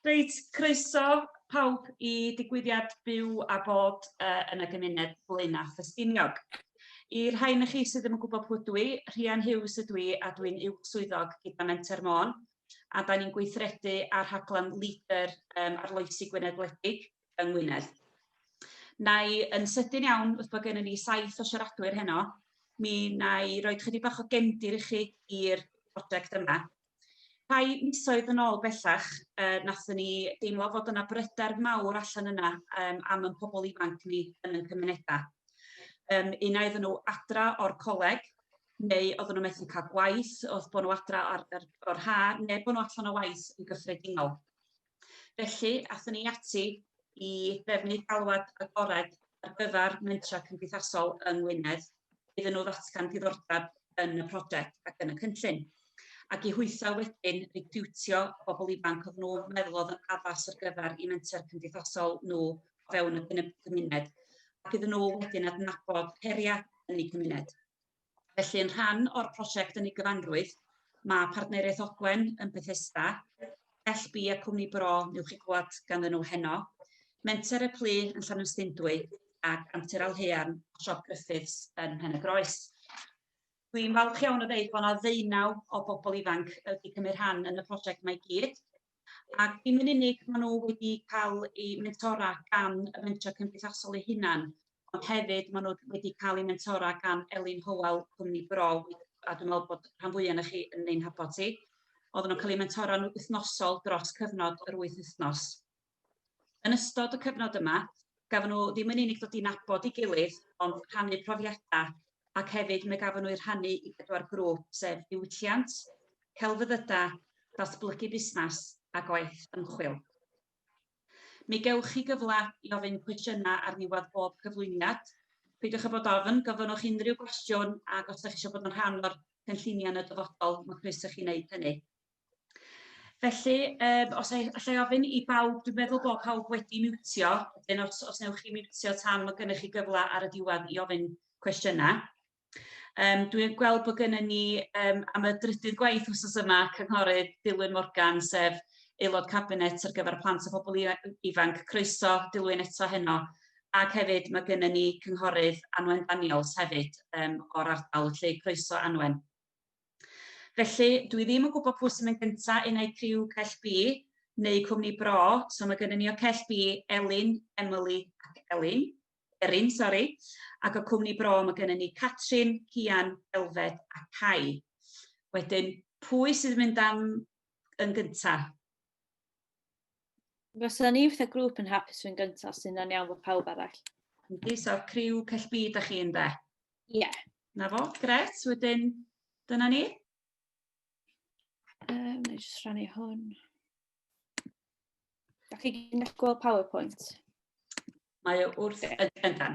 Reit, croeso pawb i digwyddiad byw a bod uh, yn y gymuned Blaenau Ffestiniog. I'r rhai na chi sydd ddim yn gwybod pwy dwi, Rhian Hughes ydw i a dwi'n uwch swyddog gyda Menter Môn, a da ni'n gweithredu ar rhaglen LEADER um, Arloesi Gwynedd Wledig yng Ngwynedd. Na i yn sydyn iawn, wrth bod gennym ni saith o siaradwyr heno, mi na i roi chydig bach o gefndir i chi i'r prosiect yma. Rhai misoedd yn ôl bellach, uh, nathon ni deimlo fod yna bryder mawr allan yna um, am yn pobl ifanc ni yn ein cymunedau. Um, un ai oedden nhw adra o'r coleg, neu oedden nhw methu cael gwaith, oedd bod nhw adra ar, ar, o'r ha, neu bod nhw allan o waith yn gyffredinol. Felly, athon ni ati i drefnu galwad agored ar gyfer mentrau cymdeithasol yng Ngwynedd iddyn nhw ddatgan diddordeb yn y prosiect ac yn y cynllun. Ac i hwythau wedyn recriwtio bobl ifanc oedd nhw'n meddwl oedd yn addas ar gyfer i menter cymdeithasol nhw o fewn y gymuned, ac iddyn nhw wedyn adnabod heriau yn eu cymuned. Felly, yn rhan o'r prosiect yn ei gyfanrwydd, mae Partneriaeth Ogwen yn Bethesda, LB a Cwmni Bro, newch chi glywed ganddyn nhw heno, Menter y Plu yn Llanymsdyndwy ac Antur Alhearn a Siop Griffiths yn Mhen-y-groes. Dwi'n falch iawn o ddeud bod yna ddeunaw o bobl ifanc wedi cymryd rhan yn y prosiect yma i gyd. Ac dim yn unig maen nhw wedi cael eu mentora gan y fentrau cymdeithasol eu hunain, ond hefyd maen nhw wedi cael eu mentora gan Elin Hywel, Cwmni Bro, a dwi'n meddwl bod rhan fwyaf ohonoch chi yn ein nabod hi. Oedden nhw'n cael eu mentora'n wythnosol dros cyfnod yr wyth wythnos. Yn ystod y cyfnod yma, gafon nhw ddim yn unig dod i nabod ei gilydd, ond rhannu profiadau, ac hefyd mi gafon nhw eu rhannu i bedwar grŵp, sef diwylliant, celfyddydau, datblygu busnes a gwaith ymchwil. Mi gewch chi gyfle i ofyn cwestiynau ar ddiwedd bob cyflwyniad. Peidiwch â bod ofn, gofynnwch unrhyw gwestiwn ac os ydych chi eisiau bod yn rhan o'r cynlluniau yn y dyfodol, mae croeso i chi wneud hynny. Felly, um, os allai ofyn i bawb, dwi'n meddwl bod pawb wedi miwtio, wedyn os, os newch chi miwtio tan mae gennych chi gyfle ar y diwedd i ofyn cwestiynau. Um, dwi'n gweld bod gennym ni um, am y drydydd gwaith wythnos yma, cynghorydd Dilwyn Morgan, sef aelod cabinet ar gyfer plant a phobl ifanc. Croeso Dilwyn eto heno. Ac hefyd mae gennym ni cynghorydd Anwen Daniels hefyd um, o'r ardal, felly croeso Anwen. Felly, dwi ddim yn gwybod pwy sy'n mynd gyntaf, un ai criw Cell B neu Cwmni Bro. So mae gennym ni o Cell B, Elin, Emily ac Elin. Erin, sori. Ac o Cwmni Bro mae gennym ni Catrin, Cian, Elfed a Cai. Wedyn, pwy sydd yn mynd am yn gyntaf? Fysa ni fatha grŵp yn hapus fynd gyntaf, sy'n yna'n iawn fo pawb arall. Yndi, so criw Cell B da chi ynde? Ie. Yeah. Na fo, gret, wedyn dyna ni. Um, na i jyst rhannu hwn. Da chi gyd yn gallu gweld PowerPoint? Mae o wrth yndan.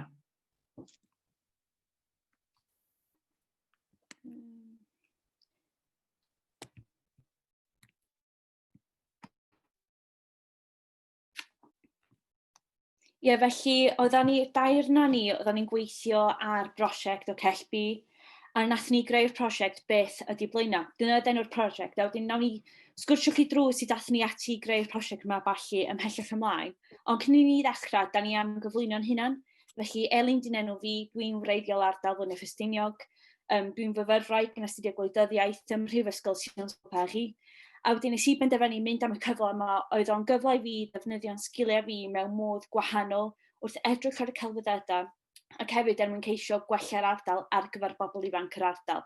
Ie, felly oeddan ni, dair na ni, oeddan ni'n gweithio ar brosiect o Cell B, a nath ni greu'r prosiect Beth ydy Blaenau. Dyna oedd enw'r prosiect, a wedyn nawn ni sgwrsio chi drwy sut athon ni ati i greu'r prosiect yma falle ymhellach ymlaen. Ond cyn i ni ddechrau, da ni am gyflwyno'n hunan. Felly, Elin di'n enw fi, dwi'n wreiddiol ardal Flaenau Ffestiniog. Um, dwi'n fyfyrwraig yn astudio gwleidyddiaeth ym Mhrifysgol Sciences Po Paris. A wedyn nes i benderfynu mynd am y cyfle yma, oedd o'n gyfle i fi ddefnyddio'n sgiliau fi mewn modd gwahanol wrth edrych ar y celfyddydau ac hefyd er mwyn ceisio gwella'r ardal ar gyfer bobl ifanc yr ardal.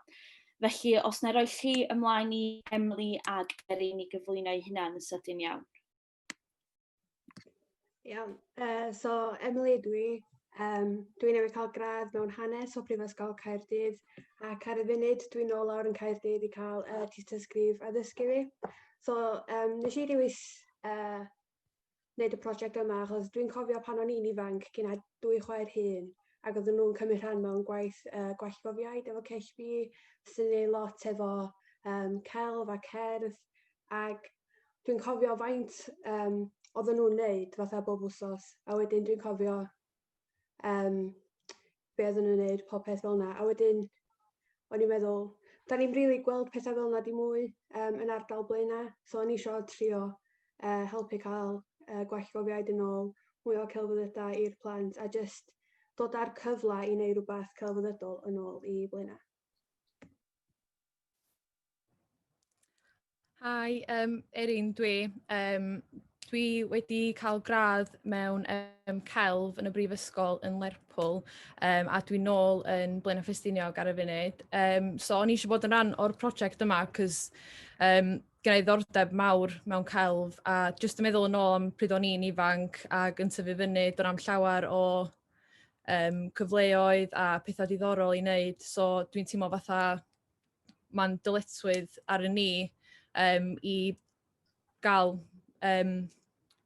Felly, os na roi chi ymlaen i Emily ag Erin i gyflwyno eu hunan yn sydyn iawn. Iawn. Uh, so, Emily ydw i. Um, dwi newydd cael gradd mewn hanes o Brifysgol Caerdydd ac ar y funud dwi'n nôl lawr yn Caerdydd i cael uh, tystysgrif addysgu fi. So, um, nes i ddewis uh, wneud y prosiect yma achos dwi'n cofio pan o'n i'n ifanc gyda dwy chwaer hŷn ac oedden nhw'n cymryd rhan mewn gwaith uh, gwallgofiaid efo CellB sy'n ei lot efo um, celf a cerdd Ac dwi'n cofio faint um, oedden nhw'n neud fatha bob wsos, a wedyn dwi'n cofio um, be oedden nhw'n neud, pob peth fel yna. A wedyn o'n i'n meddwl, da ni'n rili really gweld pethau fel yna dim mwy um, yn ardal Blaenau, so o'n i eisiau trio Helpu cael gwell gofiaid yn ôl, mwy o celfyddydau i'r plant a jyst dod â'r cyfle i wneud rhywbeth celfyddydol yn ôl i Blaenau. Hi, Erin dwi. Dwi wedi cael gradd mewn celf yn y brifysgol yn Lerpwl a dwi nôl yn Blaenau Ffestiniog ar y funud. So o'n i eisiau bod yn rhan o'r prosiect yma cos gen i ddiddordeb mawr mewn celf a jyst yn meddwl yn ôl am pryd o'n i'n ifanc ac yn tyfu fyny, do'n am llawer o cyfleoedd a pethau diddorol i wneud. So dwi'n teimlo fatha mae'n dyletswydd ar y ni i gael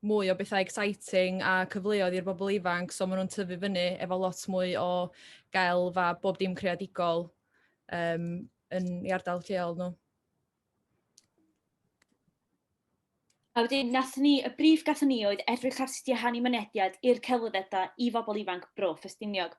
mwy o bethau exciting a cyfleoedd i'r bobl ifanc, so maen nhw'n tyfu fyny efo lot mwy o gelf a bob dim creadigol yn ei ardal lleol nhw. A wedyn, nathon ni, y brif gathon ni oedd edrych ar sut i ehangu mynediad i'r celfyddydau i bobl ifanc Bro Ffestiniog.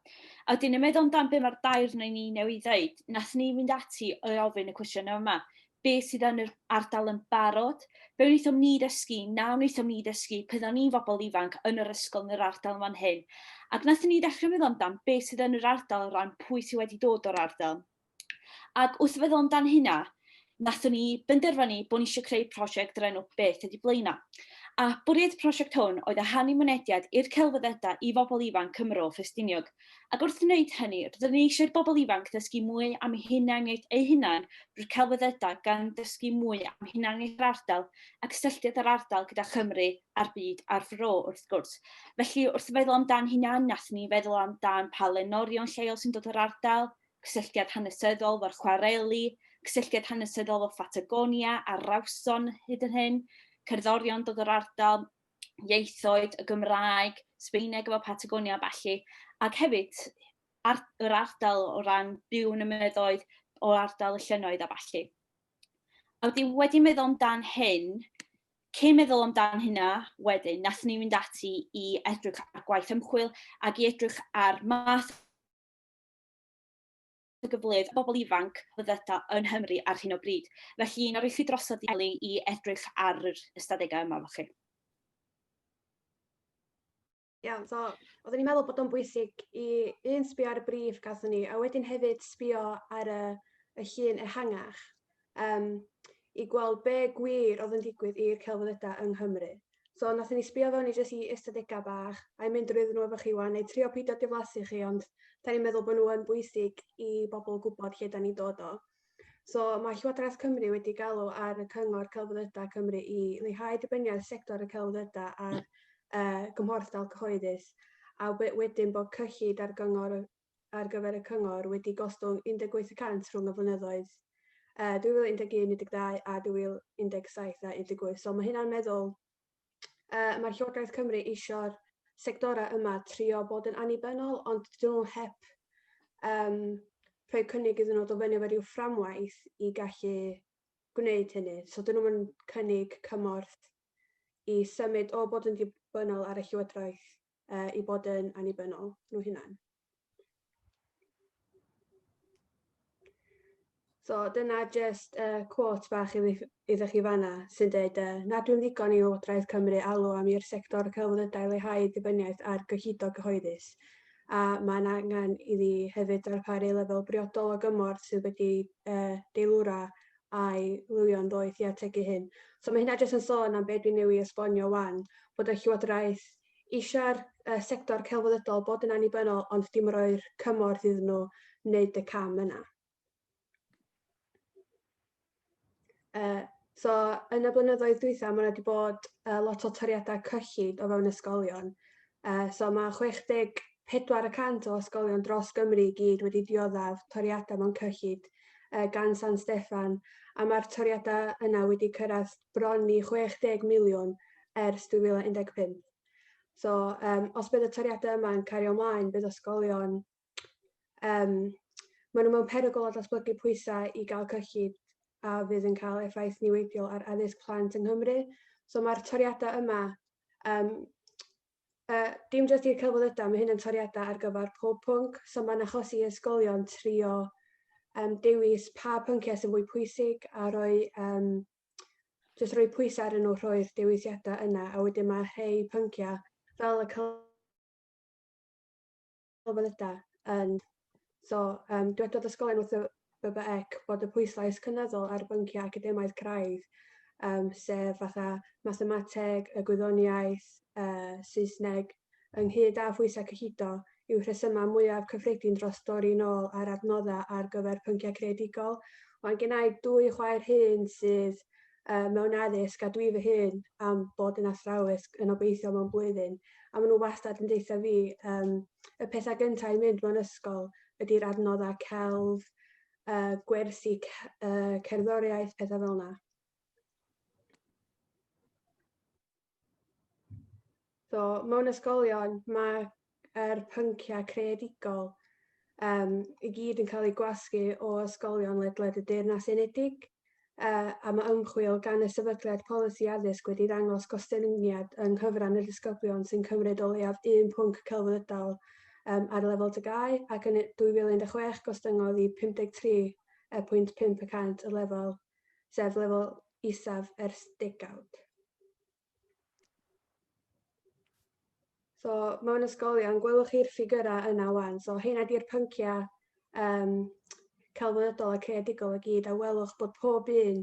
A wedyn, yn meddwl amdan be mae'r dair neu ni newydd ddeud, nathon ni fynd ati i ofyn y cwestiynau yma. Be sydd yn yr ardal yn barod? Be wnaethom ni ddysgu? Na wnaethom ni ddysgu pan o'n ni'n bobl ifanc yn yr ysgol yn yr ardal fan hyn? Ac nathon ni ddechrau meddwl amdan be sydd yn yr ardal o ran pwy sydd wedi dod o'r ardal. Ac wrth feddwl amdan hynna, nathon ni benderfynu bod ni eisiau creu prosiect o'r enw Beth ydy Blaenau. A bwriad y prosiect hwn oedd ehangu mynediad i'r celfyddydau i bobl ifanc Cymro Ffestiniog. Ac wrth wneud hynny, rydyn ni eisiau i'r bobl ifanc ddysgu mwy am eu hunaniaeth eu hunain drwy'r celfyddydau gan ddysgu mwy am hunaniaeth yr ardal a cysylltiad yr ardal gyda Chymru a'r byd a'r fro wrth gwrs. Felly wrth feddwl amdan hynna, nathon ni feddwl amdan pa lenorion lleol sy'n dod o'r ardal, cysylltiad hanesyddol fo'r chwareli, cysylltiad hanesyddol o Phatagonia a Rawson hyd yn hyn, cerddorion dod o'r ardal, ieithoedd, y Gymraeg, Sbeineg efo Patagonia a ballu, ac hefyd ar, yr ardal o ran byw yn y mynyddoedd, o ardal y llynnoedd a ballu. A wedyn wedi meddwl amdan hyn, cyn meddwl amdan hynna wedyn, nath ni fynd ati i edrych ar gwaith ymchwil ac i edrych ar math o gyfleoedd bobl ifanc fydda yn Nghymru ar hyn o bryd. Felly, na roi chi drosodd i Ellie i edrych ar yr ystadegau yma efo chi. Iawn, so oeddwn i'n meddwl bod o'n bwysig i un sbio ar y brief gathon ni, a wedyn hefyd sbio ar y llun ehangach i gweld be gwir oedd yn digwydd i'r celfyddydau yng Nghymru. So nathon ni sbio fewn i jyst i ystadegau bach, a i mynd drwyddyn nhw efo chi wan, neu trio peidio diflasu chi, ond da ni'n meddwl bod nhw yn bwysig i bobl gwybod lle da ni'n dod o. So mae Llywodraeth Cymru wedi galw ar y Cyngor Celfyddydau Cymru i leihau dibyniaeth sector y celfyddydau ar gymhorthdal cyhoeddus, a wedyn bod cyllid ar gyngor ar gyfer y cyngor wedi gostwng 18% rhwng y flynyddoedd 2011-12 a 2017 a 18. So mae hynna'n meddwl, mae'r Llywodraeth Cymru eisiau'r sectorau yma trio bod yn annibynnol, ond dyn nhw heb rhoi cynnig iddyn nhw dod fyny efo rhyw fframwaith i gallu gwneud hynny. So dyn nhw'n cynnig cymorth i symud o bod yn ddibynnol ar y Llywodraeth i bod yn annibynnol nhw hunain. So dyna jyst quote bach iddo chi fanna sy'n dweud nad yw'n ddigon i Lywodraeth Cymru alw am i'r sector celfyddydau leihau dibyniaeth ar gyllido cyhoeddus, a mae'n angen iddi hefyd ddarparu lefel briodol o gymorth sydd wedi deilwra a'i lywio'n ddoeth i ategu hyn. So mae hynna jyst yn sôn am be dwi'n newydd esbonio wan, bod y Llywodraeth eisiau'r sector celfyddydol bod yn annibynnol, ond dim roi'r cymorth iddyn nhw wneud y cam yna. So yn y blynyddoedd dwytha, mae wedi bod lot o toriadau cyllid o fewn ysgolion. So mae 64% o ysgolion dros Gymru i gyd wedi dioddef toriadau mewn cyllid gan San Steffan, a mae'r toriadau yna wedi cyrraedd bron i 60 miliwn ers 2015. So os bydd y toriadau yma yn cario ymlaen, bydd ysgolion, maen nhw mewn perygl o datblygu pwysau i gael cyllid a fydd yn cael effaith niweidiol ar addysg plant yng Nghymru. So mae'r toriadau yma, dim jyst i'r celfyddydau, mae hyn yn toriadau ar gyfer pob pwnc. So mae'n achosi ysgolion trio dewis pa pynciau sy'n fwy pwysig a rhoi jyst rhoi pwysau arnyn nhw rhoi'r dewisiadau yna, a wedyn mae rhai pynciau fel y celfyddydau yn... So, dywedodd ysgolion wrth y BBEC bod y pwyslais cynyddol ar bynciau academaidd craidd, sef fatha mathemateg, y gwyddoniaeth, Saesneg, ynghyd â phwysau cyllido, yw'r rhesymau mwyaf cyffredin dros dorri nôl ar adnoddau ar gyfer pynciau creadigol. Wan gen i dwy chwaer hŷn sydd mewn addysg a dwi fy hun am bod yn athrawes yn obeithio mewn blwyddyn, a maen nhw wastad yn deutha fi y pethau gyntaf i mynd mewn ysgol ydy'r adnoddau celf, gwersi cerddoriaeth, pethau fel yna. So, mewn ysgolion, mae'r pynciau creadigol i gyd yn cael eu gwasgu o ysgolion ledled y Deyrnas Unedig, a mae ymchwil gan y Sefydliad Polisi Addysg wedi ddangos gostyngiad yng nghyfran y disgyblion sy'n cymryd o leiaf un pwnc celfyddydol ar lefel TGAU, ac yn 2016 gostyngodd i 53.5 y cant y lefel, sef lefel isaf ers degawd. So, mewn ysgolion, gwelwch chi'r ffigurau yna wan. So, heina di'r pynciau celfyddydol a creadigol i gyd, a welwch bod pob un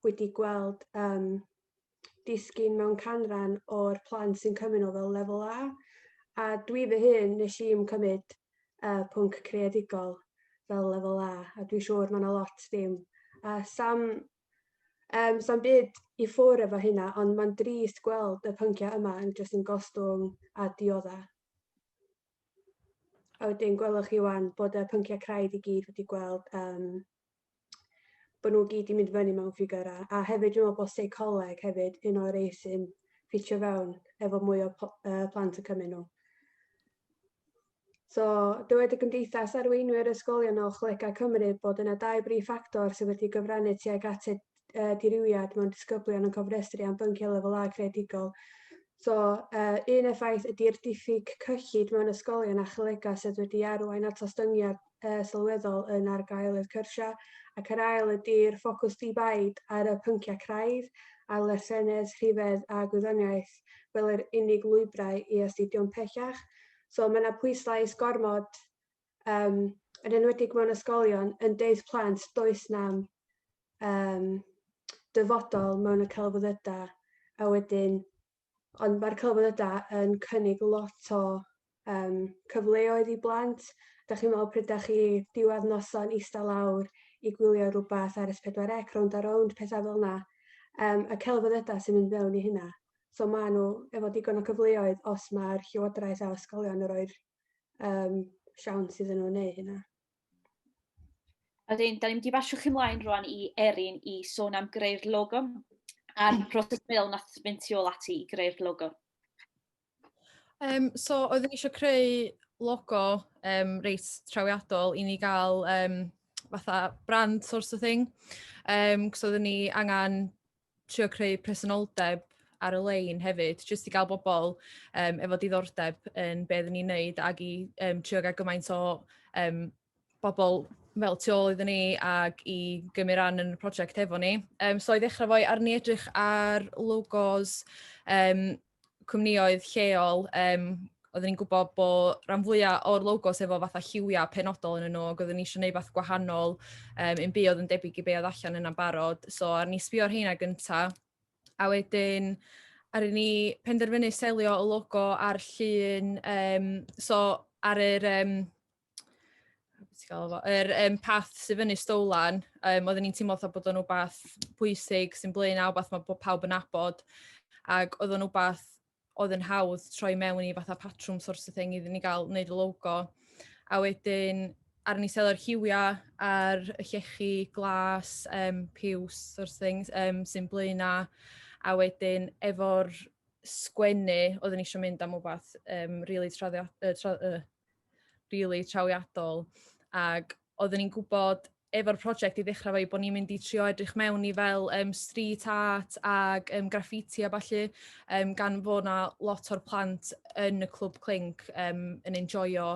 wedi gweld disgyn mewn canran o'r plant sy'n cymryd nhw fel lefel A. A dwi fy hun, nes i'm cymryd pwnc creadigol fel lefel A, a dwi'n siŵr mae yna lot ddim. A sa'm byd i ffwrdd efo hynna, ond mae'n drist gweld y pynciau yma yn jyst yn gostwng a diodda. A wedyn gwelwch chi wan bod y pynciau craidd i gyd wedi gweld bod nhw gyd i mynd fyny mewn ffigurau. A hefyd dwi'n meddwl bod seicoleg hefyd un o'r rei sy'n ffitio fewn efo mwy o plant yn cymryd nhw. So, dywed y Gymdeithas Arweinwyr Ysgolion o Cholegau Cymru bod yna dau brif ffactor sydd wedi gyfrannu tuag at y dirywiad mewn disgyblion yn cofrestru am bynciau lefel A creadigol. So, un effaith ydy'r diffyg cyllid mewn ysgolion a cholegau sydd wedi arwain at ostyngiad sylweddol yn argaeledd cyrsiau, ac yr ail ydy'r ffocws di-baid ar y pynciau craidd, ar lythrennedd, rhifedd a gwyddoniaeth fel yr unig lwybrau i astudio'n pellach. So mae yna pwyslais gormod, yn enwedig mewn ysgolion, yn deud plant does na'm dyfodol mewn y celfyddydau, a wedyn, ond mae'r celfyddydau yn cynnig lot o cyfleoedd i blant. Da chi'n meddwl pryd da chi diwedd noson eistedd lawr i gwylio rhywbeth ar S4C, Rownd a Rownd, pethau fel yna. Y celfyddydau sy'n mynd fewn i hynna. So maen nhw efo digon o cyfleoedd os mae'r llywodraeth a ysgolion yn rhoi'r siawns iddyn nhw wneud hynna. A wedyn, da ni'n mynd i basio chi mlaen rwan i Erin i sôn am greu'r logo a'r proses meddwl nath fynd tu ôl ati i greu'r logo. So, oeddwn i eisiau creu logo reit trawiadol i ni gael fatha brand sort of thing. Cos oeddwn ni angen trio creu presenoldeb ar y lein hefyd, jyst i gael bobl efo diddordeb yn be oedden ni'n neud ac i trio gael gymaint o bobl fel tu ôl iddyn ni ac i gymryd ran yn y prosiect efo ni. So i ddechrau fo, ar ni edrych ar logos cwmnïoedd lleol, oedden ni'n gwybod bod rhan fwyaf o'r logos efo fatha lliwiau penodol yn nhw, ac oedden ni eisiau gwneud fath gwahanol, un bu oedd yn debyg i be oedd allan yna'n barod. So ar ni sbio ar heina gynta, a wedyn ar ni penderfynu selio y logo ar llun, so ar yr beth ti'n galw fo, yr path sydd fyny Stolan, oedden ni'n teimlo fatha bod o'n wbath pwysig sy'n blaen a wbath mae pawb yn nabod, ac oedd o'n wbath oedd yn hawdd troi mewn i fatha patrwm sort of thing iddyn ni gael wneud y logo. A wedyn ar ni selio'r lliwiau ar y llechi glas, piws sort of thing, sy'n blaen a wedyn efo'r sgwennu oedden ni eisiau mynd am wbath really, really trawiadol, ac oedden ni'n gwybod efo'r prosiect i ddechrau fo bod ni'n mynd i trio edrych mewn i fel street art ag graffiti a ballu, gan fod na lot o'r plant yn y Clwb Clink yn enjoyo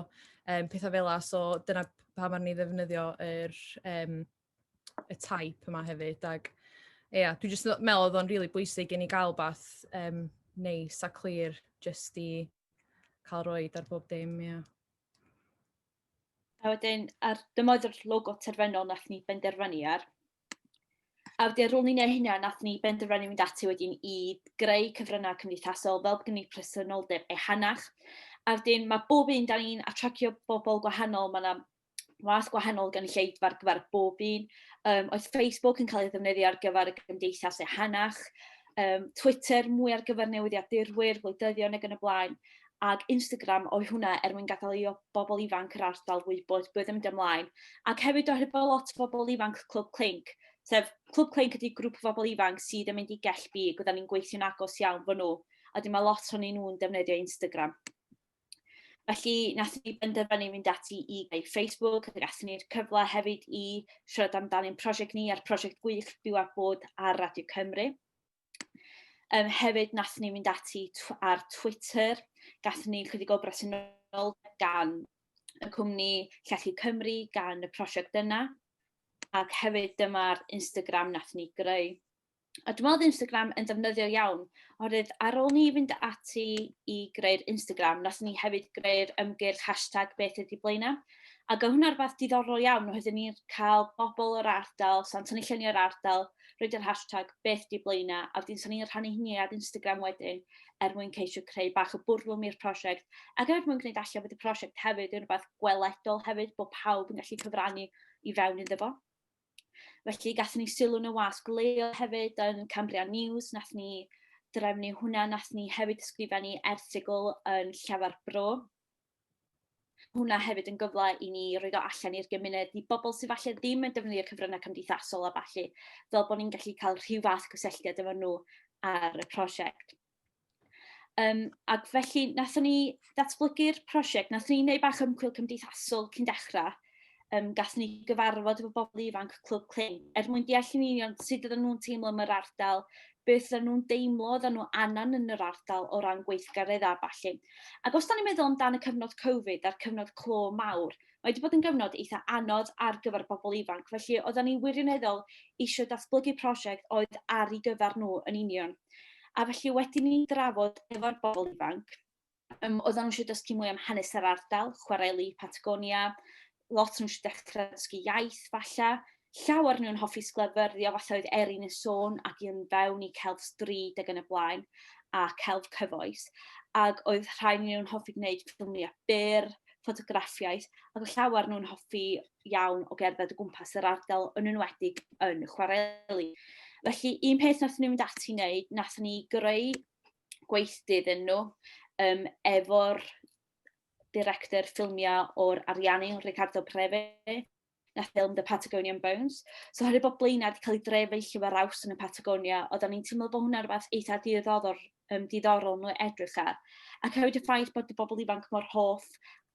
pethau fel la, so dyna pam ar ni ddefnyddio y type yma hefyd, ac Ia, dwi jyst yn meddwl oedd o'n rili bwysig i ni gael wbath um, neis a clir jyst i cael roed ar bob dim, ia. A wedyn, ar, dyma oedd yr logo terfynol nath ni benderfynu ar. A wedyn ar ôl ni wneud hynna, nath ni benderfynu mynd ati wedyn i greu cyfryngau cymdeithasol fel bod gen ni presenoldeb ehangach. A wedyn mae bob un, da ni'n atractio bobl gwahanol, mae yna wath gwahanol gynulleidfa ar gyfer bob un. Oedd Facebook yn cael ei ddefnyddio ar gyfer y gymdeithas ehangach, Twitter mwy ar gyfer newyddiadurwyr, gwleidyddion ac yn y blaen, ac Instagram oedd hwnna er mwyn gadael i bobl ifanc yr ardal wybod beth yn mynd ymlaen. Ac hefyd oherwydd bod lot o bobl ifanc Clwb Clink, sef Clwb Clink ydy grŵp o bobl ifanc sydd yn mynd i Gellbi, ac oedden ni'n gweithio'n agos iawn fo nhw, a wedyn mae lot ohonyn nhw'n defnyddio Instagram. Felly, nath ni benderfynu mynd ati i greu Facebook, ac athon ni'r cyfle hefyd i siarad amdano'n prosiect ni a'r prosiect gwych Byw a Bod ar Radio Cymru. Hefyd, nath ni mynd ati ar Twitter, gathon ni chydig o bresenoldeb gan y cwmni Llechi Cymru, gan y prosiect yna, ac hefyd dyma'r Instagram nath ni greu. A dwi'n meddwl oedd Instagram yn ddefnyddiol iawn, oherwydd ar ôl ni fynd ati i greu'r Instagram, nathon ni hefyd greu'r ymgyrch hashtag beth ydy Blaenau. Ac oedd hwnna'n rhywbeth diddorol iawn, oherwydd ni'n cael bobl o'r ardal, sa'n tynnu lluniau o'r ardal, roed yr hashtag beth ydy Blaenau, a wedyn sa'n ni'n rhannu hynny ar Instagram wedyn er mwyn ceisio creu bach o bwrlwm i'r prosiect, ac er mwyn gwneud allan bod y prosiect hefyd yn rhywbeth gweledol hefyd, bod pawb yn gallu cyfrannu i fewn iddo fo. Felly gathon ni sylw yn y wasg leol hefyd yn Cambrian News, nath ni drefnu hwnna, nath ni hefyd ysgrifennu erthygl yn Llafar Bro. Hwnna hefyd yn gyfle i ni roed o allan i'r gymuned, i bobl sydd falle ddim yn defnyddio cyfryngau cymdeithasol a falle, fel bod ni'n gallu cael rhyw fath gysylltiad efo nhw ar y prosiect. Ac felly, nathon ni ddatblygu'r prosiect, nathon ni wneud bach ymchwil cymdeithasol cyn dechrau. Gathon ni gyfarfod efo bobl ifanc Clwb Clink, er mwyn deall yn union sut oedden nhw'n teimlo am yr ardal, beth oedden nhw'n deimlo oedden nhw angen yn yr ardal o ran gweithgareddau a ballu. Ac os da ni'n meddwl amdan y cyfnod Covid a'r cyfnod clo mawr, mae wedi bod yn gyfnod eitha anodd ar gyfer bobl ifanc, felly oedden ni wirioneddol eisiau datblygu prosiect oedd ar ei gyfer nhw yn union. A felly wedi ni drafod efo'r bobl ifanc, oedden nhw eisiau dysgu mwy am hanes yr ardal, chwareli Patagonia, lot nhw eisiau dechrau dysgu iaith falle, llawer nhw'n hoffi sglefyrddio, fatha oedd Erin yn sôn, ac yn fewn i celf stryd ac yn y blaen, a celf cyfoes. Ac oedd rhai nhw'n hoffi gwneud ffilmiau byr, ffotograffiaeth, ac oedd llawer nhw'n hoffi iawn o gerdded o gwmpas yr ardal, yn enwedig yn chwareli. Felly, un peth nath ni mynd ati wneud, nath ni greu gweithdy iddyn nhw efo'r director ffilmiau o'r Ariannin, Ricardo Preve, na ffilm The Patagonian Bones. So oherwydd bod Blaenau wedi cael ei drefeillio fel raws yn y Patagonia, oedden ni'n teimlo bod hwnna'n rhywbeth eitha diddorol nhw edrych ar. Ac hefyd y ffaith bod y bobl ifanc mor hoff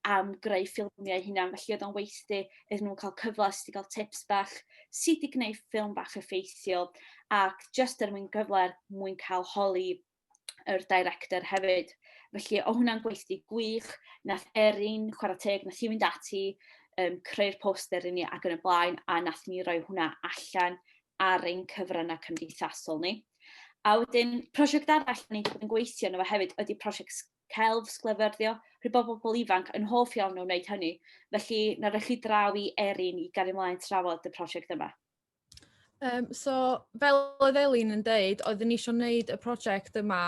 am greu ffilmiau hunan, felly oedd o'n weithdy iddyn nhw cael cyfle sut i gael tips bach, sut i gwneud ffilm bach effeithiol, ac jyst er mwyn gyfle er mwyn cael holi yr director hefyd. Felly o hwnna'n gweithdy gwych, nath Erin, chwarae teg, nath hi fynd ati creu'r poster i ni ac yn y blaen, a nath ni roi hwnna allan ar ein cyfryngau cymdeithasol ni. A wedyn, prosiect arall ni wedi bod yn gweithio arno fo hefyd ydy prosiect celf, sglefyrddio. Rhyw bod bobl ifanc yn hoff iawn o wneud hynny. Felly, na rhaid chi draw i Erin i gario ymlaen trafod y prosiect yma. So, fel oedd Elin yn deud, oeddwn ni eisiau gwneud y prosiect yma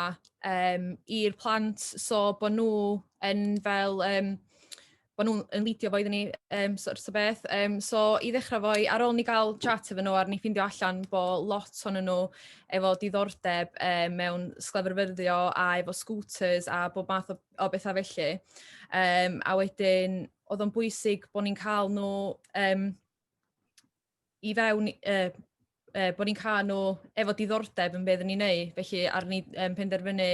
i'r plant, so bod nhw yn fel, bod nhw'n yn leadio fo iddyn ni, sort o beth. So, i ddechrau fo, ar ôl ni gael chat efo nhw, ar ni ffeindio allan bod lot ohonyn nhw efo diddordeb mewn sglefrfyrddio a efo scooters a bob math o bethau felly. A wedyn, oedd o'n bwysig bod ni'n cael nhw i fewn, bod ni'n cael nhw efo diddordeb yn beth ni'n neud. Felly ar ni penderfynu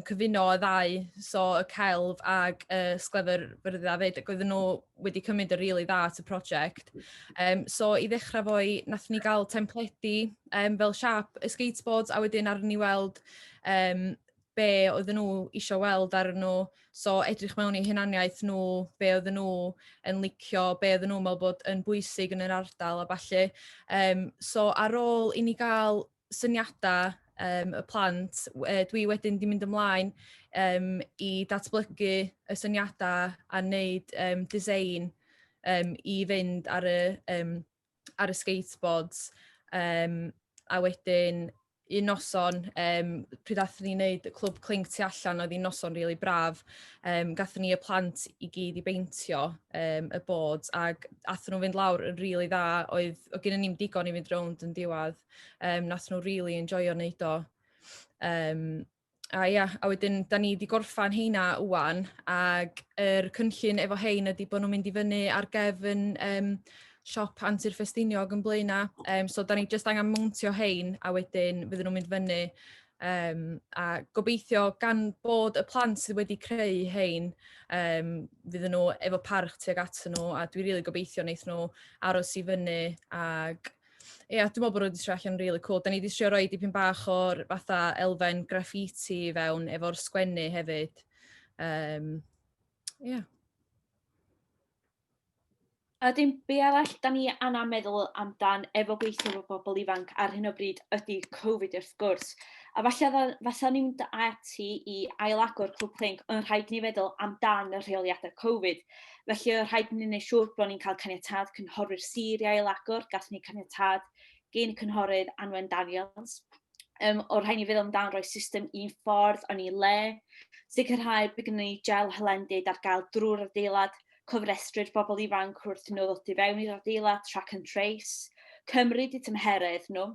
cyfuno y ddau, so y celf ag sglefrfyrddio fyd, ac oedden nhw wedi cymryd y rili dda at y prosiect. So i ddechrau foi, nath ni gael templedi fel siap y skateboards, a wedyn ar ni weld be be oedden nhw isio weld arnyn nhw, so edrych mewn i hunaniaeth nhw, be oedden nhw yn licio, be oedden nhw'n meddwl bod yn bwysig yn yr ardal a ballu. So ar ôl i ni gael syniadau y plant, dwi wedyn 'di mynd ymlaen i datblygu y syniadau a wneud design i fynd ar y skateboards. A wedyn un noson, pryd athon ni wneud y Clwb Clinc tu allan, oedd hi'n noson rili braf, gathon ni y plant i gyd i beintio y boards ac athon nhw fynd lawr yn rili dda, oedd gennyn ni'm digon i fynd rownd yn diwedd. Nath nhw rili enjoio wneud o. A ia, a wedyn da ni 'di gorffan heina ŵan, ac yr cynllun efo hein ydy bod nhw'n mynd i fyny ar gefn siop Antur Ffestiniog yn Blaenau. So da ni jyst angen mowntio hein a wedyn fydden nhw'n mynd fyny. A gobeithio gan bod y plant sydd wedi creu hein, fydden nhw efo parch tuag atyn nhw, a dwi rili gobeithio wneith nhw aros i fyny ac ia, dwi'n meddwl bod nhw wedi trio allan really cool. Da ni wedi trio rhoi dipyn bach o'r fatha elfen graffiti i fewn efo'r sgwennu hefyd. Yeah. A wedyn be arall da ni angen meddwl amdan efo gweithio efo bobl ifanc ar hyn o bryd ydy Covid wrth gwrs. A falle fasa ni'n mynd ati i ailagor Clwb Clinc, ond rhaid ni feddwl amdan y rheoliadau Covid. Felly oedd rhaid i ni wneud siŵr bod ni'n cael caniatâd cynghorwyr sir i ailagor. Gathon ni caniatâd gen y cynghorydd Anwen Daniels. Oedd rhaid ni feddwl amdan rhoi system un ffordd yn ei le, sicrhau bod gennym ni gel hylendid ar gael drwy'r adeilad, cofrestru'r bobl ifanc wrth nhw ddod i fewn i'r adeilad, track and trace, cymryd eu tymheredd nhw.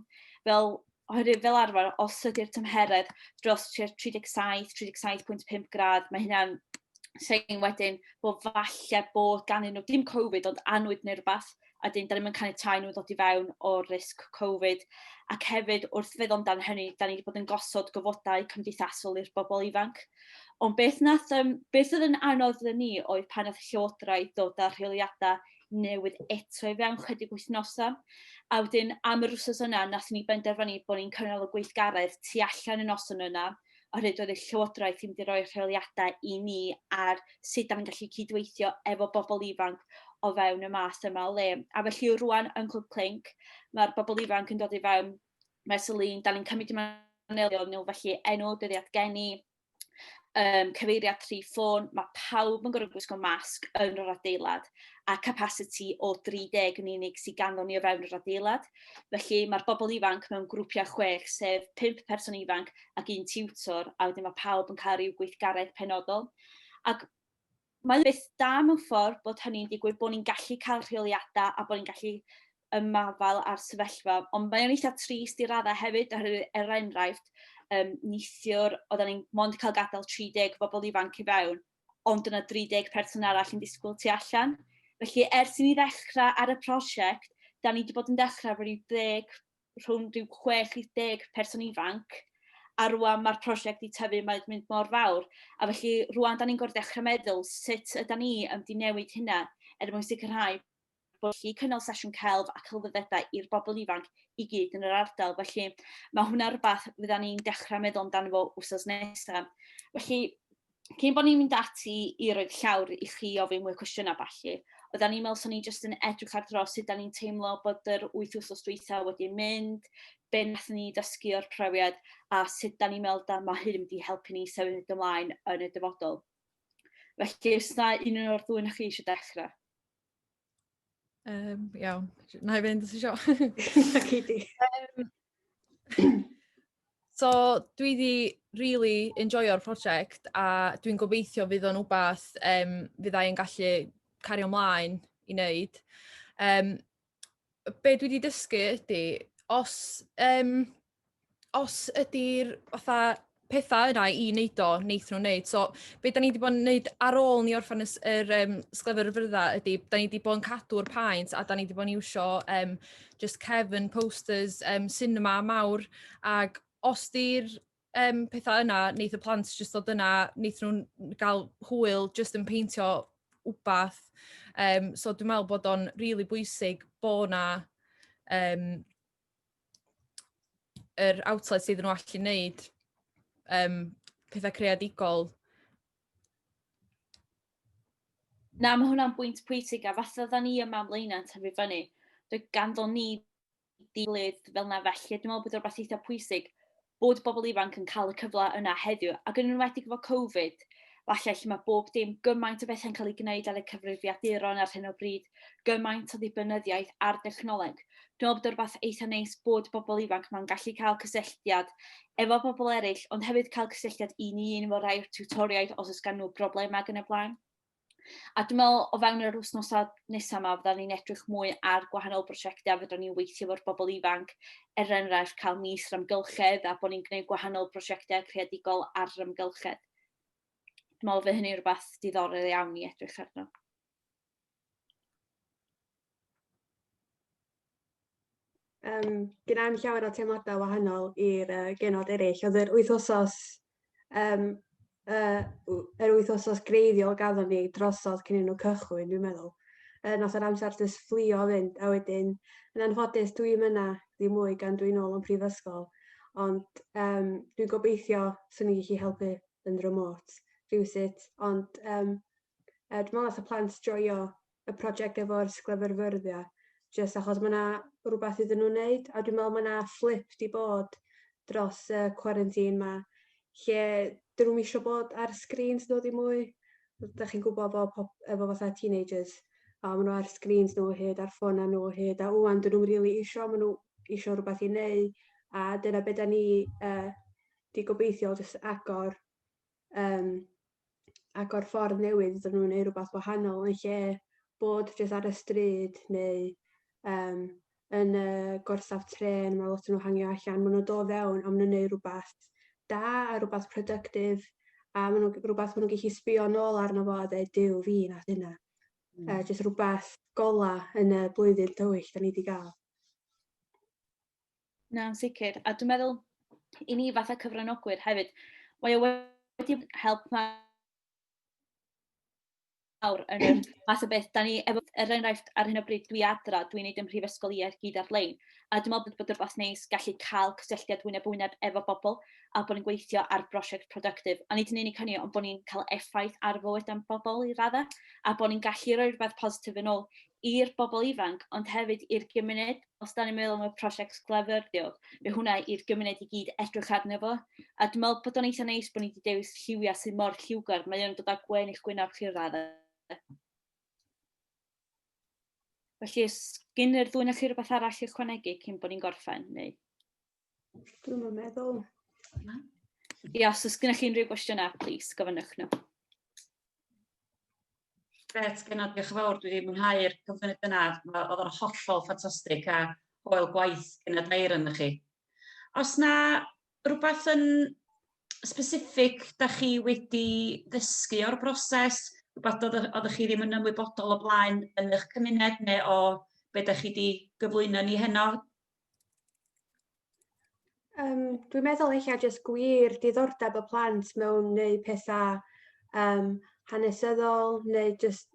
Fel Oherwydd fel arfer, os ydy'r tymheredd dros 37, 37.5 gradd, mae hynna'n sign wedyn bod falle bod ganddyn nhw, dim Covid, ond annwyd neu rhywbeth, a dyn, da ni'n caniatáu nhw ddod i fewn o'r risg Covid. Ac hefyd, wrth feddwl amdan hynny, da ni wedi bod yn gosod gofodau cymdeithasol i'r bobl ifanc. Ond beth, nath, beth oedd yn anodd i ni oedd pan nath y Llywodraeth ddod â rheoliadau newydd eto i fewn chydig wythnosau. A wedyn am yr wythnos yna, nath ni benderfynu bod ni'n cynnal y gweithgaredd tu allan y noson yna, oherwydd doedd y Llywodraeth ddim wedi rhoi rheoliadau i ni ar sut da ni'n gallu cydweithio efo bobl ifanc o fewn y math yma o le. A felly rwan yn Clwb Clinc, mae'r bobl ifanc yn dod i fewn Merselin, da ni'n cymryd y manylion nhw, felly enw, dyddiad geni, cyfeiriad tri ffôn, mae pawb yn gorfod gwisgo masg yn yr adeilad a capacity o 30 yn unig sydd ganddo ni o fewn yr adeilad. Felly mae'r bobl ifanc mewn grwpiau chwech, sef 5 person ifanc ac un tiwtor, a wedyn mae pawb yn cael rhyw gweithgaredd penodol. Ac mae'n beth da mewn ffordd bod hynny'n digwydd, bod ni'n gallu cael rheoliadau a bod ni'n gallu ymafael ar sefyllfa, ond mae'n eitha trist i raddau hefyd, oherwydd er enghraifft, neithiwr, oedden ni'n mond cael gadael 30 o bobl ifanc i fewn, ond yna 30 person arall yn disgwyl tu allan. Felly ers i ni ddechrau ar y prosiect, da ni wedi bod yn dechrau efo rhyw ddeg, rhwng rhyw 6 i 10 person ifanc, a rwan mae'r prosiect wedi tyfu, mae'n mynd mor fawr. A felly rwan da ni'n gorfod dechrau meddwl sut yda ni yn mynd i newid hynna er mwyn sicrhau bod gallu cynnal sesiwn celf a celfyddydau i'r bobl ifanc i gyd yn yr ardal. Felly mae hwnna rhywbeth fydda ni'n dechrau meddwl amdano fo wsos nesaf. Felly cyn bod ni'n mynd ati i roed llawr i chi ofyn mwy o cwestiynau falle, oedden ni'n meddwl 'sen ni jyst yn edrych ar dros sut da ni'n teimlo bod yr 8 wythnos dwytha wedi mynd, be nathon ni ddysgu o'r profiad a sut da ni'n meddwl da mae hyn yn mynd i helpu ni symud ymlaen yn y dyfodol. Felly, os na un o'r ddwy na chi eisiau dechrau? Iawn, na i fynd os isio. Na gei di. So dwi 'di rili enjoio'r prosiect a dwi'n gobeithio fydd o'n wbath fydda i'n gallu cario mlaen i wneud. Be dwi 'di dysgu ydy, os ydy'r fatha pethau yna i wneud o, wneith nhw wneud. So be da ni 'di bod yn wneud ar ôl ni orffen y yr sglefrfyrddau ydy, da ni 'di bod yn cadw'r paent a da ni 'di bod yn iwsio just cefn posters cinema mawr, ac os di'r pethau yna, wneith y plant just ddod yna, wneith nhw'n gael hwyl just yn peintio wbath. So dwi'n meddwl bod o'n rili bwysig bod 'na yr outlet iddyn nhw allu wneud. pethau creadigol. Na, mae hwnna'n bwynt pwysig, a fatha dda ni yma ym Mlaenau yn tyfu fyny, doedd ganddo ni gilydd fel 'na, felly dwi'n meddwl bod o'n rhywbeth eitha pwysig bod bobl ifanc yn cael y cyfle yna heddiw, ac yn enwedig efo Covid, falle lle mae bob dim, gymaint o bethau'n cael ei gwneud ar y cyfrifiaduron ar hyn o bryd, gymaint o ddibynyddiaeth ar dechnoleg. Dwi'n meddwl bod o'n rhywbeth eitha neis bod bobl ifanc ma'n gallu cael cysylltiad efo bobl eraill, ond hefyd cael cysylltiad un i un efo rai o'r tiwtoriaid os oes gan nhw broblemau ac yn y blaen. A dwi'n meddwl o fewn yr wythnosau nesaf yma, fyddan ni'n edrych mwy ar gwahanol brosiectau, fyddan ni'n weithio efo'r bobl ifanc, er enghraifft cael mis yr amgylchedd a bod ni'n gwneud gwahanol brosiectau creadigol ar yr amgylchedd. Dwi'n meddwl fydd hynny'n rhywbeth diddorol iawn i edrych arno. Gen i'm llawer o teimladau wahanol i'r genod eraill. Oedd yr wythnos, um, yr wythnos greiddiol gaddon ni drosodd cyn i nhw cychwyn, dwi'n meddwl. Nath yr amser jyst fflio fynd, a wedyn, yn anffodus, dwi'm yna ddim mwy gan dwi'n ôl yn prifysgol. Ond dwi'n gobeithio 'swn i'n gallu helpu yn remote rhywsut. Ond dwi'n meddwl nath y plant joio y prosiect efo'r sglefrfyrddiau, jyst achos mae 'na rywbeth iddyn nhw wneud, a dwi'n meddwl mae 'na flip 'di bod dros y quarantine 'ma, lle 'dyn nhw'm isio bod ar screens nhw ddim mwy. Dach chi'n gwybod efo efo fatha teenagers, a maen nhw ar screens nhw o hyd, ar ffonau nhw o hyd, a ŵan 'dyn nhw'm rili isio, maen nhw isio rywbeth i wneud, a dyna be dan ni 'di gobeithio jyst agor agor ffordd newydd iddyn nhw wneud rhywbeth wahanol yn lle bod jyst ar y stryd neu yn y gorsaf trên, mae lot o'n nhw hangio allan, maen nhw'n dod fewn a maen nhw'n gwneud rhywbeth da a rhywbeth productive a maen nhw, rhywbeth maen nhw'n gallu sbio nôl arno fo a dweud, "Duw, fi nath hynna." Jyst rhywbeth gola yn y blwyddyn tywyll da ni wedi gael. Na, yn sicr. A dwi'n meddwl, i ni fatha cyfranogwyr hefyd, mae o wedi help mawr yn yr math o beth. Da ni, efo, er enghraifft, ar hyn o bryd, dwi adra, dwi'n neud ym mhrifysgol i ar gyd ar-lein. A dwi'n meddwl bod rhywbeth neis gallu cael cysylltiad wyneb wyneb efo bobl a bod ni'n gweithio ar brosiect productive. A nid yn unig hynny, ond bod ni'n cael effaith ar fywyd am bobl i raddau, a bod ni'n gallu rhoi rhywbeth positif yn ôl i'r bobl ifanc, ond hefyd i'r gymuned. Os da ni'n meddwl am y prosiect sglefyrddio, mae hwnna i'r gymuned i gyd edrych arno fo. A dwi'n meddwl bod o'n eitha neis bod ni wedi dewis lliwiau sydd mor lliwgar. Mae o'n dod â gwên i'ch gwyneb chi'r raddau. Felly, os gyn yr ddwy na chi rhywbeth arall i ychwanegu cyn bod ni'n gorffen, neu? Dwi'm yn meddwl. Na. Ia, os oes gennych chi unrhyw gwestiynau, please, gofynnwch nhw. Grêt, Genod, diolch yn fawr. Dwi wedi mwynhau'r cyflwyniad yna. Oedd o'n hollol ffantastig a hwyl gwaith gyda dair yn chi. Os na rhywbeth yn specific da chi wedi ddysgu o'r broses, rhywbeth oeddech chi ddim yn ymwybodol o blaen yn eich cymuned neu o be da chi wedi gyflwyno ni heno? Dwi'n meddwl ella jyst gwir diddordeb y plant mewn wneud pethau hanesyddol neu jyst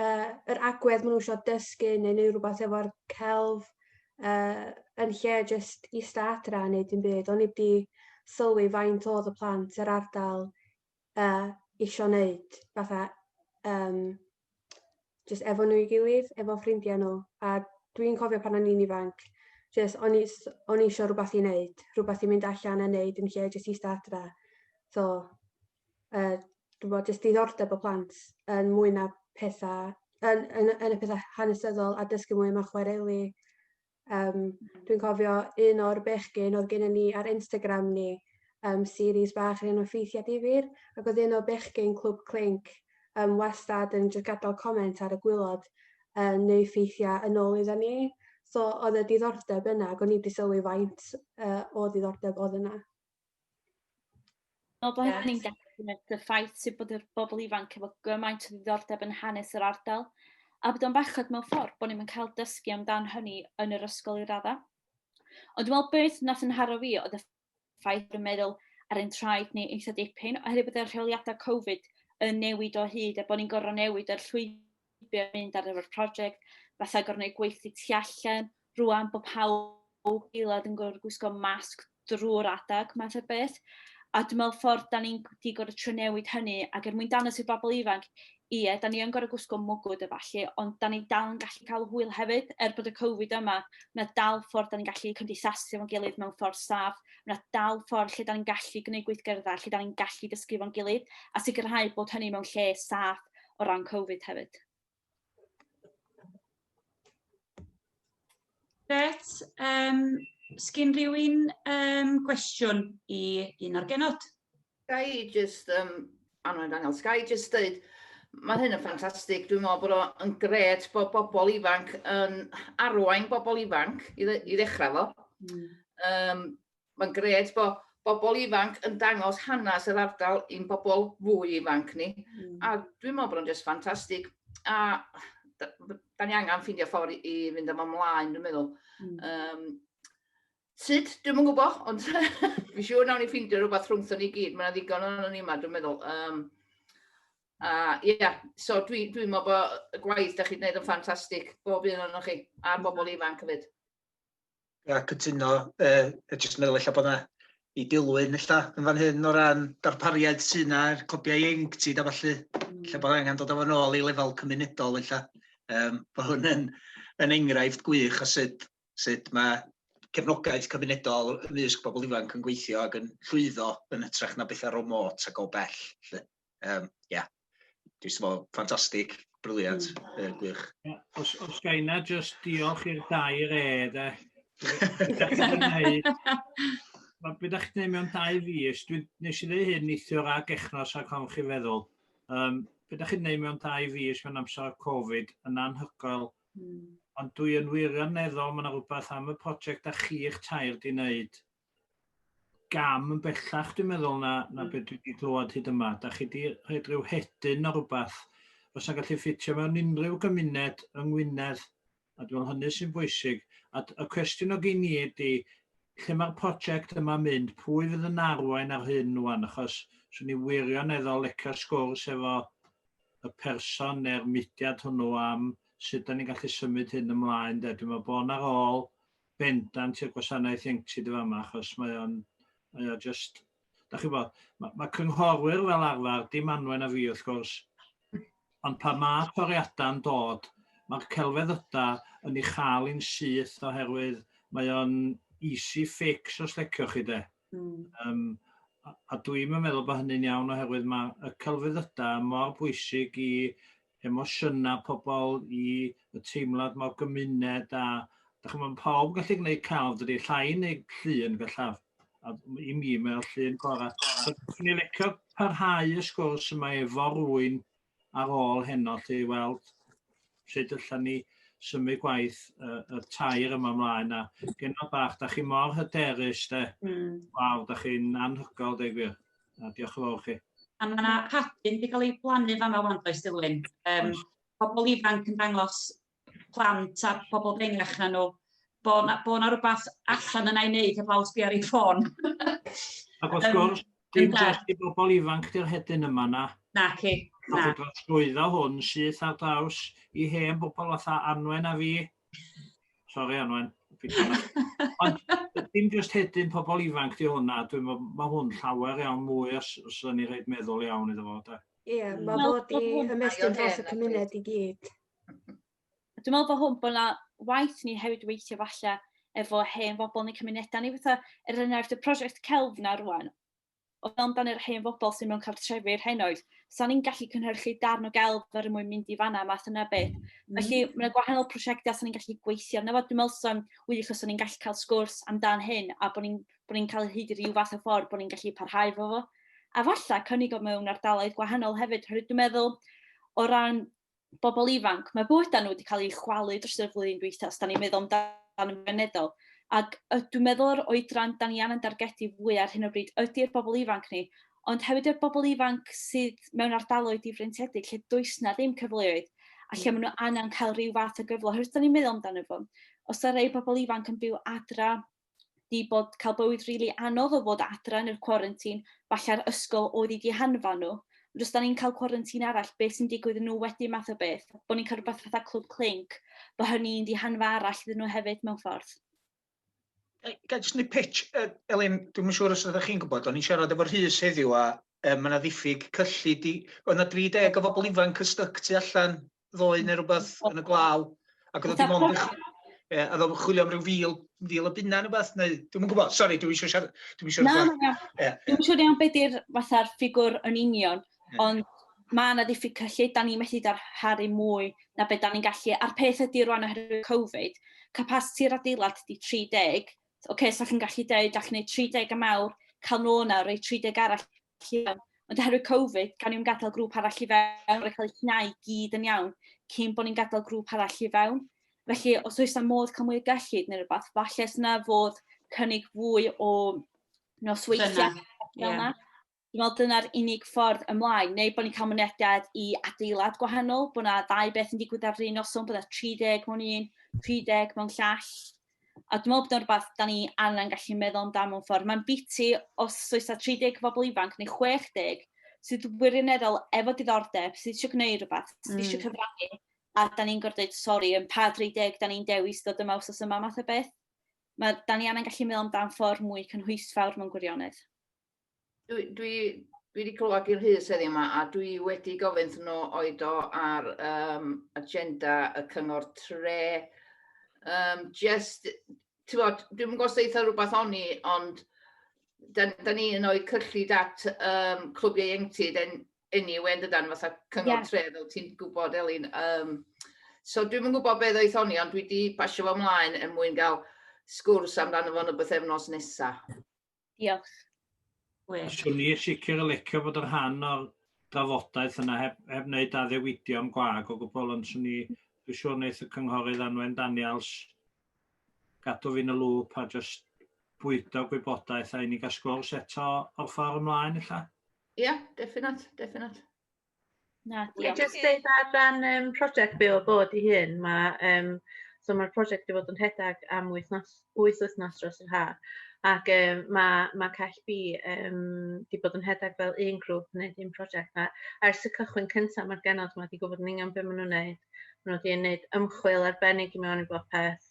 yr agwedd maen nhw eisiau dysgu neu wneud rhywbeth efo'r celf yn lle jyst ista adra a wneud dim byd. O'n i wedi sylwi faint oedd y plant yr ardal isio wneud fatha jyst efo nhw i gilydd, efo ffrindiau nhw. A dwi'n cofio pan o'n i'n ifanc, jyst o'n i isio rhywbeth i wneud, rhywbeth i mynd allan a wneud yn lle jyst ista adra. So, dwi'n meddwl jyst diddordeb y plant yn mwy na pethau, yn y pethau hanesyddol a dysgu mwy am y chwareli. Dwi'n cofio un o'r bechgyn oedd gennym ni ar Instagram ni, series bach yn enw Ffeithiau Difyr, ac oedd un o bechgyn Clwb Clinc wastad yn jyst gadael comment ar y gwaelod neu ffeithiau yn ôl iddo ni. So oedd y diddordeb yna, ac o'n i wedi sylwi faint o ddiddordeb oedd yna. Wel, bod hynny'n definite, y ffaith sydd bod y bobl ifanc efo gymaint o ddiddordeb yn hanes yr ardal, a bod o'n bechod mewn ffordd bod ni'n cael dysgu amdan hynny yn yr ysgol i raddau. Ond dwi'n meddwl beth nath yn haro fi oedd y ffaith yn meddwl ar ein traed ni eitha dipyn, oherwydd bod y rheoliadau Covid yn newid o hyd a bod ni'n gorfod newid yr llwybr mynd ar efo'r prosiect, fatha gorfod gwneud gweithdy tu allan, rŵan bod pawb aelod yn gorfod gwisgo masg drwy'r adag, math o beth. A dwi'n meddwl ffordd da ni'n di gorfod trio newid hynny, ac er mwyn dangos i'r bobl ifanc, ie, da ni yn gorfod gwisgo mwgwd efallai, ond da ni dal yn gallu cael hwyl hefyd, er bod y Covid yma, mae dal ffordd da ni'n gallu cymdeithasu efo'n gilydd mewn ffordd saff, mae dal ffordd lle da ni'n gallu gwneud gweithgareddau, lle da ni'n gallu dysgu efo'n gilydd, a sicrhau bod hynny mewn lle saff o ran Covid hefyd. Grêt. Sgyn rhywun gwestiwn i un o'r genod? Ga i jyst, Anwen Daniels, ga i jyst dweud, mae hyn yn ffantastig. Dwi'n meddwl bod o'n grêt bod bobl ifanc yn arwain bobl ifanc i ddechrau fo. Mae'n grêt bod bobl ifanc yn dangos hanes yr ardal i'n bobl fwy ifanc ni. A dwi'n meddwl bod o'n jyst ffantastig. A da ni angen ffeindio ffordd i fynd am ymlaen, dwi'n meddwl. Sut? Dwi'm yn gwybod, ond fi'n siŵr nawn ni ffeindio rhywbeth rhwngthon ni gyd. Mae yna ddigon o'n ni yma, dwi'n meddwl. A ie, yeah, so dwi meddwl bod y gwaith da chi'n gwneud yn ffantastig, bob un ohonoch chi, a'r bobl ifanc hefyd. Ia, cytuno. Jyst meddwl ella bod yna i dilwyn ella yn fan hyn o ran darpariaeth sydd yna i'r clybiau ieuenctid a ballu. Ella bod angen dod â fo nôl i lefel cymunedol ella. Bod hwn yn enghraifft gwych o sut mae cefnogaeth cymunedol ymysg bobl ifanc yn gweithio ac yn llwyddo yn hytrach na bethau remote ac o bell. Felly. Yeah, dwi'n meddwl, ffantastig, brilliant, gwych. Yeah, os ga i just diolch i'r dair e, de. Be da chi'n gwneud mewn 2 fis, nes i ddweud hyn neithiwr ag echnos ac ofn chi feddwl. Be da chi'n gwneud mewn 2 fis mewn amser Covid yn anhygoel. Ond dwi yn wirioneddol, mae yna rhywbeth am y prosiect a chi eich tair di wneud gam yn bellach, dwi'n meddwl, na beth dwi wedi clywed hyd yma. Da chi wedi rhoi rhyw hedyn o rhywbeth fysa'n gallu ffitio mewn unrhyw gymuned yng Ngwynedd. A dwi'n meddwl hynny sy'n bwysig. A y cwestiwn o gen i ydy, lle mae'r prosiect yma'n mynd, pwy fydd yn arwain ar hyn rwan? Achos swn i wirioneddol licio sgwrs efo y person neu'r mudiad hwnnw am sut da ni'n gallu symud hyn ymlaen. De. Dwi'n meddwl bod ar ôl bendant i'r gwasanaeth ieuenctid y fama, achos mae o just, da chi'n bod, mae cynghorwyr fel arfer, dim Anwen a fi wrth gwrs, ond pan mae toriadau'n dod, mae'r celfyddydau yn ei chael yn syth oherwydd mae o'n easy fix os leciwch chi de. A dwi'n meddwl bod hynny'n iawn oherwydd mae y celfyddydau mor bwysig i emosiynau pobl, i y teimlad mor gymuned a da chi'n meddwl, pawb gallu gwneud celf, dydy, llai neu llun gallaf. A i mi mae'r llun gorau. So, swn i'n licio parhau y sgwrs yma efo rywun ar ôl heno, lle i weld sut allan ni symud gwaith y tair yma ymlaen. A genod bach, da chi mor hyderus, de. Waw, da chi'n anhygoel, dweud gwir. A diolch yn fawr chi. A mae yna hadyn wedi cael ei blannu fama wan, does Dilwyn? Pobl ifanc yn dangos plant a pobl bengach na nhw bo na rhywbeth allan yna i wneud heblaw sbio ar ei ffôn. Ac wrth gwrs, dim jyst i bobl ifanc di'r hedyn yma na. Na, ci. Na. Nath o drosglwyddo hwn syth ar draws i hen bobl fatha Anwen a fi. Sori, Anwen. Ond dim jyst hedyn pobl ifanc di hwnna. Dwi'n meddwl, mae hwn llawer iawn mwy os ydyn ni rhaid meddwl iawn iddo fo. De. Ie, mae fod i ymestyn dros y cymuned i gyd. Dwi'n meddwl bod hwn, bod yna waith ni hefyd weithio falle efo hen bobl yn y cymunedau ni. Fatha, er enghraifft, y prosiect celf na rwan, oedd amdan yr hen bobl sy'n mewn cartrefi'r henoed. Sa ni'n gallu cynhyrchu darn o gelf er mwyn mynd i fanna, math yna beth. Felly, mae yna gwahanol prosiectau sa'n ni'n gallu gweithio arno fo. Dwi'n meddwl sa'n wych os ni'n gallu cael sgwrs amdan hyn a bod ni'n cael hyd i ryw fath o ffordd bod ni'n gallu parhau fo fo. A falle cynnig o mewn ardaloedd gwahanol hefyd. Oherwydd dwi'n meddwl o ran bobl ifanc, mae bywydau nhw wedi cael eu chwalu dros y flwyddyn dwytha, os da ni'n meddwl amdano yn gynyddol. Ac dwi'n meddwl yr oedran da ni angen dargedu fwy ar hyn o bryd ydy'r bobl ifanc ni, ond hefyd y bobl ifanc sydd mewn ardaloedd difreintiedig lle does na ddim cyfleoedd a lle maen nhw angen cael rhyw fath o gyfle. Oherwydd da ni'n meddwl amdano fo, os yna rei bobl ifanc yn byw adra, di bod cael bywyd rili really anodd o fod adra yn yr quarantine, falle'r ysgol oedd i dihanfa nhw. Ond os da ni'n cael quarantine arall, beth sy'n digwydd i nhw wedi math o beth? Bod ni'n cael rhywbeth fatha Clwb Clink, bod hynny'n dihanfa arall iddyn nhw hefyd mewn ffordd. Ga i jyst wneud pitch? Elin, dwi'm yn siŵr os ydych chi'n gwybod, o'n i'n siarad efo Rhys heddiw a mae yna ddiffyg cyllid i... Oedd yna 30 o bobl ifanc yn styc tu allan ddoe neu rhywbeth yn y glaw, ac oedd o dim ond... Ie, a oedd o'n chwilio am ryw fil o bunna neu rhywbeth, neu... Dwi'm yn gwybod, sori, dwi'm eisiau siarad... Dwi'm eisiau... Na, na, na. Dwi'm yn siŵr iawn beth yw'r fatha'r ffigwr yn union, ond mae yna ddiffyg cyllid, da ni'n methu darparu mwy na beth da ni'n gallu. A'r peth ydy rwan oherwydd Covid, capasiti'r adeilad ydy 30. Oce, okay, so chi'n gallu dweud, allwn ni 30 am awr, cael nhw yna, rhoi 30 arall i fewn. Ond oherwydd Covid, gan ni'n gadael grŵp arall i fewn, rhaid cael eu llnau gyd yn iawn, cyn bod ni'n gadael grŵp arall i fewn. Felly, os oes yna modd cael mwy o gyllid neu rhywbeth, falle os yna fodd cynnig fwy o nosweithiau fel yna. Dwi'n meddwl dyna'r unig ffordd ymlaen, neu bod ni'n cael mynediad i adeilad gwahanol, bod yna ddau beth yn digwydd ar yr un noson, bod yna 30 mewn un, 30 mewn llall. A dwi'n meddwl bod yna rhywbeth da ni angen gallu meddwl amdano mewn ffordd. Mae'n biti os oes 'na 30 o bobl ifanc neu 60 sydd wirioneddol efo diddordeb, sydd eisiau gwneud rhywbeth, sydd eisiau cyfrannu, a da ni'n gorfod dweud sori, yn pa 30 da ni'n dewis dod yma wsos yma math o beth. Mae, da ni angen gallu meddwl amdan ffordd mwy cynhwysfawr mewn gwirionedd. Dwi wedi clywed i'r Rhys heddiw yma a dwi wedi gofyn iddyn nhw oed o ar agenda y cyngor tre. Just, ti'n bod, dwi'm yn gwybod os eitha rhywbeth oni, ond da, da ni yn oed cyllid at clwbiau ieuenctid anyway, yn dydan, fatha cyngor tre, fel ti'n gwybod, Elin. So dwi'm yn gwybod beth ddoeth oni, ond dwi wedi pasio fo ymlaen er mwyn gael sgwrs amdano fo yn y bythefnos nesaf. Diolch. Wych. Swn i sicr yn licio bod yn rhan o'r drafodaeth yna heb wneud addewidion gwag o gwbl, ond swn i, dwi'n siŵr wneith y cynghorydd Anwen Daniels gadw fi'n y lŵp a jyst bwydo gwybodaeth a i ni gael sgwrs eto o'r ffordd ymlaen ella. Ie, yeah, definite, definite. Na, Ga i diolch. jyst deud ar ran prosiect Byw a Bod ei hun, so mae'r prosiect wedi bod yn rhedeg am 8 wythnos dros yr ha, ac ma' Cell B 'di bod yn rhedeg fel un grŵp yn neud un prosiect, a ers y cychwyn cyntaf mae'r genod 'ma 'di gwybod yn union be maen nhw'n neud. Maen nhw wedi neud ymchwil arbennig i mewn i bob peth,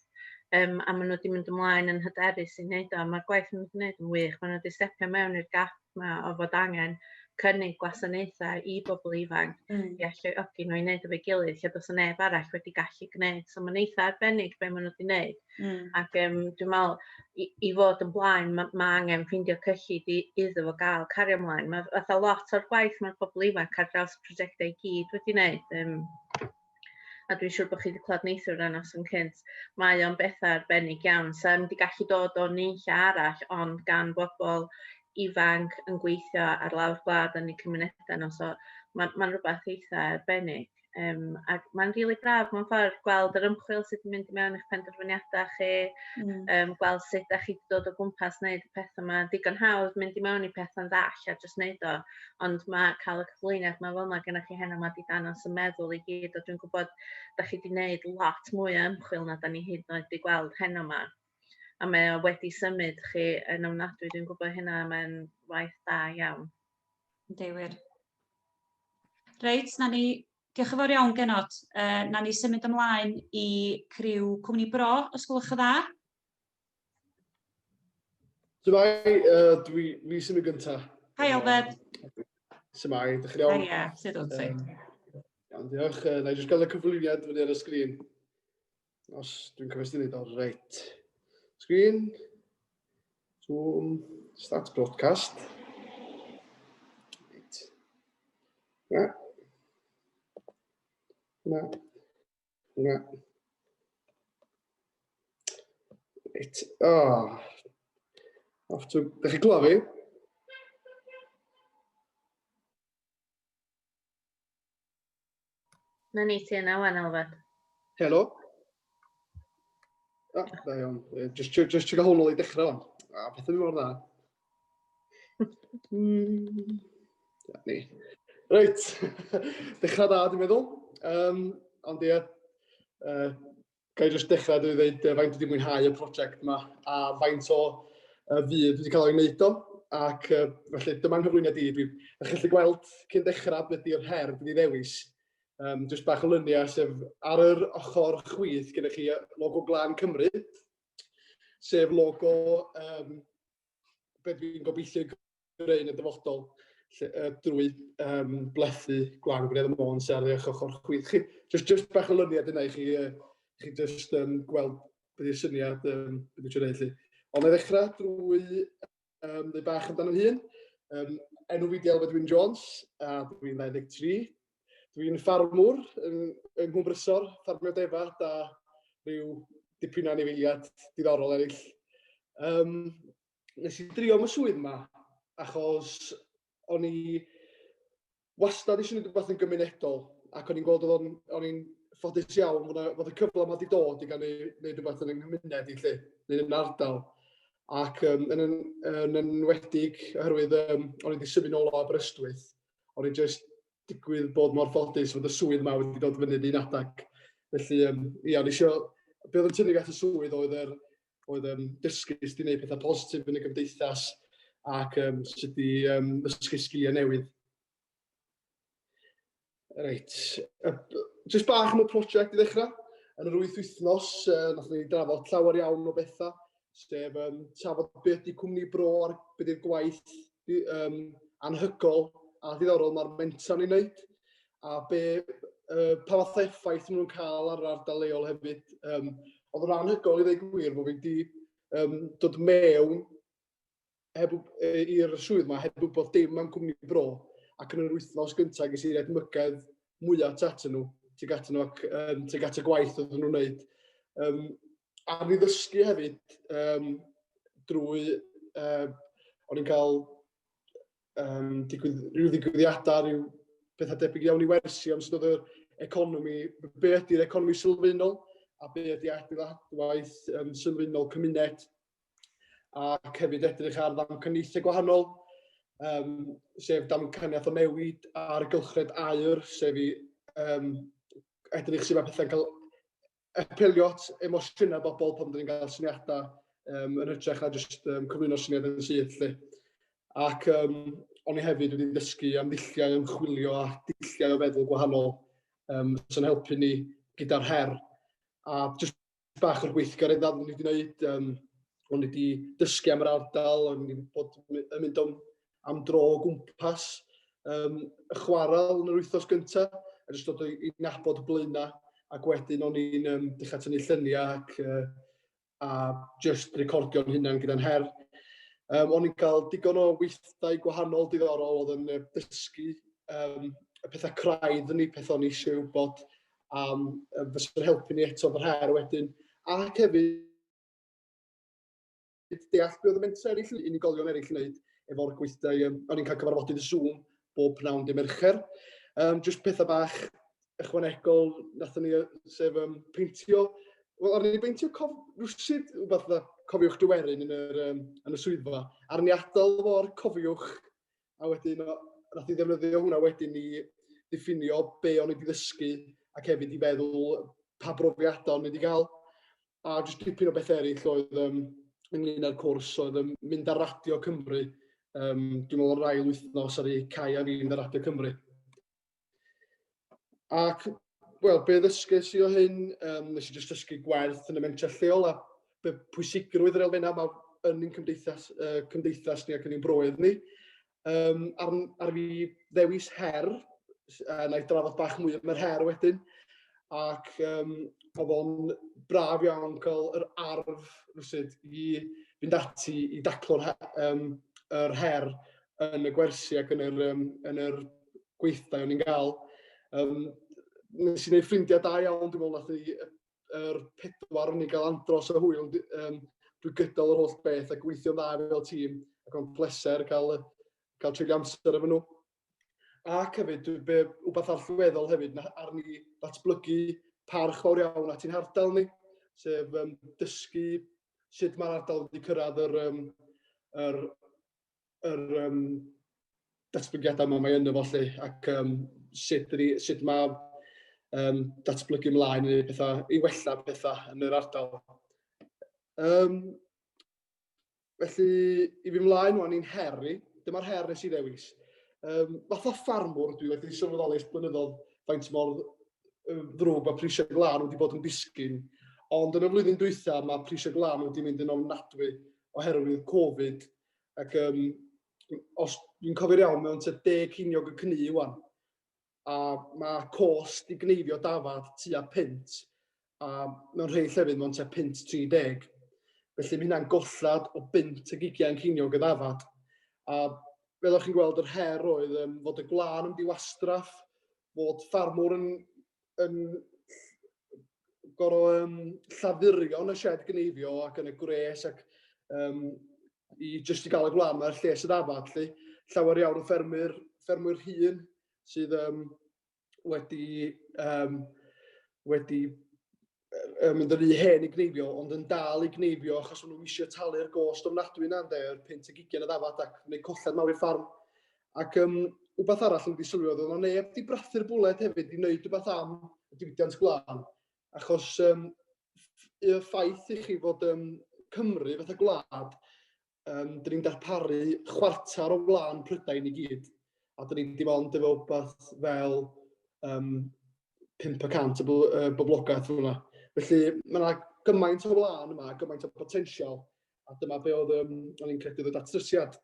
a maen nhw wedi mynd ymlaen yn hyderus i wneud o. Mae'r gwaith maen nhw wedi wneud yn wych, maen nhw wedi stepio mewn i'r gap 'ma o fod angen cynnig gwasanaethau i bobl ifanc i alluogi nhw i wneud efo'i gilydd lle does neb arall wedi gallu gwneud. So mae'n eitha arbennig be maen nhw wedi wneud. Ac dwi'n meddwl i fod yn blaen, ma angen ffeindio cyllid iddo fo gael cario ymlaen. Mae fatha lot o'r gwaith mae'r bobl ifanc ar draws y prosiectau i gyd wedi wneud. A dwi'n siŵr bod chi wedi clywed neithiwr yn noson cynt. Mae o'n bethau arbennig iawn. Sa'n wedi gallu dod o nunlla arall, ond gan bobl ifanc yn gweithio ar lawr gwlad yn eu cymunedau nhw. So ma rhywbeth eitha arbennig. Ac mae'n rili braf mewn ffordd gweld yr ymchwil sydd wedi mynd i mewn i'ch penderfyniadau chi, gweld sut dach chi wedi dod o gwmpas wneud y pethau yma. Digon hawdd mynd i mewn i pethau'n ddall a jyst wneud o, ond mae cael y cyflwyniad yma fel yma gennych chi heno yma wedi dangos y meddwl i gyd, a dwi'n gwybod dach chi wedi wneud lot mwy o ymchwil na da ni hyd yn oed wedi gweld heno yma. A mae o wedi symud chi yn ofnadwy, dwi'n gwybod hynna, mae'n waith da iawn. Yndi, wir. Reit, na ni, diolch yn fawr iawn, Genod. Na ni symud ymlaen i criw Cwmni Bro, os gwelwch yn dda. Shwmae, fi sy'n mynd gyntaf. Hi, Elfed. Shwmae, dych chi'n iawn? Hiya, sut wyt ti? Iawn, diolch. Na i jyst gael y cyflwyniad fyny ar y sgrin. Os dwi'n cofio sut i wneud o, reit. Sgrin, Zoom, start broadcast. Reit. Na. Na. Na. Reit. Oh. Off to... Dych chi'n clywed fi? Na ni ti yna wan, Elfed. Helo. Ah, da iawn. Just trio gael hwn ôl i dechrau o'n. Ah, pethau ddim mor dda. Ni. Reit, dechrau da, dwi'n meddwl. Ond ie, ga i jyst dechrau drwy ddeud faint dwi wedi mwynhau y prosiect yma a faint o fudd dwi wedi cael o'i wneud o. Ac felly dyma'n nghyflwyniad i. Dwi, ydych chi'n gallu gweld cyn dechrau beth yw'r her dwi wedi ddewis. Jyst bach o luniau, sef ar yr ochr chwith gennych chi logo Glân Cymru. sef logo um, be dwi'n gobeithio greu yn y dyfodol lle, drwy um, blethu gwlân Gwynedd y Môn sy'n ar eich ochr chwith chi. Just, just bach o lyniad yna i chi, chi just um, gweld beth yw'r syniad um, beth dwi'n gwneud. Ond na ddechrau drwy um, dweud bach amdano'n hun. Um, enw fi di Elfed Wyn Jones, a dwi'n 23. Dwi'n ffarmwr yng, yng Nghwmbrysor, ffarmio defaid a rhyw dipyn o anifeiliad diddorol eraill. Um, nes i drio am y swydd yma, achos o'n i wastad eisiau gwneud rhywbeth yn gymunedol, ac o'n i'n gweld oedd o'n i'n ffodus iawn fod, fod y cyfle yma wedi dod i gael ei wneud rhywbeth yn yng nghymuned i lle, neu yn ardal. Ac um, yn, yn, yn enwedig oherwydd um, o'n i wedi symud nôl o Aberystwyth, o'n i jyst digwydd bod mor ffodus fod y swydd yma wedi dod fyny un adag. Felly, um, ia, o'n i eisiau... Be oedd yn tynnu at y swydd oedd yr, oedd um, dysgu sut i wneud pethau positif yn y gymdeithas ac um, sut i um, ddysgu sgiliau newydd. Reit, jyst bach am y prosiect i ddechrau. Yn yr wyth wythnos, uh, nath ni drafod llawer iawn o bethau, sef um, trafod beth ydy cwmni bro a'r beth yw'r gwaith um, anhygol a ddiddorol mae'r mentor ni'n wneud, a be, uh, pa fath o effaith maen nhw'n cael ar yr ardal leol hefyd. Um, oedd yn anhygol i ddweud gwir bod fi wedi um, dod mewn heb, i'r swydd yma heb wybod dim am cwmni bro, ac yn yr wythnos gyntaf ges i'r edmygedd mwyaf at nhw, tuag at nhw ac um, tuag at y gwaith oedden nhw'n wneud. Um, a ni ddysgu hefyd um, drwy, uh, o'n i'n cael um, digwydd, rhyw ddigwyddiadau, rhyw bethau debyg iawn i wersi am sut oedd yr economi, be ydy'r economi sylfaenol a be ydy adeiladwaith um, sylfaenol cymuned ac hefyd edrych ar ddamcaniaethau gwahanol, um, sef damcaniaeth o newid a'r gylchred aur, sef i um, edrych sut mae pethau'n cael apelio at emosiynau bobl pan dyn ni'n cael syniadau um, yn hytrach na jyst um, cyflwyno syniad yn syth. Lle. Ac um, o'n i hefyd wedi dysgu am ddulliau ymchwilio a dulliau o feddwl gwahanol um, sy'n helpu ni gyda'r her. A jyst bach o'r gweithgareddau o'n i wedi gwneud. Um, o'n i wedi dysgu am yr ardal, o'n i wedi bod yn mynd am, am dro o gwmpas um, y chwarel yn yr wythnos gyntaf, a jyst dod i nabod y blaenau, ac wedyn o'n i'n um, dechrau tynnu lluniau ac, uh, a just recordio'n hunan gyda'n her. Um, o'n i'n cael digon o weithdai gwahanol diddorol oedd yn dysgu um, y pethau craidd yn ni, pethau o'n i eisiau wybod am fysa'n helpu ni eto efo'r her wedyn. Ac hefyd deall be oedd y mentrau eraill, unigolion eraill yn wneud efo'r gweithdai. Um, o'n i'n cael cyfarfodydd Zoom bob pnawn dy Mercher. Um, just pethau bach ychwanegol nathon ni, sef um, peintio. Wel, arni ni beintio cof, rwsyd, rhywbeth fatha cofiwch Dryweryn yn, yr, um, yn y swyddfa. Arni adael fo'r cofiwch a wedyn nath i ddefnyddio hwnna wedyn i ddiffinio be o'n i wedi ddysgu ac hefyd i feddwl pa brofiadau o'n i wedi cael. A jyst dipyn o bethau eraill oedd um, ynglyn â'r cwrs oedd um, mynd ar Radio Cymru. Um, dwi'n meddwl yr ail wythnos ar ei cae a fi mynd ar Radio Cymru. Ac, wel, be ddysges i o hyn, um, nes i jyst dysgu gwerth yn y mentrau lleol a be pwysigrwydd yr elfennau yma yn ein cymdeithas, uh, cymdeithas ni ac yn ein broedd ni. Um, ar, ar fi ddewis her, uh, na i drafod bach mwy am yr her wedyn, ac um, oedd o'n braf iawn cael yr arf rywsut i fynd ati i daclo'r um, yr her yn y gwersi ac yn yr, um, yn yr gweithdai o'n i'n gael. Um, nes i wneud ffrindiau da iawn, dwi'n meddwl nath ni yr pedwar o'n i gael andros o hwyl um, drwy gydol yr holl beth a gweithio'n dda fel tîm ac o'n pleser cael, cael treulio amser efo nhw. Ac hefyd, be, wbeth allweddol hefyd, na, arni ddatblygu parch fawr iawn at ein hardal ni, sef um, dysgu sut mae'r ardal wedi cyrraedd yr, um, yr yr um, datblygiadau yma mae yno fo lle, ac um, sut, ydi, sut mae um, datblygu ymlaen i pethau, i wella pethau yn yr ardal. Um, felly, i fi mlaen wan i'n her i, dyma'r her nes i ddewis. Um, fath o ffarmwr dwi wedi sylweddoli ers blynyddoedd faint mor ddrwg mae prisiau glân wedi bod yn disgyn. Ond yn y flwyddyn dwytha, mae prisiau gwlân wedi mynd yn ofnadwy oherwydd Covid. Ac um, os dwi'n cofio'n iawn, mewn tua 10 ceiniog y cnu wan. A mae cost i gneifio dafad tua punt, a mewn rhai llefydd mae'n tua punt 30. Felly mae hynna'n gollad o bunt ag ugian ceiniog y ddafad. A fel o'ch chi'n gweld, yr her oedd um, fod y gwlân yn mynd i wastraff, fod ffarmwr yn, yn gorfod um, llafurio yn y shed gneifio ac yn y gwres ac um, i jyst i gael y gwlân mae'r lles y ddafad. Lly. Llawer iawn o ffermwyr, ffermwyr hŷn sydd um, wedi, um, wedi uh, mynd yn rhy hen i gneifio, ond yn dal i gneifio achos maen nhw eisiau talu'r gost ofnadwy yna, ynde, yr punt ag ugain y ddafad ac wneud colled mawr i'r ffarm. Ac um, wbeth arall yn wedi sylwi oedd yna neb wedi brathu'r bwled hefyd i wneud rhywbeth am y diwydiant gwlân. Achos um, y ffaith i chi fod um, Cymru fatha gwlad, um, dyn ni'n darparu chwarter o wlân Prydain i gyd. A dyn ni'n dim ond efo wbeth fel um, 5% y boblogaeth fel yna. Felly mae yna gymaint o wlân yma, gymaint o potensial, a dyma be oedd um, o'n i'n credu oedd y datrysiad.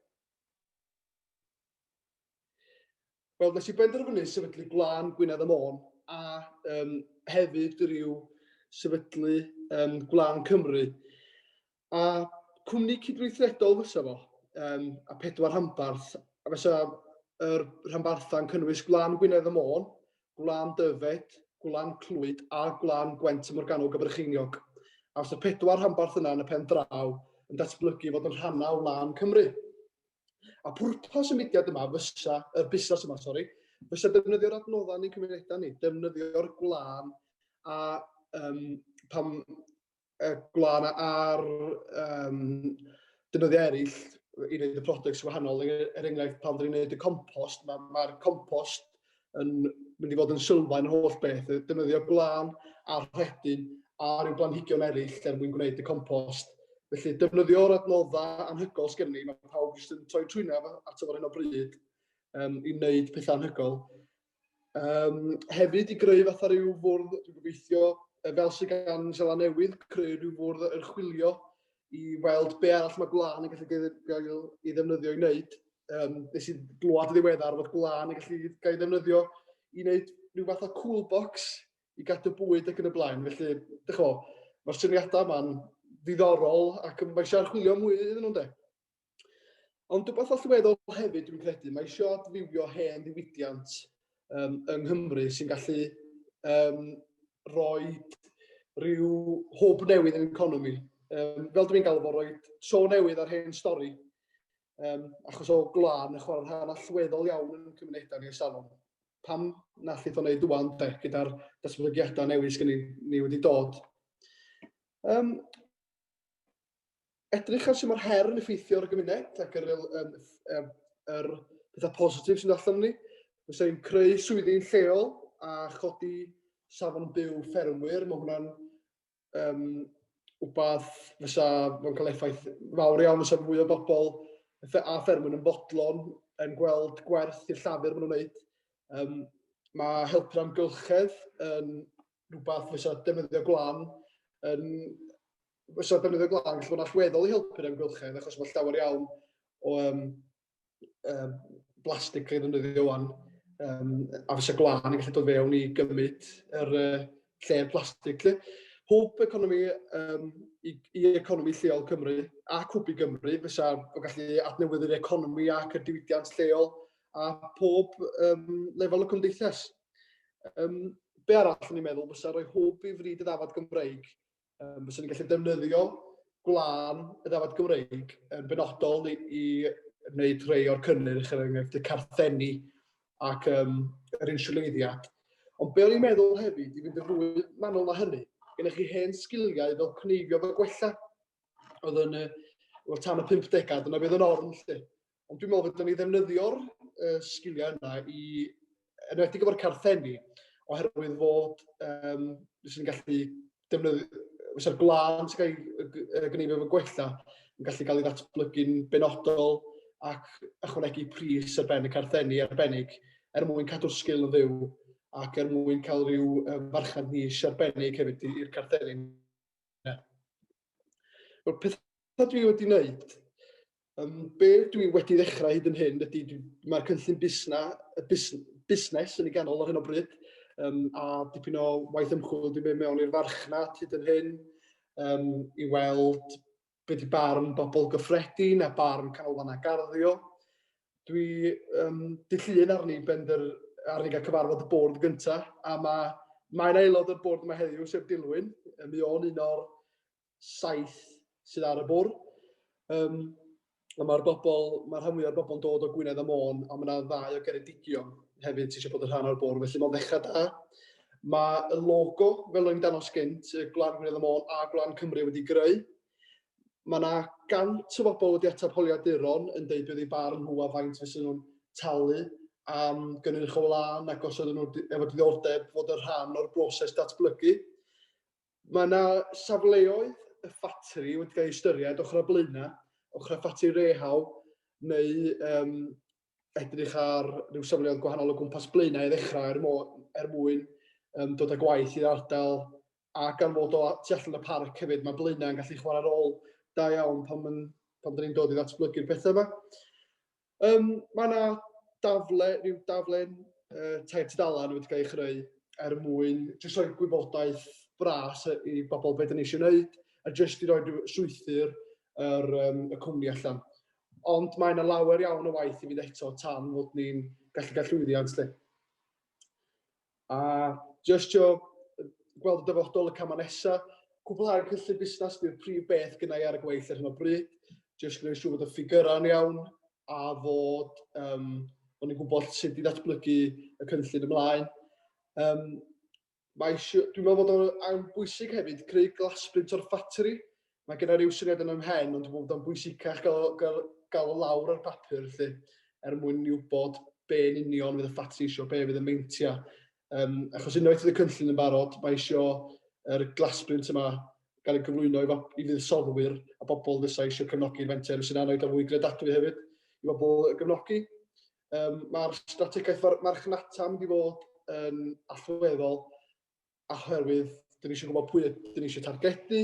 Wel, nes i benderfynu sefydlu Gwlân Gwynedd a Môn a um, hefyd rhyw sefydlu um, Gwlân Cymru. A cwmni cydweithredol fysa fo, um, a pedwar rhanbarth, a fysa yr rhanbarthau'n cynnwys Gwlân Gwynedd a Môn, Gwlân Dyfed, Gwlân Clwyd a Gwlân Gwent a Morgannwg a Brycheiniog. A fysa'r pedwar rhanbarth yna yn y pen draw yn datblygu fod yn rhannau o Wlân Cymru. A pwrpas y mudiad yma fysa, y busnes yma, sori, fysa defnyddio'r adnoddau yn ein cymunedau ni, defnyddio'r gwlân a um, pam y gwlân a'r um, defnyddiau eraill i wneud y products wahanol. Er enghraifft, pan dyn ni'n gwneud y compost, mae'r ma compost yn mynd i fod yn sylfaen yr holl beth. Defnyddio gwlân a'r rhedyn a rhyw blanhigion eraill er mwyn gwneud y compost. Felly defnyddio'r adnoddau anhygoel sgen ni, mae pawb jyst yn troi trwynaf ato fo ar hyn o bryd um, i wneud pethau anhygoel. Um, hefyd i greu fatha rhyw fwrdd, dwi'n gobeithio, fel sydd gan Seland Newydd, creu rhyw fwrdd yrchwilio i weld be arall mae gwlân yn gallu gael ei ddefnyddio i wneud. Um, nes i glwad y ddiweddar fod gwlân yn gallu gael ei ddefnyddio i wneud rhyw fath o cool box i gadw bwyd ac yn y blaen. Felly, dych o, mae'r syniadau yma'n ddiddorol ac mae eisiau archwilio mwy iddyn nhw'n de. Ond rhywbeth allweddol hefyd, dwi'n credu, mae eisiau adfywio hen ddiwydiant um, yng Nghymru sy'n gallu um, rhoi rhyw hwb newydd yn economi. Um, fel dwi'n galw fo, rhoi tro newydd ar hen stori. Um, achos o gwlân yn chwarae rhan allweddol iawn yn cymunedau ni ers talwm. Pam na allith o wneud ŵan de, gyda'r datblygiadau newydd sgynny ni wedi dod. Um, edrych ar sut mae'r her yn effeithio ar y gymuned ac yr, um, um, yr pethau positif sy'n allan ni. Fysa ni'n creu swyddi'n lleol a chodi safon byw ffermwyr. Mae hwnna'n um, wbath fysa fo'n cael effaith fawr iawn fysa fwy o bobl a ffermwyr yn fodlon yn gweld gwerth i'r llafur maen nhw'n wneud. Um, mae helpu'r amgylchedd yn rhywbeth fysa defnyddio gwlan yn fysa defnyddio gwlan gallu bod yn allweddol i helpu'r amgylchedd achos mae llawer iawn o um, um, blastig cael ei ddefnyddio wan um, a fysa gwlan yn gallu dod fewn i gymryd yr uh, lle'r plastig. Lle. Hwb economi um, i, i economi lleol Cymru ac hwb i Gymru fysa o gallu adnewyddu'r economi ac y diwydiant lleol a pob um, lefel o cymdeithas. Um, be arall o'n i'n meddwl fysa rhoi hwb i fryd y ddafad Gymreig. Um, fysa ni'n gallu defnyddio gwlân y ddafad Gymreig yn benodol i, i wneud rhai o'r cynnyrch, er enghraifft y carthenni ac um, yr insiwleiddiad. Ond be o'n i'n meddwl hefyd, i fynd yn fwy manwl na hynny, gennych chi hen sgiliau fel cneifio fo gwella. Oedd yn, wel, tan y 50au, dyna beth yn orn, lle. Ond dwi'n meddwl fedrwn ni ddefnyddio'r uh, sgiliau yna i, enwedig efo'r carthenni, oherwydd fod um, fysen ni'n gallu defnyddio, fysa'r gwlân sy'n cael ei gwneud efo gwella yn gallu cael ei ddatblygu'n benodol ac ychwanegu pris ar ben y carthenni arbennig er mwyn cadw'r sgil yn fyw ac er mwyn cael rhyw farchnad niche arbennig hefyd i'r carthenni. Wel, pethau dwi wedi wneud, be dwi wedi ddechrau hyd yn hyn ydy, mae'r cynllun busna, bus, busnes yn ei ganol ar hyn o bryd, a dipyn o waith ymchwil dwi'n mynd mewn i'r farchnad hyd yn hyn, i weld be di barn bobl gyffredin a barn canolfannau garddio. Dwi um, di llun arni bender arni gael cyfarfod y bwrdd gyntaf, a mae mae'n aelod o'r bwrdd yma heddiw, sef Dilwyn. Mae o'n un o'r saith sydd ar y bwrdd. Um, a mae'r bobl, mae'r rhan fwyaf o'r bobl yn dod o Gwynedd a Môn, a mae yna ddau o Geredigion hefyd sydd eisiau bod yn rhan o'r bwrdd, felly mae'n ddechrau da. Mae y logo, fel o'n i'n dangos gynt, y Gwlad Gwynedd a Môn a Gwlad Cymru wedi greu. Mae yna 100 o bobl wedi ateb holiaduron yn deud beth eu barn nhw a faint fysen nhw'n talu am gynnyrch o wlân ac os oedden nhw efo diddordeb fod yn rhan o'r broses datblygu. Mae yna safleoedd y ffatri wedi cael ei ystyried ochr a Blaenau, ochr a ffatri Rehau, neu um, edrych ar ryw safleoedd gwahanol o gwmpas Blaenau i ddechrau er, mo, er mwyn um, dod â gwaith i'r ardal a gan fod o tu allan y parc hefyd, mae Blaenau yn gallu chwarae rôl da iawn pan, man, pan dyn ni'n dod i ddatblygu'r pethau yma. Um, mae yna dafle, rhyw daflen tair tudalen wedi cael ei chreu er mwyn jyst rhoi gwybodaeth bras i bobl beth ni eisiau gwneud a jyst i roi strwythur yr, um, y cwmni allan. Ond mae yna lawer iawn o waith i fynd eto tan fod ni'n gallu cael llwyddiant. Lle. A jyst trio gweld y dyfodol y camau nesaf, cwblhau'r cynllun busnes di'r prif beth gyda i ar y gweill ar hyn o bryd. Jyst gwneud siŵr bod y ffigurau'n iawn a fod, um, bod ni'n gwybod sut i ddatblygu y cynllun ymlaen. Um, mae eisiau, dwi'n meddwl bod o'n bwysig hefyd creu glasbrint o'r ffatri. Mae gen i ryw syniad yn 'y mhen, ond dwi'n meddwl bod o'n bwysicach gael, gael, gael o lawr ar bapur, felly, er mwyn i wybod be yn union fydd y ffatri eisiau, be fydd y meintiau. Um, achos unwaith fydd y cynllun yn barod, mae eisiau yr glasbrint yma gael ei gyflwyno i, i fuddsoddwyr a bobl fysa eisiau cefnogi'r fenter, sy'n anodd o fwy gredadwy hefyd i bobl gefnogi. Um, Mae'r strategaeth marchnata mynd i fod yn allweddol oherwydd dyn ni eisiau gwybod pwy ydyn ni eisiau targedu.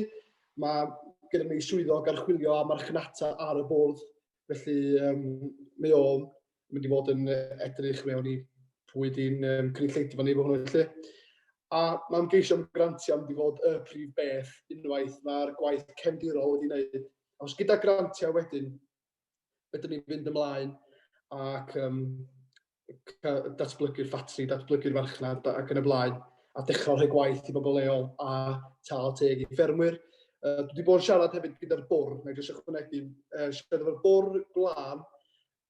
Mae gyda ni swyddog archwilio a marchnata ar y bwrdd, felly um, mae o'n mynd i fod yn edrych mewn i pwy di'n um, cynulleidfa ni efo hwnnw felly. A mae ymgeisio am grantiau mynd i fod y prif beth unwaith mae'r gwaith cefndirol wedi wneud. Os gyda grantiau wedyn, fedrwn ni fynd ymlaen ac um, datblygu'r ffatri, datblygu'r farchnad ac yn y blaen, a dechrau rhoi gwaith i bobl leol a tâl teg i ffermwyr. Dwi wedi bod yn siarad hefyd gyda'r bwrdd, na i jyst ychwanegu, siarad efo'r bwrdd gwlân,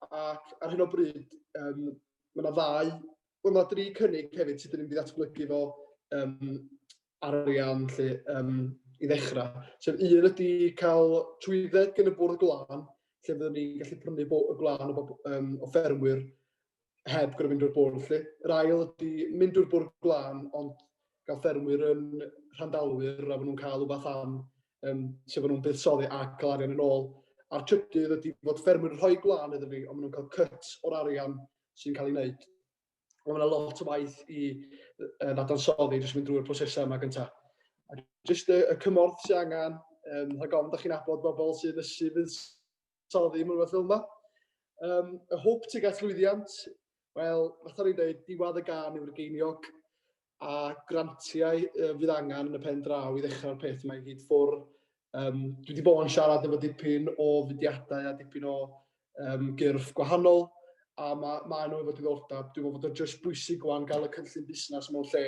ac ar hyn o bryd, um, mae yna ddau, wel, mae dri cynnig hefyd sydd yn mynd i ddatblygu fo um, arian lle, um, i ddechrau. Sef un ydy cael trwydded gen y bwrdd gwlân, lle fyddwn ni'n gallu prynu y gwlân o, bob, um, o ffermwyr heb gorfod mynd drwy'r bwrdd. Lle. Yr ail ydy mynd drwy'r bwrdd gwlân, ond gael ffermwyr yn rhandalwyr a maen nhw'n cael rhywbeth am um, sef maen nhw'n buddsoddi a cael arian yn ôl. A'r trydydd ydy fod ffermwyr yn rhoi gwlân iddyn ni, ond maen nhw'n cael cut o'r arian sy'n cael ei wneud. Ond mae yna lot o waith i ddadansoddi, jyst mynd drwy'r prosesau yma gyntaf. A jyst y, y cymorth sy'n angen, um, rhag ofn da chi'n abod bobl sydd ysu fuddsoddi mewn rhywbeth fel yma. Um, y hwb tuag at lwyddiant, wel, fatha ni'n dweud, diwedd y gan yw'r geiniog a grantiau uh, fydd angen yn y pen draw i ddechrau'r peth yma i gyd ffwr. Um, dwi wedi bod yn siarad efo dipyn o fudiadau a dipyn o um, gyrff gwahanol, a mae, ma nhw efo diddordeb. Dwi'n meddwl bod o'n just bwysig gwan gael y cynllun busnes mewn lle.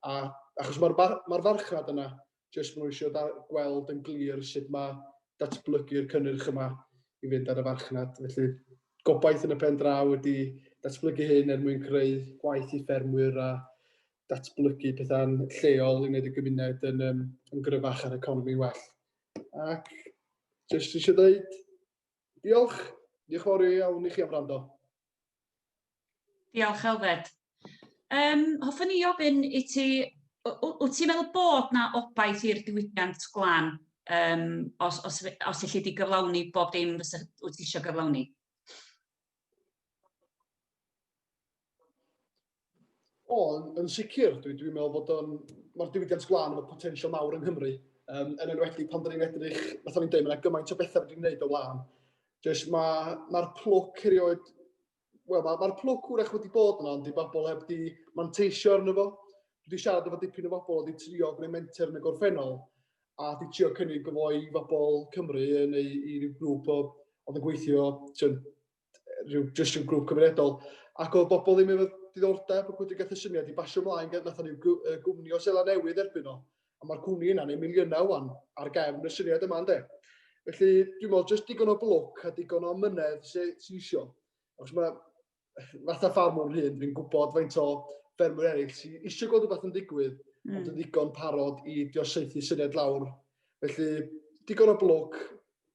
A, achos mae'r ma farchnad yna, jyst maen nhw eisiau gweld yn glir sut mae datblygu'r cynnyrch yma i fynd ar y farchnad. Felly gobaith yn y pen draw ydy datblygu hyn er mwyn creu gwaith i ffermwyr a datblygu pethau'n lleol i wneud y gymuned yn, um, yn gryfach a'r economi well. Ac jyst eisiau dweud diolch. Diolch yn fawr iawn i chi am wrando. Diolch, Elfed. Um, hoffwn i ofyn i ti, wyt ti'n meddwl bod na obaith i'r diwydiant gwlân um, os, os, os elli di gyflawni bob dim fysa wyt ti eisiau gyflawni? O, yn sicr. Dwi'n dwi meddwl fod o'n... Mae'r diwydiant gwlân efo potensial mawr yng Nghymru. Um, yn enwedig pan da ni'n edrych, fatha ni'n dweud, mae yna gymaint o bethau wedi'n gwneud o blaen. Jyst mae'r ma plwc erioed, wel, mae'r ma plwc wrach wedi bod yna, ond di bobl heb di manteisio arno fo. Dwi wedi siarad efo dipyn o bobl wedi trio gwneud menter yn y gorffennol, a di trio cynnig fo i bobl Cymru neu i ryw grŵp o, oedd yn gweithio, ti'n, rhyw, jyst rhyw grŵp cymunedol. Ac oedd bobl ddim efo diddordeb ac wedi gath y syniad i basio ymlaen, nath ni gwmni o Seland Newydd erbyn o. A mae'r cwmni yna'n ei miliynau wan ar gefn y syniad yma, ynddo. Felly, dwi'n meddwl, jyst digon o blwc a digon o mynedd sy'n sy isio. Achos mae fatha ffarmwr hyn, dwi'n gwybod faint o ffermwyr eraill sy'n eisiau gweld rhywbeth yn digwydd, ond yn ddigon parod i diosaethu syniad lawr. Felly, digon o blwc,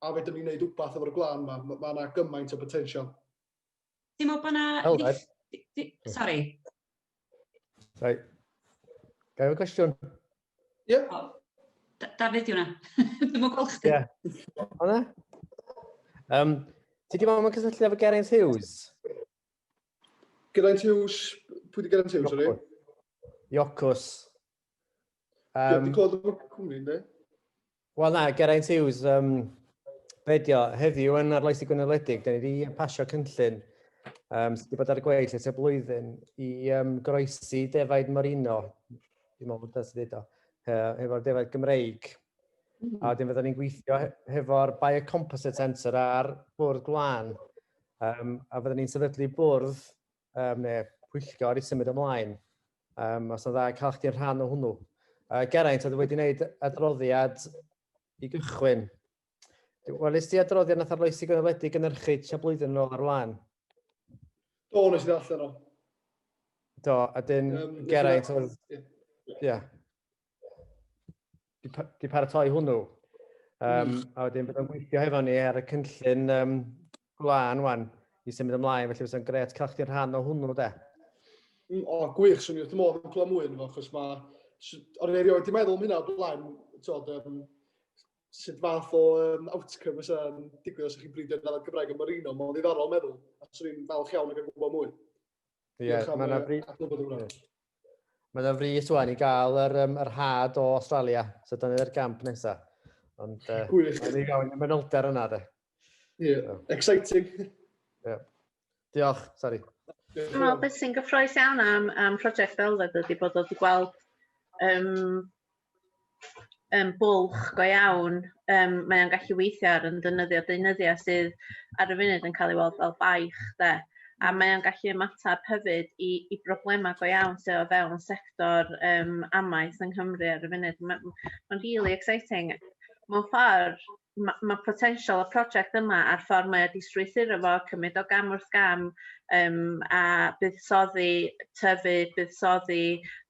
a fedrwn ni wneud wbath efo'r gwlân yma. Mae yna gymaint o potensial. Ti'n meddwl bod yna... Sorry. Sorry. Gael y cwestiwn? Ie. Yeah. Dafydd, di hwnna. Dwi'n mwyn gweld chdi. Ie. Hwna? Um, ti di bod mewn cysylltu efo Geraint Hughes? Geraint Hughes? Pwy di Geraint Hughes, sorry? Iocws. Um, Ie, di clywed am y cwmni, ynddi? Wel na, Geraint Hughes, um, be di o, heddiw yn Arloesi Gwynedd da ni wedi pasio cynllun um, sydd wedi bod ar y gweill ers y blwyddyn i um, groesi defaid Merino, dwi'n meddwl bod sydd o, hefo'r defaid Gymreig. A wedyn fyddwn ni'n gweithio hefo'r Biocomposite Centre a'r bwrdd gwlân. Um, a fyddwn ni'n sefydlu bwrdd um, neu pwyllgor i symud ymlaen. Um, os yna dda cael chdi'n rhan o hwnnw. Geraint oedd wedi gwneud adroddiad i gychwyn. Wel, nes ti adroddiad nath Arloesi Gwynedd gynhyrchu tua blwyddyn yn ôl ar wlân? Do, nes i ddarllen o. Do, a dyn um, Geraint oedd... Ie. Yeah. Di, di paratoi hwnnw. A wedyn bydd o'n gweithio hefo ni ar y cynllun um, gwlân wan i symud ymlaen, felly fysa'n gret cael chdi'n rhan o hwnnw de. O, gwych, swn i wrth y modd yn clywed mwy yn fo, achos mae... O'n i erioed wedi meddwl am hynna o blaen, tod, um, sut fath o um, outcome fysa'n digwydd os ydych chi'n bridio dafad Gymraeg yn Merino, mae'n ddiddorol meddwl, a swn i'n falch iawn o gael gwybod mwy. Ie, yeah, mae yna bryd... Mae yna frys wan i gael yr, um, yr had o Australia, so dyna ni'r gamp nesaf. Ond uh, Gwych. Mae'n gael y manylder yna, de. Ie, yeah. So. Exciting. Yeah. Diolch, sorry. Dwi'n meddwl beth sy'n gyffrous iawn am, am prosiect Elfed ydy bod o wedi gweld um, um, bwlch go iawn. Um, mae o'n gallu weithio ar yn defnyddio deunyddiau sydd ar y funud yn cael ei weld fel baich, de. A mae o'n gallu ymateb hefyd i, i broblemau go iawn sydd o fewn sector um, amaeth yng Nghymru ar y funud. Mae'n ma really exciting. Mewn ffordd, mae ma potensial y prosiect yma a'r ffordd mae wedi strwythuro fo, cymryd o gam wrth gam, um, a buddsoddi, tyfu, buddsoddi,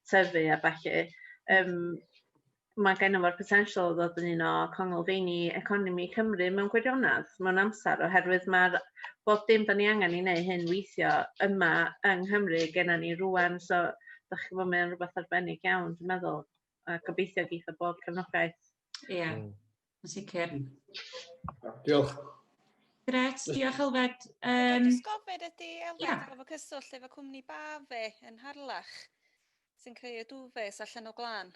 tyfu a ballu. Um, mae gennym fo'r potensial o ddod yn un o conglfeini economi Cymru mewn gwirionedd mewn amser, oherwydd mae'r bob dim da ni angen i wneud hyn weithio yma yng Nghymru gennym ni rwan, so da chi'n gwybod, mae'n rhywbeth arbennig iawn, dwi'n meddwl, a gobeithio geith o bob cefnogaeth. Ie, yeah, yn sicr. Diolch. Gret, diolch Elfed. Um, Jyst gofyn ydy Elfed yeah. efo cyswllt efo cwmni Bafe yn Harlech sy'n creu y dwfes allan o glân?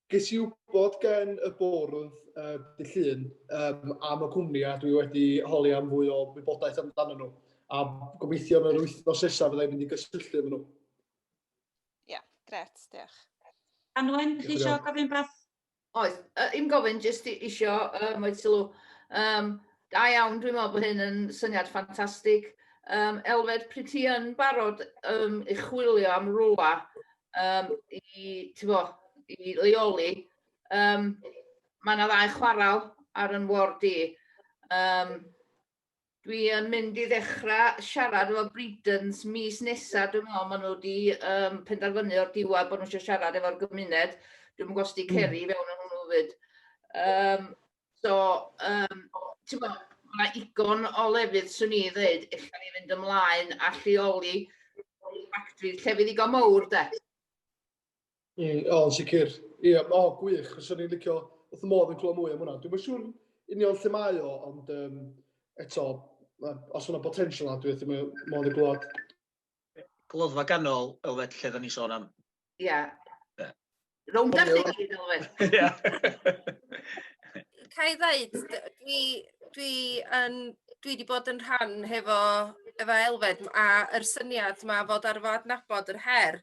Ges i wybod gen y bwrdd uh, dydd Llun um, am y cwmni a dwi wedi holi am fwy o wybodaeth amdano nhw. A gobeithio yn yr wythnos nesaf fyddai'n mynd i gysylltu efo nhw. Ie, yeah, gret, diolch. Anwen, chi eisiau gofyn beth? Oes, uh, i'm gofyn, jyst isio um, oed sylw. Um, da iawn, dwi'n meddwl bod hyn yn syniad ffantastig. Um, Elfed, pryd ti yn barod um, i chwilio am rwla um, i, bo, i leoli, um, mae yna ddau chwaral ar yn ward i. Um, dwi yn mynd i ddechrau siarad efo Breedons mis nesaf, dwi'n meddwl, maen nhw wedi um, penderfynu o'r diwedd bod nhw eisiau siarad efo'r gymuned. Dwi'n gwybod os di Ceri fewn yn hwnnw fyd. Um, so, um, ti'n bod, mae yna igon o lefydd swn i ddweud, ella ni fynd ymlaen a lleoli factory, llefydd igon mowr, de. Mm, o, yn sicr. Ie, o, gwych. Swn i'n licio wrth y modd yn clywed mwy am hwnna. Dwi'n siŵr union lle mae o, ond um, eto, os yna potensial na, dwi wrth y modd yn glywed. Gloddfa ganol, Elfed, lle da ni sôn am? Ie. Yeah. Rownd â chdi gyd, Elfed. Ie. Ca i ddeud, dwi, dwi, yn, dwi wedi bod yn rhan hefo, efo Elfed a yr syniad ma fod ar fo adnabod yr her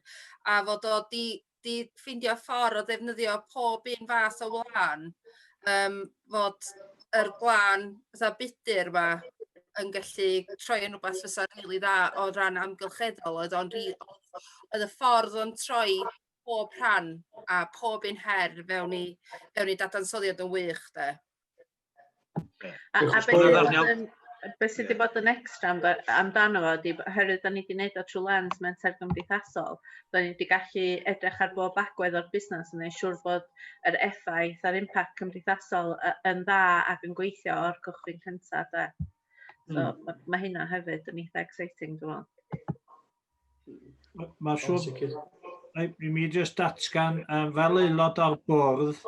a fod o di, di ffeindio ffordd o ddefnyddio pob un fath o wlân, um, fod yr gwlân fatha budur ma yn gallu troi yn rhywbeth fysa rili dda o ran amgylcheddol, oedd o'n oedd y ffordd o'n troi pob rhan a pob un her fewn i, fewn i dadansoddiad yn wych, de. A, a beth sydd be sydd wedi bod yn extra amdano fo ydy, oherwydd da ni wedi gwneud o trwy lens menter gymdeithasol, da ni wedi gallu edrych ar bob agwedd o'r busnes yn gwneud siŵr bod yr effaith a'r impact cymdeithasol yn dda ac yn gweithio o'r cychwyn cyntaf. De. So mae ma hynna hefyd yn eitha exciting, dwi'n meddwl. Mae'n siŵr, i mi jyst datgan, um, fel aelod o'r bwrdd,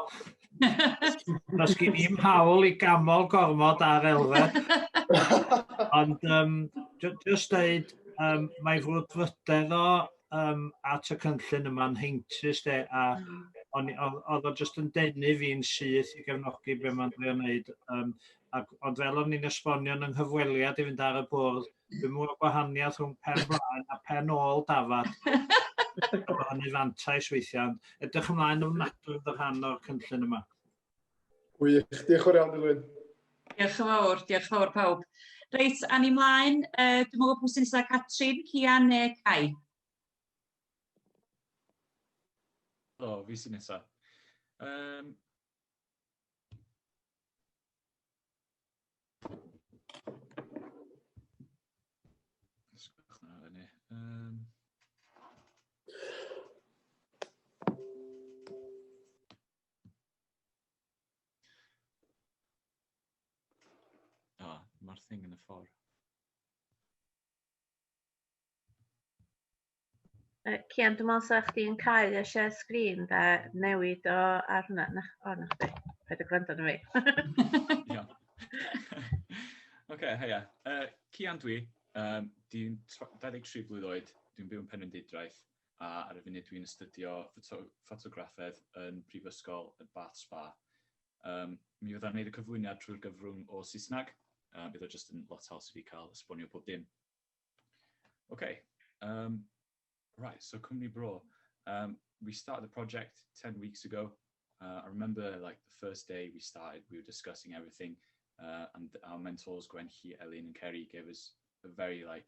does gen i'm hawl i gamol gormod ar Elfed. Ond um, just deud, um, mae frwdfrydedd o um, at y cynllun yma'n heintus de, a oedd o jyst yn denu fi'n syth i gefnogi be mae'n drio wneud. Um, ac, ond fel o'n i'n esbonio yn nghyfweliad i fynd ar y bwrdd, Dwi'n mwyn gwahaniaeth rhwng pen blaen a pen ôl dafad. Mae hynny fantais weithiau, ond edrych ymlaen ofnadwy fod rhan o'r cynllun yma. Wych, diolch yn fawr iawn, Dilwyn. Diolch yn fawr, diolch yn fawr pawb. Reit, a ni mlaen, uh, dwi'n meddwl pwy sy'n nesaf, Catrin, Cian neu Kai? O, oh, fi sy'n nesaf. Um, Oh, mae'r thing yn y ffordd. Cian, dwi'n meddwl sa chdi'n cael y share screen da, newid o ar hwnna. Na, o, na chdi. Paid â gwrando arno fi. Iawn. Oce, heia. Cian dwi. Um, dwi'n 23 blwydd oed, dwi'n byw yn Penrhyndeudraeth, a ar y funud dwi'n astudio ffotograffedd yn Prifysgol y Bath Spa. Um, mi fyddai'n gwneud y cyflwyniad trwy'r gyfrwng o Saesneg. Bydd o jyst yn lot haws i fi cael esbonio pob dim. Okay, right, so Cwmni Bro. We started the project 10 weeks ago. I remember like the first day we started, we were discussing everything, and our mentors, Gwenlli, Elin and Kerry, gave us a very like,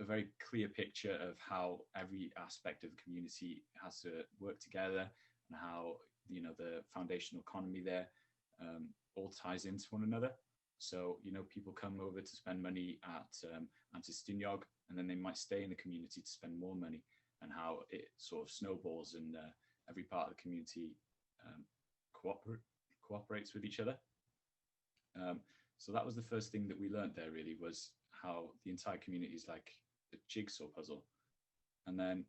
a very clear picture of how every aspect of the community has to work together and how, you know, the foundational economy there all ties into one another. So, you know, people come over to spend money at Antur Stiniog, and then they might stay in the community to spend more money, and how it sort of snowballs and every part of the community cooperates with each other. So that was the first thing that we learned there, really, was how the entire community is like a jigsaw puzzle. And then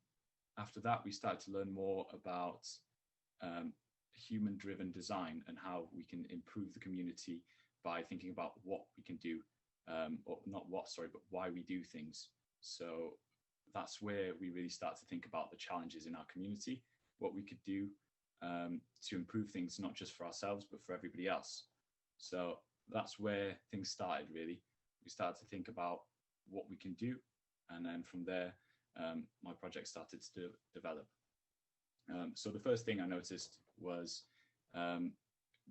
after that, we started to learn more about human-driven design and how we can improve the community by thinking about what we can do, or not what, sorry, but why we do things. So that's where we really start to think about the challenges in our community, what we could do to improve things, not just for ourselves, but for everybody else. So that's where things started, really. We started to think about what we can do. And then from there, my project started to develop. So the first thing I noticed was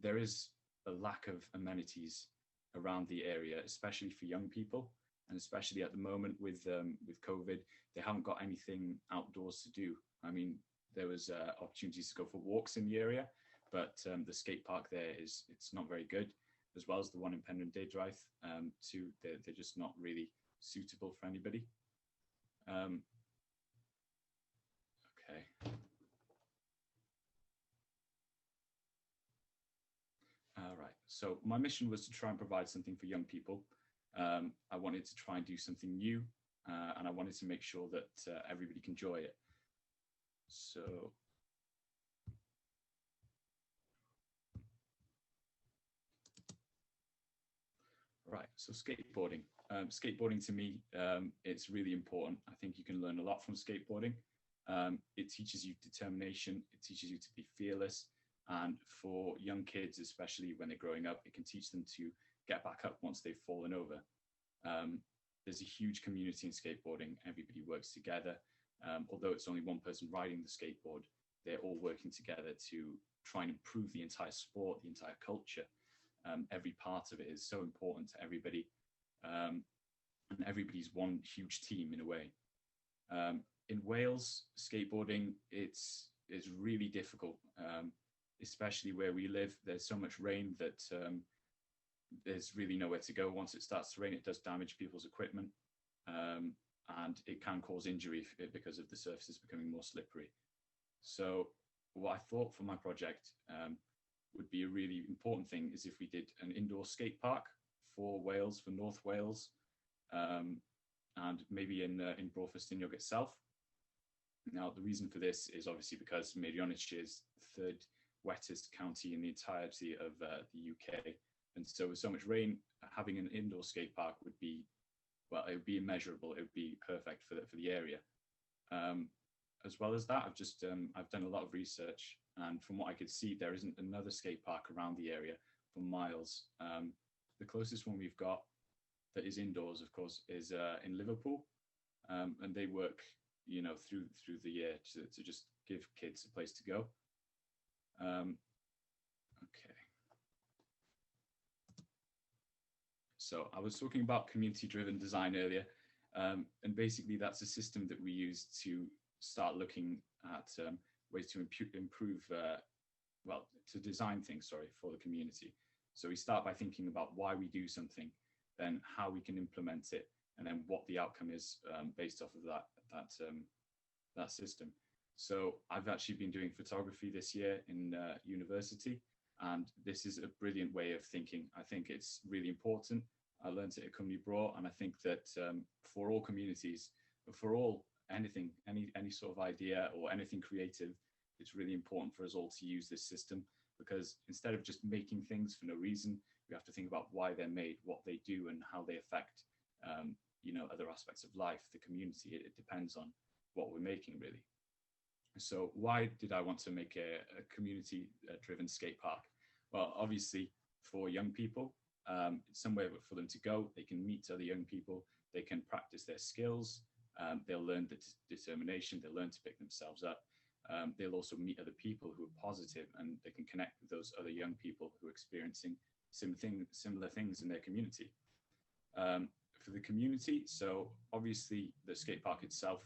there is a lack of amenities around the area, especially for young people, and especially at the moment with COVID, they haven't got anything outdoors to do. I mean, there was opportunities to go for walks in the area, but the skate park there is, it's not very good, as well as the one in Penrhyndeudraeth too. They're just not really suitable for anybody. Okay. All right, so my mission was to try and provide something for young people. I wanted to try and do something new, and I wanted to make sure that everybody can enjoy it. So, right, so skateboarding. Skateboarding to me, it's really important. I think you can learn a lot from skateboarding. It teaches you determination, it teaches you to be fearless, and for young kids, especially when they're growing up, it can teach them to get back up once they've fallen over. There's a huge community in skateboarding. Everybody works together. Although it's only one person riding the skateboard, they're all working together to try and improve the entire sport, the entire culture. Every part of it is so important to everybody. And everybody's one huge team in a way. In Wales, skateboarding, it's really difficult, especially where we live. There's so much rain that there's really nowhere to go. Once it starts to rain, it does damage people's equipment, and it can cause injury because of the surfaces becoming more slippery. So what I thought for my project would be a really important thing is if we did an indoor skate park for Wales, for North Wales, and maybe in Bro Ffestiniog itself. Now, the reason for this is obviously because Merionethshire is the third wettest county in the entirety of the UK. And so with so much rain, having an indoor skate park would be, well, it would be immeasurable. It would be perfect for the area. As well as that, I've done a lot of research, and from what I could see, there isn't another skate park around the area for miles. The closest one we've got that is indoors, of course, is in Liverpool, and they work, you know, through the year to just give kids a place to go. Okay. So I was talking about community-driven design earlier, and basically that's a system that we use to start looking at ways to improve, well, to design things, sorry, for the community. So we start by thinking about why we do something, then how we can implement it, and then what the outcome is based off of that system. So I've actually been doing photography this year in university, and this is a brilliant way of thinking. I think it's really important. I learned it at Cwmni Bro, and I think that for all communities, but for all anything, any sort of idea or anything creative, it's really important for us all to use this system, because instead of just making things for no reason, we have to think about why they're made, what they do, and how they affect, you know, other aspects of life, the community. It depends on what we're making, really. So why did I want to make a community-driven skate park? Well, obviously for young people, it's somewhere for them to go. They can meet other young people. They can practice their skills. They'll learn the determination. They'll learn to pick themselves up. They'll also meet other people who are positive, and they can connect with those other young people who are experiencing similar things in their community. For the community, so obviously the skate park itself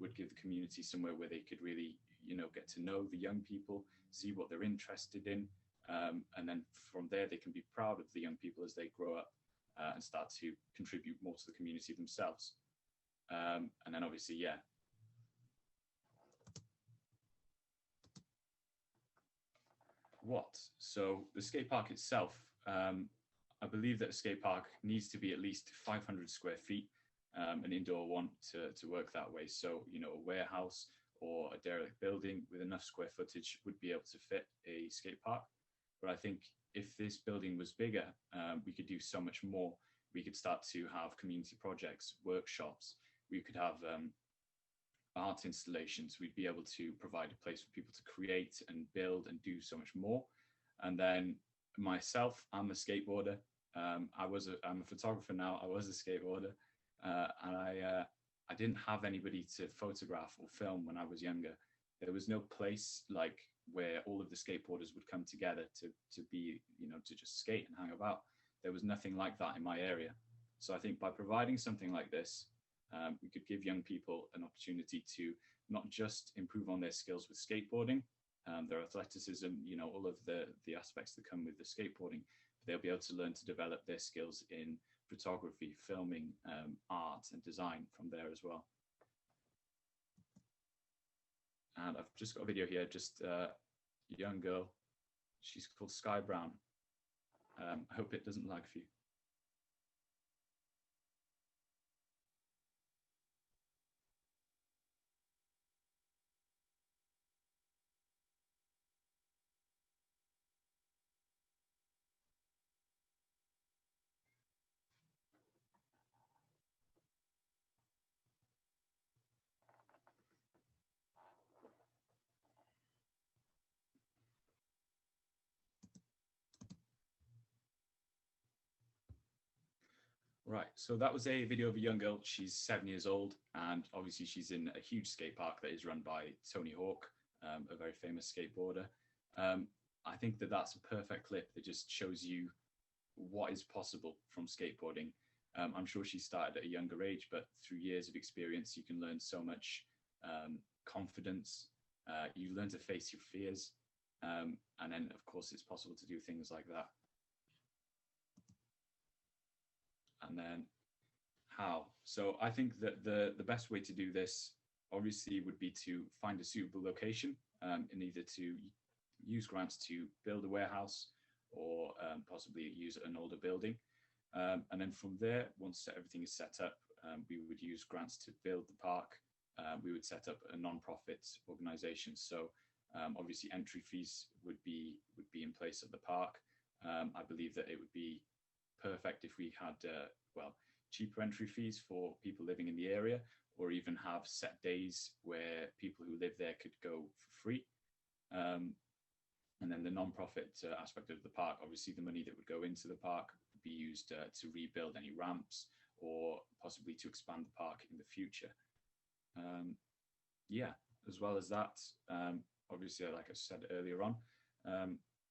would give the community somewhere where they could really, you know, get to know the young people, see what they're interested in, and then from there they can be proud of the young people as they grow up and start to contribute more to the community themselves. And then obviously, yeah. What? So the skate park itself, I believe that a skate park needs to be at least 500 square feet, an indoor one to work that way. So, you know, a warehouse or a derelict building with enough square footage would be able to fit a skate park. But I think if this building was bigger, we could do so much more. We could start to have community projects, workshops. We could have art installations. We'd be able to provide a place for people to create and build and do so much more. And then myself, I'm a skateboarder. I'm a photographer now. I was a skateboarder, and I didn't have anybody to photograph or film when I was younger. There was no place like where all of the skateboarders would come together to be, you know, to just skate and hang about. There was nothing like that in my area. So I think by providing something like this, we could give young people an opportunity to not just improve on their skills with skateboarding, their athleticism, you know, all of the aspects that come with the skateboarding, but they'll be able to learn to develop their skills in photography, filming, art and design from there as well. And I've just got a video here, just a young girl. She's called Sky Brown. I hope it doesn't lag for you. Right, so that was a video of a young girl. She's 7 years old, and obviously she's in a huge skate park that is run by Tony Hawk, a very famous skateboarder. I think that that's a perfect clip that just shows you what is possible from skateboarding. I'm sure she started at a younger age, but through years of experience, you can learn so much confidence. You learn to face your fears. And then, of course, it's possible to do things like that. And then how? So I think that the best way to do this obviously would be to find a suitable location and either to use grants to build a warehouse or possibly use an older building. And then from there, once everything is set up, we would use grants to build the park. We would set up a non-profit organization. So obviously entry fees would be in place at the park. I believe that it would be perfect if we had well, cheaper entry fees for people living in the area, or even have set days where people who live there could go for free. And then the non-profit aspect of the park, obviously the money that would go into the park would be used to rebuild any ramps or possibly to expand the park in the future. Yeah, as well as that, obviously, like I said earlier on,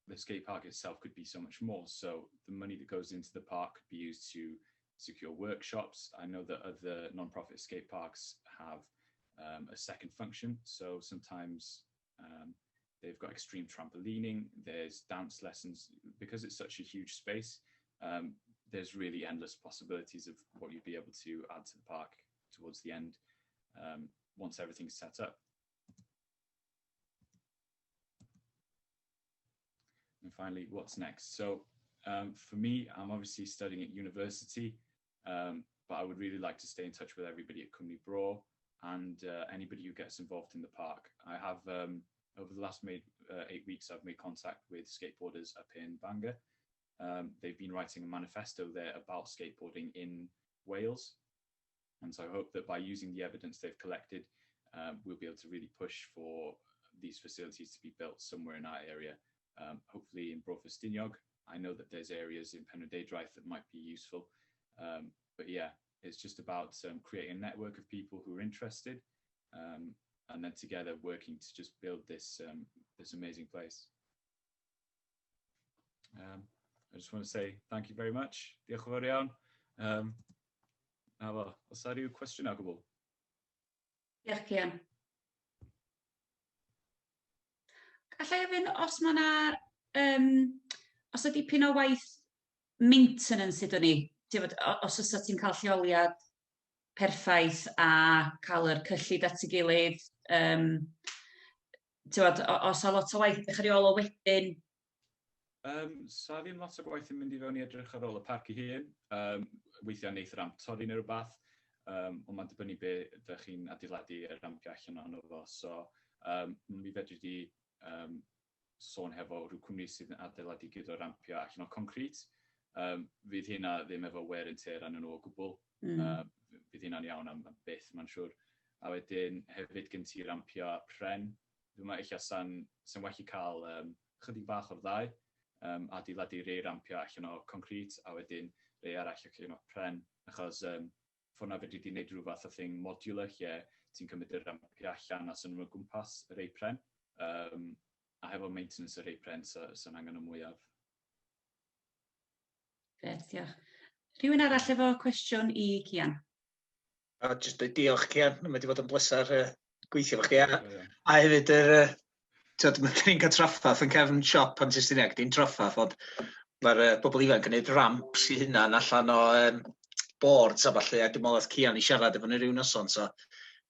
the skate park itself could be so much more. So the money that goes into the park could be used to secure workshops. I know that other non-profit skate parks have a second function. So sometimes they've got extreme trampolining, there's dance lessons. Because it's such a huge space, there's really endless possibilities of what you'd be able to add to the park towards the end once everything's set up. And finally, what's next? So for me, I'm obviously studying at university, but I would really like to stay in touch with everybody at Cwmni Bro and anybody who gets involved in the park. I have, over the last 8 weeks, I've made contact with skateboarders up in Bangor. They've been writing a manifesto there about skateboarding in Wales. And so I hope that by using the evidence they've collected, we'll be able to really push for these facilities to be built somewhere in our area, hopefully in Bro Ffestiniog. I know that there's areas in Penrhyndeudraeth that might be useful. But yeah, it's just about creating a network of people who are interested and then together working to just build this amazing place. I just want to say thank you very much. Diolch yn fawr iawn. Na fo, oes 'na ryw cwestiwn o gwbl? Diolch, Cian. Alla i ofyn os mae yna, os ydy dipyn o waith maintenance ydyn ni? Ti'n gwbod, os oes ti'n cael lleoliad perffaith a cael yr cyllid at ei gilydd, ti'n gwbod, os 'na lot o waith edrych ar ei ôl o wedyn? Sa ddim lot o gwaith yn mynd i fewn i edrych ar ôl y parc ei hun. Weithiau wneith ramp torri neu rhywbeth, ond mae'n dibynnu be ydych chi'n adeiladu y rampiau allan ohono fo. So, mi fedri di sôn hefo rhyw cwmni sydd yn adeiladu gyda rampiau allan o concret. Fydd hynna ddim efo wear and tear arnyn nhw o gwbl. Fydd hynna'n iawn am byth, mae'n siŵr. A wedyn hefyd gen ti rampiau pren. Dwi'n meddwl ella sa'n well i cael chydig bach o'r ddau. Adeiladu rei rampiau allan o concret a wedyn rei arall allan o pren. Achos ffordd na fedri di wneud rhyw fath o thing modular lle ti'n cymryd y rampiau allan a symud nhw o gwmpas y rei pren. A hefo maintenance y rei pren sa'n angen y mwyaf. Grêt, diolch. Rhywun arall efo cwestiwn i Cian? A jyst dweud diolch, Cian, mae wedi bod yn bleser gweithio efo chdi. A hefyd, tyd, mae ni'n cael traffath yn cefn siop pan ti'n dim traffath, ond mae'r bobl ifanc yn gwneud ramps i hunan allan o boards a falle, a dwi'n meddwl oedd Cian i siarad efo nhw ryw noson, so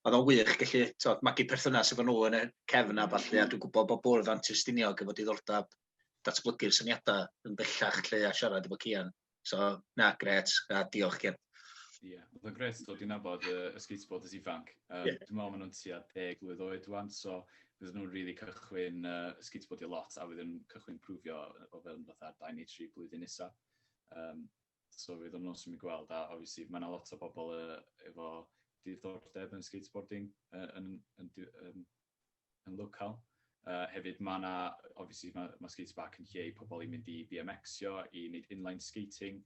oedd o'n wych gallu, tyd, magu perthynas efo nhw yn y cefn a falle, a dwi'n gwybod bod Bwrdd Antur Stiniog efo diddordeb datblygu'r syniadau yn bellach lle a siarad efo Cian. So, na, grêt, a diolch, Cian. Ie, yeah, oedd o'n grêt dod i nabod y skateboarders ifanc. Dwi'n meddwl maen nhw'n tua 10 blwydd oed wan, so fydden nhw'n really cychwyn skateboardio lot a fydden nhw'n cychwyn prwfio o fewn fatha 2 neu 3 blwyddyn nesa. So fydd o'n awesome i gweld, a obviously mae yna lot o bobl efo diddordeb yn skateboarding yn local. Hefyd mae yna, obviously mae skate park yn lle i pobl i mynd i BMX-io, i wneud inline skating.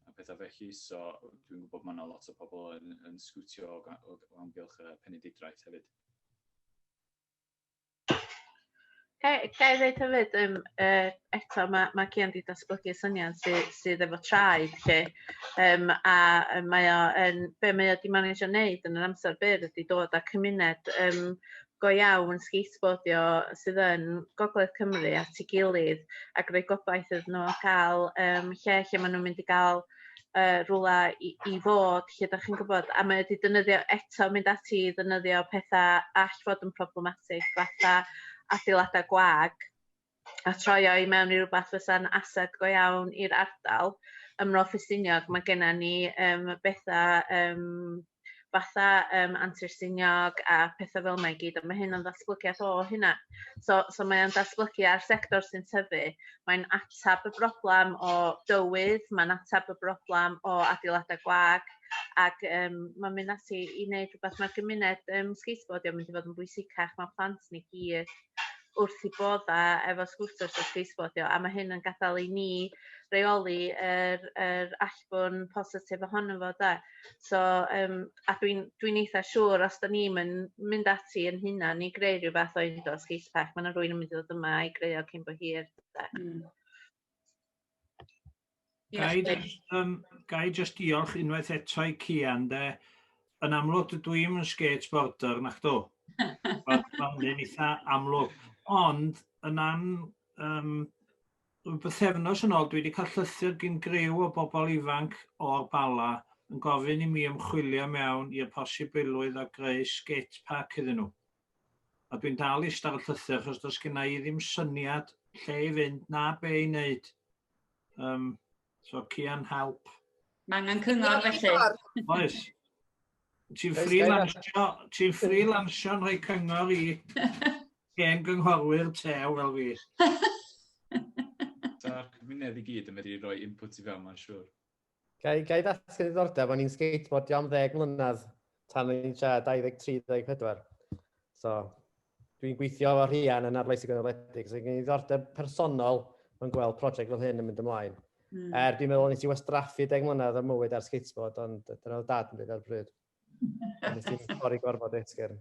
a pethau felly, so dwi'n gwybod mae yna lot o pobl yn, yn sgwtio o, o, o amgylch y Penrhyndeudraeth hefyd. Ga i ddeud hefyd, eto mae, mae Cian wedi datblygu syniad sydd, sydd efo traed lle, a mae o yn, be mae o wedi manage o wneud yn yr amser byr ydy dod â cymuned go iawn skateboardio sydd yn Gogledd Cymru at ei gilydd ac rhoi gobaith iddyn nhw cael lle lle maen nhw'n mynd i gael rhywle i fod lle dach chi'n gwybod, a mae wedi defnyddio eto mynd ati i ddefnyddio pethau all fod yn problematig fatha adeiladau gwag a troi o i mewn i rywbeth fysa'n ased go iawn i'r ardal. Ym Mro Ffestiniog mae genna ni bethau fatha Antur Stiniog a pethau fel yma i gyd, a mae hyn yn ddatblygiad o hynna. So mae o'n datblygu ar sector sy'n tyfu. Mae'n atab y broblem o dywydd, mae'n atab y broblem o adeiladau gwag, ac mae'n mynd ati i wneud rhywbeth. Mae'r gymuned skateboardio yn mynd i fod yn bwysicach, mae plant ni gyd wrth i bodda efo scooters a skateboardio, a mae hyn yn gadael i ni reoli yr allbwn positif ohono fo de. So, a dwi'n eitha siŵr os da ni'n mynd ati yn hunan i greu rhyw fath o indoor skate park, mae yna rhywun yn mynd i ddod yma i greu o cyn bo hir. De. Ga i just diolch unwaith eto i Cian, de. Yn amlwg, dydw i'm yn skateboarder, nac dw. Mae'n hynny'n eitha amlwg. Ond, yn an, bythefnos yn ôl, dwi wedi cael llythyr gyn griw o bobl ifanc o'r Bala yn gofyn i mi ymchwilio mewn i'r posibilrwydd o greu skate park iddyn nhw. A dwi'n dal i ista ar y llythyr, achos does genna i ddim syniad lle i fynd na be i wneud. So, Cian, help. Mae angen cyngor felly. Oes. Ti'n freelansio, ti'n freelansio'n rhoi cyngor i hen gynghorwyr tew fel fi. Da'r cymuned i gyd yn medru rhoi input i fewn, mae'n siŵr. Ga i ddatgan diddordeb, o'n i'n skateboardio am 10 mlynedd tan o'n i'n tua 23-24. So, dwi'n gweithio efo Rhian yn Arloesi Gwledig, so gen i ddiddordeb personol mewn gweld prosiect fel hyn yn mynd ymlaen. Er, dwi'n meddwl nes i wastraffu 10 mlynedd o'r mywyd ar skateboard, ond dyna oedd dad yn dweud ar bryd. Nes i'n torri gorfod esgyrn.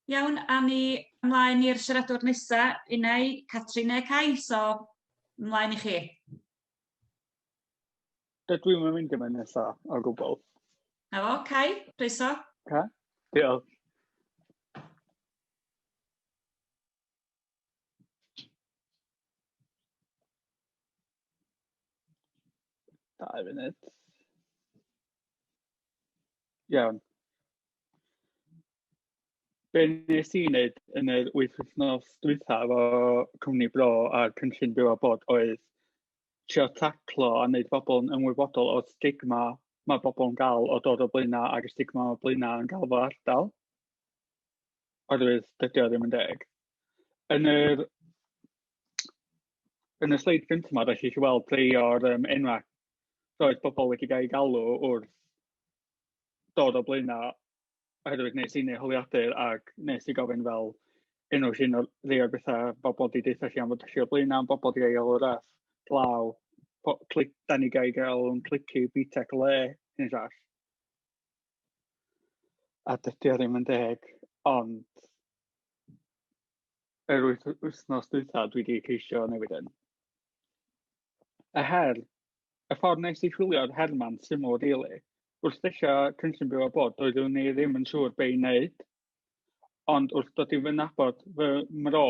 Iawn, a ni ymlaen i'r siaradwr nesaf, unai Catrin neu Cai, so ymlaen i chi. Dydw i'n mynd i mynd nesaf o gwbl. Na fo, Cai, croeso. Ca, diolch. Dau funud. Iawn. Be nes i wneud yn yr 8 wythnos dwytha efo Cwmni Bro a'r cynllun Byw a Bod oedd trio taclo a wneud bobl yn ymwybodol o'r stigma mae bobl yn gael o dod o Blaenau ac y stigma o Blaenau yn gael fo ardal. Oherwydd dydy o ddim yn deg. Yn y sleid gyntaf yma, da chi gallu weld rhai o'r enwau roedd bobl wedi cael eu galw wrth dod o Blaenau, oherwydd nes i wneud holiadur ac nes i gofyn fel enw sy'n o'r rhai o'r bethau bobl wedi deutha chi am fod chi o Blaenau, bobl wedi cael eu galw rough, glaw, clic, da ni gael ei gael yn clicu, BTEC le, hyn llall. A dydy o ddim yn deg, ond yr wythnos dwytha dwi wedi ceisio newid hyn. Y her, y ffordd nes i chwilio'r her ma'n syml rili. Wrth ddechrau cynllun Byw a Bod, doeddwn i ddim yn siŵr be i wneud. Ond wrth dod i fy nabod fy mro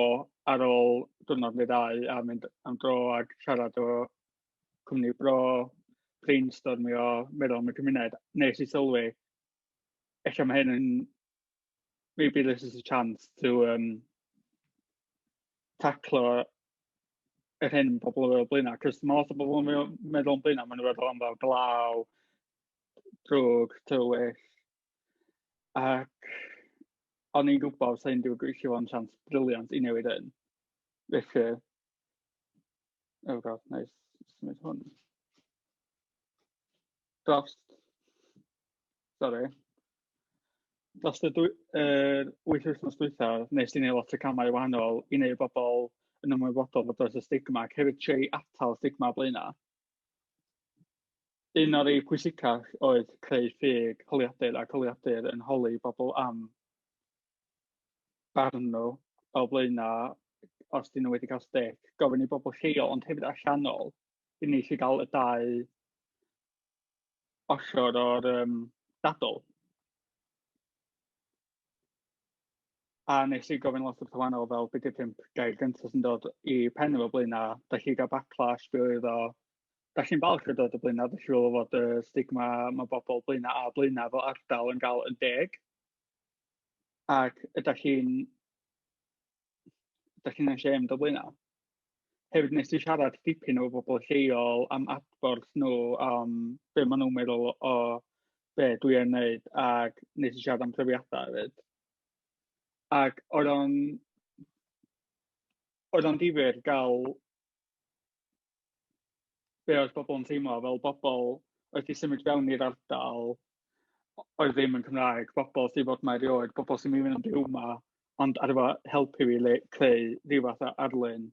ar ôl diwrnod neu ddau a mynd am dro ac siarad o cwmni bro, brainstormio, meddwl am y cymuned, nes i sylwi, ella mae hyn yn, maybe this is a chance to taclo yr hyn pobl yn feddwl Blaenau, cos mae lot o bobl yn meddwl am Blaenau, maen nhw'n meddwl am fel glaw, drwg, tywyll, ac o'n i'n gwybod sa'n dwi'n gweithio fo'n chance brilliant i newid hyn. Felly, oh god, nice, symud hwn. Dros, sorry. Dros y 8 wythnos dwytha, nes i wneud lot o camau wahanol i wneud bobl yn ymwybodol fod oes y stigma ac hefyd trio i atal stigma Blaenau. Un o'r rei pwysicach oedd creu ffug holiadur ac holiadur yn holi bobl am barn nhw o Blaenau os 'dyn nhw wedi cael stick, gofyn i bobl lleol ond hefyd allanol i ni allu gael y dau ochr o'r um, dadl. A nes i gofyn lot o bethau wahanol fel be 'di'r pump gair gyntaf sy'n dod i pen efo Blaenau, da chi gael backlash, be oedd o, da chi'n balch o dod o Blaenau, da chi'n feddwl fod y stigma mae bobl Blaenau a Blaenau fel ardal yn gael yn deg, ac ydych chi'n ydych chi'n ashamed o Blaenau? Hefyd nes i siarad dipyn efo bobl lleol am adborth nhw am be maen nhw'n meddwl o be dwi yn wneud ac nes i siarad am profiadau hefyd. Ac oedd o'n oedd o'n difyr gael be oedd bobl yn teimlo fel bobl oedd 'di symud fewn i'r ardal oedd ddim yn Cymraeg, bobl sydd fod 'ma erioed, bobl sy'n mynd yn byw 'ma, ond ar efo helpu fi le, creu rhyw fath o arlun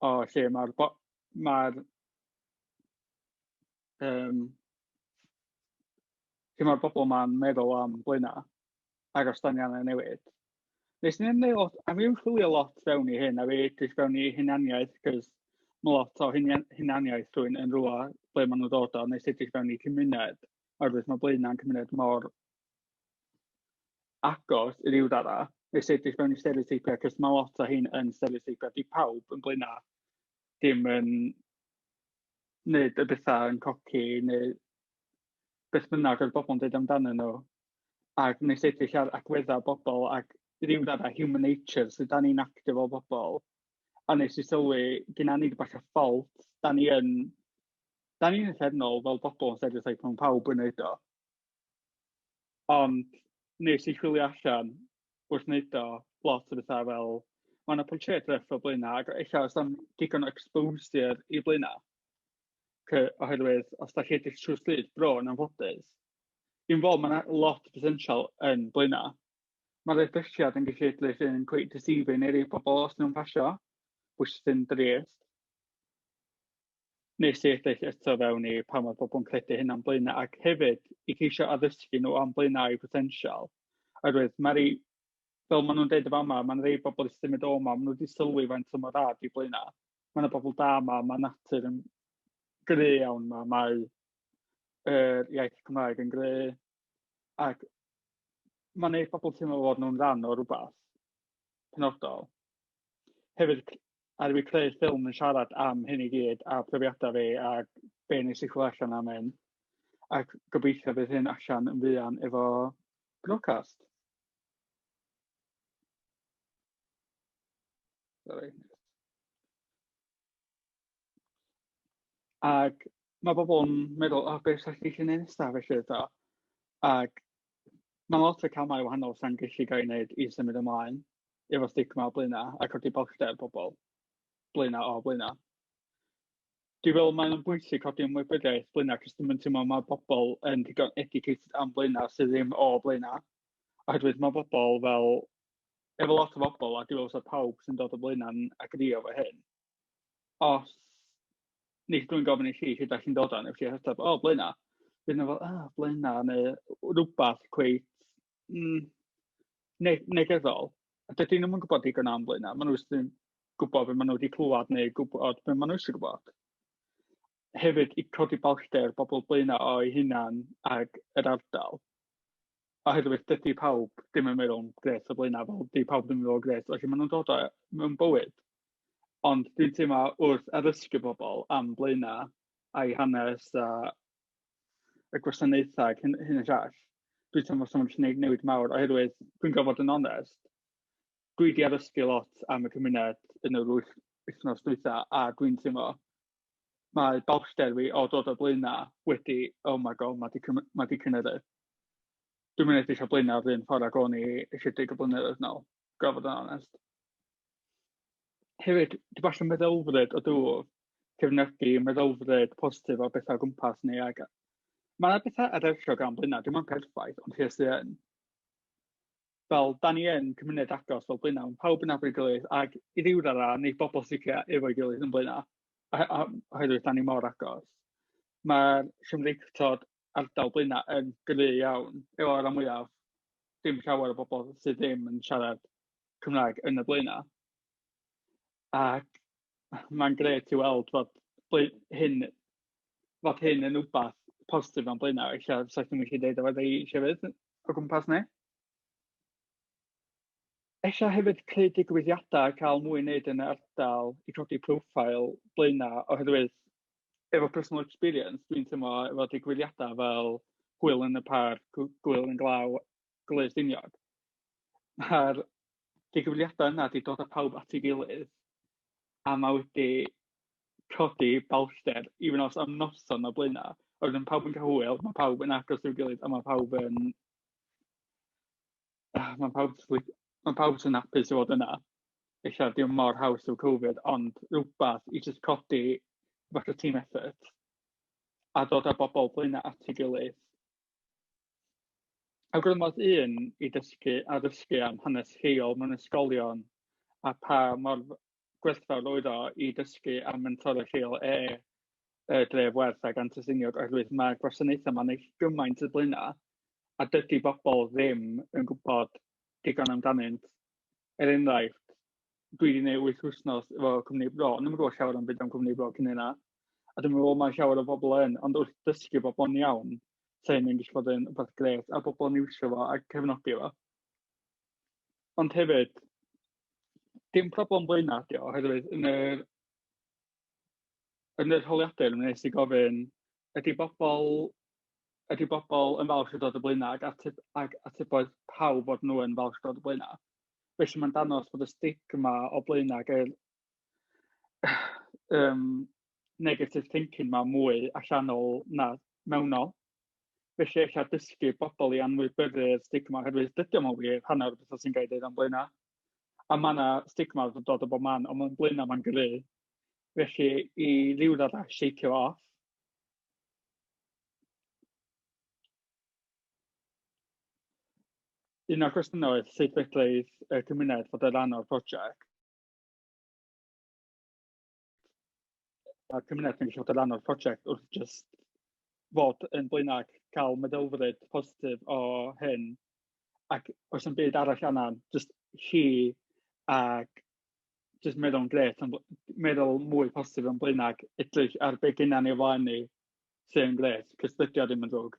o lle mae'r mae'r um, lle mae'r bobl ma'n meddwl am Blaenau ac os da ni angen newid. Nes i ddim lot, a fi ymchwilio lot fewn i hyn, a fi edrych fewn i hunaniaeth, cos mae lot o hunaniaeth rhywun yn rhywle ble maen nhw'n dod o, nes i edrych fewn i cymuned, oherwydd mae Blaenau'n cymuned mor agos i ryw raddau. Nes i edrych fewn i stereoteipiau, cos mae lot o hyn yn stereoteipiau. Di pawb yn Blaenau dim yn wneud y bethau yn coci neu beth bynnag oedd bobl yn dweud amdanyn nhw. Ac nes i edrych ar agweddau bobl ac ryw raddau human nature, sut da ni'n actio fel bobl. A nes i sylwi, gyna ni bach o fault, da ni yn, da ni'n uffernol fel bobl yn stereotype mewn pawb yn neud o. Ond nes i chwilio allan wrth wneud o lot o bethau fel, mae yna portread rough o Blaenau ac ella os am digon o exposure i Blaenau, oherwydd os da chi edrych trwy'r stryd bro yn anffodus, Dwi'n fod mae yna lot o potensial yn Blaenau. Mae'r edrychiad yn gallu edrych yn quite deceiving i rei pobl os nhw'n pasio, which sy'n drist. Nes i edrych eto fewn i pa mor bobl yn credu hyn am Blaenau ac hefyd i ceisio addysgu nhw am Blaenau a'i potensial. Oherwydd mae rei, fel maen nhw'n deud y fama, mae'n rei bobl sy'n symud o yma, maen nhw wedi sylwi faint o mor dda di Blaenau. Mae yna bobl da yma, mae natur yn gry iawn yma, mae yr iaith Cymraeg yn gry, ac mae'n neud pobl teimlo fod nhw'n rhan o rhywbeth penodol. Hefyd, ar fi creu ffilm yn siarad am hyn i gyd a profiadau fi a be nes i chwilio allan am hyn. Ac gobeithio fydd hyn allan yn fuan efo broadcast. Sorry. Ac mae bobl yn meddwl, o, beth sa'ch chi eisiau gwneud nesaf felly eto? Ac mae lot o camau wahanol sa'n gallu gael ei wneud i symud ymlaen efo stigma o Blaenau a codi balchder bobl Blaenau o Blaenau. Dwi'n meddwl mae'n bwysig codi ymwybyddiaeth Blaenau, cos dwi'n teimlo mae bobl yn digon educated am Blaenau sydd ddim o Blaenau. Oherwydd mae bobl fel, efo lot o bobl, a dwi'n meddwl sa pawb sy'n dod o Blaenau'n agrio efo hyn, os nes dwi'n gofyn i chi lle da chi'n dod o, neu chi ateb, o, Blaenau. Bydd nhw fel, ah, Blaenau, neu rhywbeth cweit negyddol. A dydyn nhw'm yn gwybod digon am Blaenau. Maen nhw jyst yn gwybod be maen nhw wedi clywed neu gwybod be maen nhw eisiau gwybod. Hefyd, i codi balchder bobl Blaenau o'i hunan ag yr ardal. Oherwydd dydy pawb ddim yn meddwl grêt o Blaenau, fel dydy pawb ddim yn meddwl grêt, felly maen nhw'n dod o mewn bywyd. Ond dwi'n teimlo wrth addysgu bobl am Blaenau a'i hanes a y gwasanaethau ac hyn, hyn a llall, dwi'n teimlo fysa fo'n gallu gwneud newid mawr, oherwydd dwi'n gorfod bod yn onest, dwi wedi addysgu lot am y cymuned yn yr wythnos dwytha, a dwi'n teimlo mae balchder fi o dod o Blaenau wedi, oh my god, mae di, mae di cynyddu. Dwi'n mynd edrych ar Blaenau yr un ffordd ag o'n i ychydig o blynyddoedd nôl, gorfod yn onest. Hefyd, dwi bach yn meddylfryd o dŵr, cefnogi meddylfryd positif o bethau o gwmpas ni ac mae yna bethau ardderchog am Blaenau, dim ond perffaith, ond hi sydd yn. Fel, da ni yn cymuned agos fel Blaenau, mae pawb yn nabod ei gilydd, ac i ryw raddau, neu bobl sicr efo'i gilydd yn Blaenau, oherwydd da ni mor agos. Mae'r Cymreictod ardal Blaenau yn gry iawn, efo rhan mwyaf, dim llawer o bobl sydd ddim yn siarad Cymraeg yn y Blaenau. Ac mae'n grêt i weld fod hyn, fod hyn yn wbath positif am Blaenau, ella sa chdi'n gallu deud efo rhai llefydd o gwmpas ni. Ella hefyd creu digwyddiadau a cael mwy i wneud yn y ardal i codi profile Blaenau, oherwydd efo personal experience, dwi'n teimlo efo digwyddiadau fel Gwyl yn y Parc, Gwyl yn Glaw, Gwyl Stiniog, mae'r digwyddiadau yna wedi dod â pawb at ei gilydd, a mae wedi codi balchder, even os am noson o Blaenau. Oedd yn pawb yn cael hwyl, mae pawb yn agos i'w gilydd, a mae pawb yn... Mae pawb, mae pawb sy'n hapus i fod yna. Ella dim mor haws yw Covid, ond rhywbeth i just codi fath o team effort a dod â bobl Blaenau at ei gilydd. Awgrymodd un i dysgu addysgu am hanes lleol mewn ysgolion a pa mor gwerthfawr oedd o i dysgu am mentora lleol e y dref werth ag Antylliniog, oherwydd mae'r gwasanaethau yma'n eich gymaint y Blaenau a dydy bobl ddim yn gwybod digon amdanynt. Er enghraifft, dwi wedi gwneud 8 wythnos efo Cwmni Bro, ond ddim yn gwybod llawer am byd am Cwmni Bro cyn hynna. A dwi'n meddwl mae llawer o bobl yn, ond wrth dysgu bobl yn iawn, sa hyn yn gallu bod yn rhywbeth grêt, a bobl yn iwsio fo a cefnogi fo. Ond hefyd, dim problem Blaenau ydi o, oherwydd yn yr, yn yr holiadur mi wnes i gofyn, ydy bobl, ydy bobl yn falch o dod o Blaenau, ac ateb, ac atebodd pawb fod nhw yn falch o dod o Blaenau. Felly mae'n dangos bod y stigma o Blaenau ac yr negative thinking ma mwy allanol na mewnol. Felly ella dysgu bobl i anwybyddu'r stigma, oherwydd dydy o'm yn wir hanner o'r bethau sy'n cael ei ddeud am Blaenau. A mae yna stigma yn dod o bob man, ond mae'n Blaenau mae'n gry. Felly i ryw raddau shake off. Un o'r cwestiynau oedd sut fedrith y cymuned fod yn rhan o'r prosiect. Mae'r cymuned yn gallu fod yn rhan o'r prosiect wrth just fod yn Blaenau ac cael meddylfryd positif o hyn. Ac oes yn byd arall angen, just hi ac just meddwl yn grêt, meddwl mwy positif yn Blaenau ac edrych ar be gynna ni o flaen ni sy'n grêt, cos dydy o ddim yn ddrwg.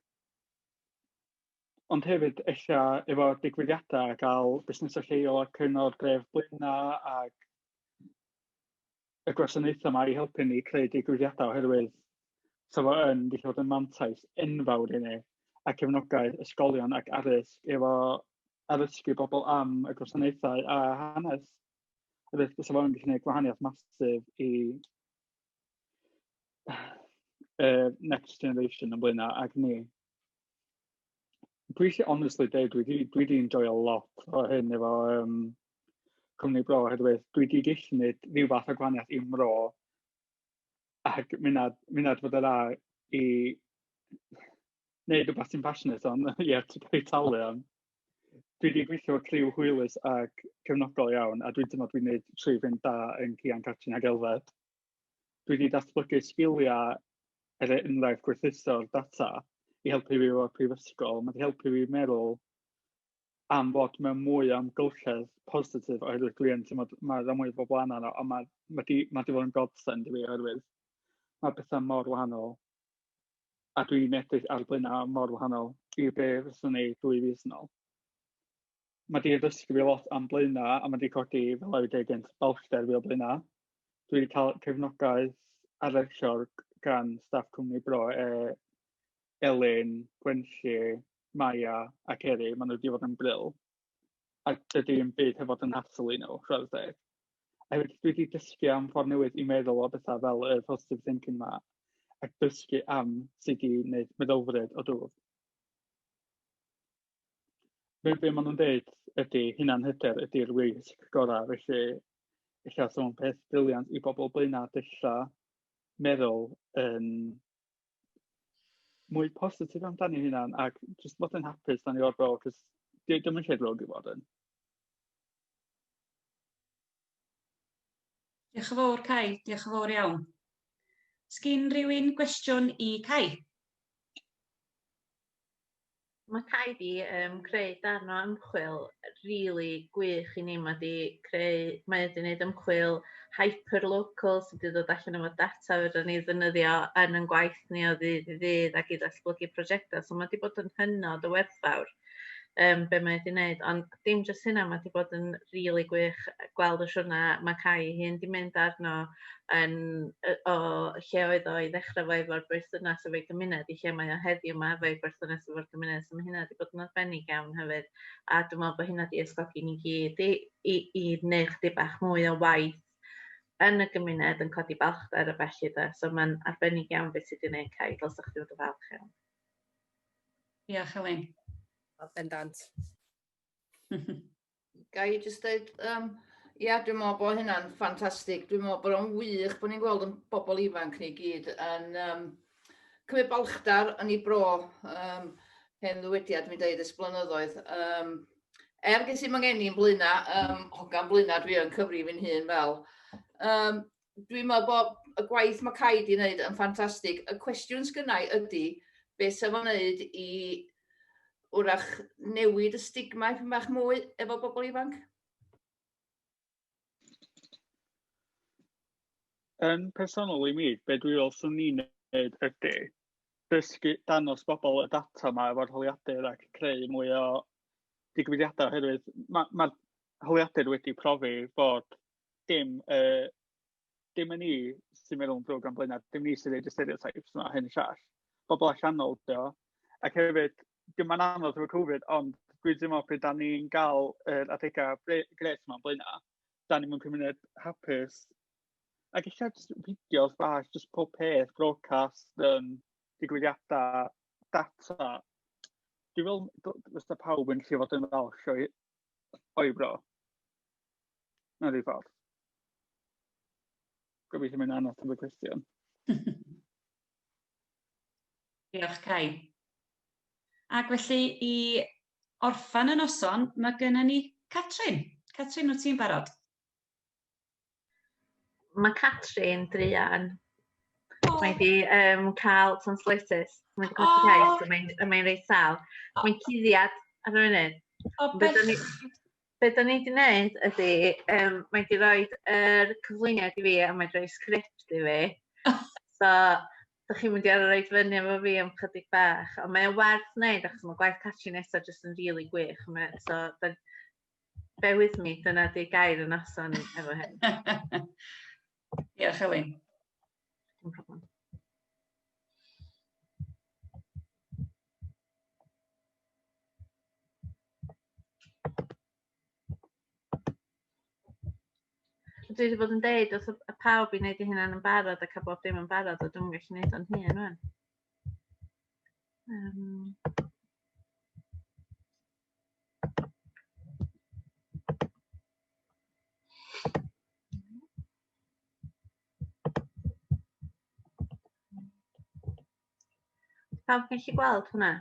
Ond hefyd, ella efo digwyddiadau a gael busnesau lleol a cyngor dref Blaenau ac y gwasanaethau yma i helpu ni creu digwyddiadau, oherwydd sa fo yn gallu bod yn mantais enfawr i ni a cefnogaeth ysgolion ac addysg efo addysgu bobl am y gwasanaethau a hanes. Oherwydd fysa fo'n gallu gwneud gwahaniaeth masif i next generation yn Blaenau ac ni. Dwi eisiau honestly deud, dwi di enjoyo lot o hyn efo Cwmni Bro, oherwydd dwi di gallu gwneud rhyw fath o gwahaniaeth i'm mro, ac mynd fod yn dda i wneud rhywbeth ti'n passionate on, ie, ti'n cael ei talu am. Dwi di gweithio efo criw hwylus ac cefnogol iawn, a dwi'n teimlo dwi'n gwneud tri ffrind da yn Cian, Catrin ac Elfed. Dwi wedi datblygu sgiliau er enghraifft gwerthuso'r data i helpu fi efo'r prifysgol. Mae wedi helpu fi meddwl am fod mewn mwy o amgylchedd positif oherwydd dwi yn teimlo mae rhan mwy o bobl anna a mae di fod yn godsend i fi oherwydd mae pethau mor wahanol a dwi'n edrych ar Blaenau mor wahanol i be fyswn i 2 fis yn ôl. Mae di addysgu fi lot am Blaenau a mae di codi, fel o'i dweud gynt, balchder fi o Blaenau. Dwi wedi cael cefnogaeth ardderchog gan staff Cwmni Bro, Elin, Gwenlli, Maia a Ceri. Maen nhw wedi bod yn bril. A dydy dim byd heb fod yn hassle i nhw, chwarae teg. A hefyd, dwi wedi dysgu am ffordd newydd i meddwl o bethau fel y positive thinking ma, ac dysgu am sut i wneud meddylfryd o dwf. Be maen nhw'n deud ydy hunanhyder ydy'r wisg gorau, felly ella sa fo'n peth briliant i bobl Blaenau dechrau meddwl yn mwy positif amdano eu hunan ac jyst fod yn hapus dan i o'r bro, cos Dim yn lle drwg i fod yn. Diolch yn fawr, Cai. Diolch yn fawr iawn. Sgin rhywun gwestiwn i Cai? Mae Cai di um, creu darn o ymchwil really gwych i ni. Mae di creu, mae wedi gwneud ymchwil hyper-local sydd wedi dod allan efo data fedra ni ddefnyddio yn ein gwaith ni o ddydd i ddydd ac i ddatblygu prosiectau. So mae wedi bod yn hynod o werthfawr um, be mae wedi wneud. Ond dim jyst hynna, mae wedi bod yn rili really gwych gweld y siwrna mae Cai ei hun wedi mynd arno yn, o lle oedd o i ddechrau fo efo'r berthynas efo'i gymuned i lle mae o heddiw yma efo'i berthynas efo'r gymuned. So mae hynna wedi bod yn arbennig iawn hefyd. A dwi'n meddwl bod hynna wedi ysgogi ni gyd i, i, i wneud chydig bach mwy o waith yn y gymuned yn codi balchder a felly de. So mae'n arbennig iawn beth sydd wedi gwneud Cai, dylsach chdi fod yn falch iawn. Diolch, Elin. Bendant. Ga i jyst dweud, um, ia, dwi'n meddwl bod hynna'n ffantastig. Dwi'n meddwl bod o'n wych bod ni'n gweld yn bobl ifanc ni gyd yn um, cymryd balchdar yn ei bro. Um, hen ddywediad dwi'n dweud ers blynyddoedd. Um, er ges i'm angeni yn Blaena, um, hogan Blaena dwi yn cyfri fi'n hun fel. Um, dwi'n meddwl bod y gwaith mae Cai di wneud yn ffantastig. Y cwestiwn sgynnau ydy, beth sef o'n wneud i wrach newid y stigma ipyn bach mwy efo bobl ifanc? Yn personol i mi, be dwi fel swn i'n wneud ydy dysgu, dangos bobl y data yma efo'r holiadur ac creu mwy o digwyddiadau oherwydd mae'r ma holiadur wedi profi bod dim, uh, dim yn ni sy'n meddwl yn ddrwg am Blaenau, dim ni sy'n dweud y stereotypes yma, hyn y llall. Bobl allanol, dio. Ac hefyd, dim yn anodd efo Covid, ond dwi'n teimlo pryd da ni'n gael yr adegau gret yma yn Blaenau, da ni'n mewn cymuned hapus. Ac eich just fideos bach, just pob peth, broadcast, um, digwyddiadau, data. Dwi'n fel, fysa pawb yn lle fod yn falch o'i, o'i bro. Na rhyw ffordd. Gobeithio mae'n anodd am y cwestiwn. Diolch, Cai. Ac felly, i orffan y noson, mae gennym ni Catrin. Catrin, wyt ti'n barod? Mae Catrin druan. Oh. Mae di um, cael tonsillitis. Mae wedi colli oh. iaith, a mae'n mae reit sal. Oh. Mae'n cuddiad ar y funud. Oh, beth... Be da ni wedi gwneud ydy, um, mae wedi rhoi yr cyflwyniad i fi a mae wedi rhoi sgript i fi. So, da chi'n mynd i ar roi fyny efo fi am chydig bach. Ond mae'n werth wneud achos mae gwaith Catrin nesaf jyst yn rili really gwych. Mae, so, da, bear with me, dyna di gair y noson efo hyn. Diolch, Elin. Dim problem. Dwi wedi bod yn deud wrth y pawb i wneud eu hunain yn barod a cael bob dim yn barod, a dwi'm yn gallu wneud o'n hun wan. Um, Pawb yn gallu gweld hwnna?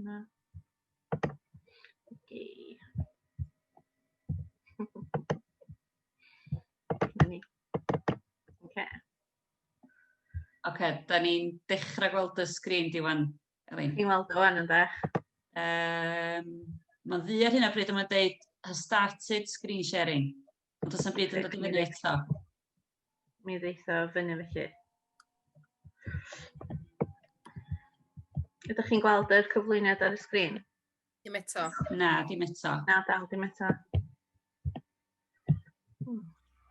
Na. Okay. Na ni. Okay. Oce, da ni'n dechrau gweld y sgrin di wan, Elin. Chi'n weld o wan yn dech? Um, mae'n ddu ar hyn o bryd, mae'n deud has started screen sharing. Ond does na'm byd yn dod i fyny eto. Mi ddeitha o fyny felly. Ydych chi'n gweld yr cyflwyniad ar y sgrin? Dim eto. Na, dim eto. Na, dal dim eto.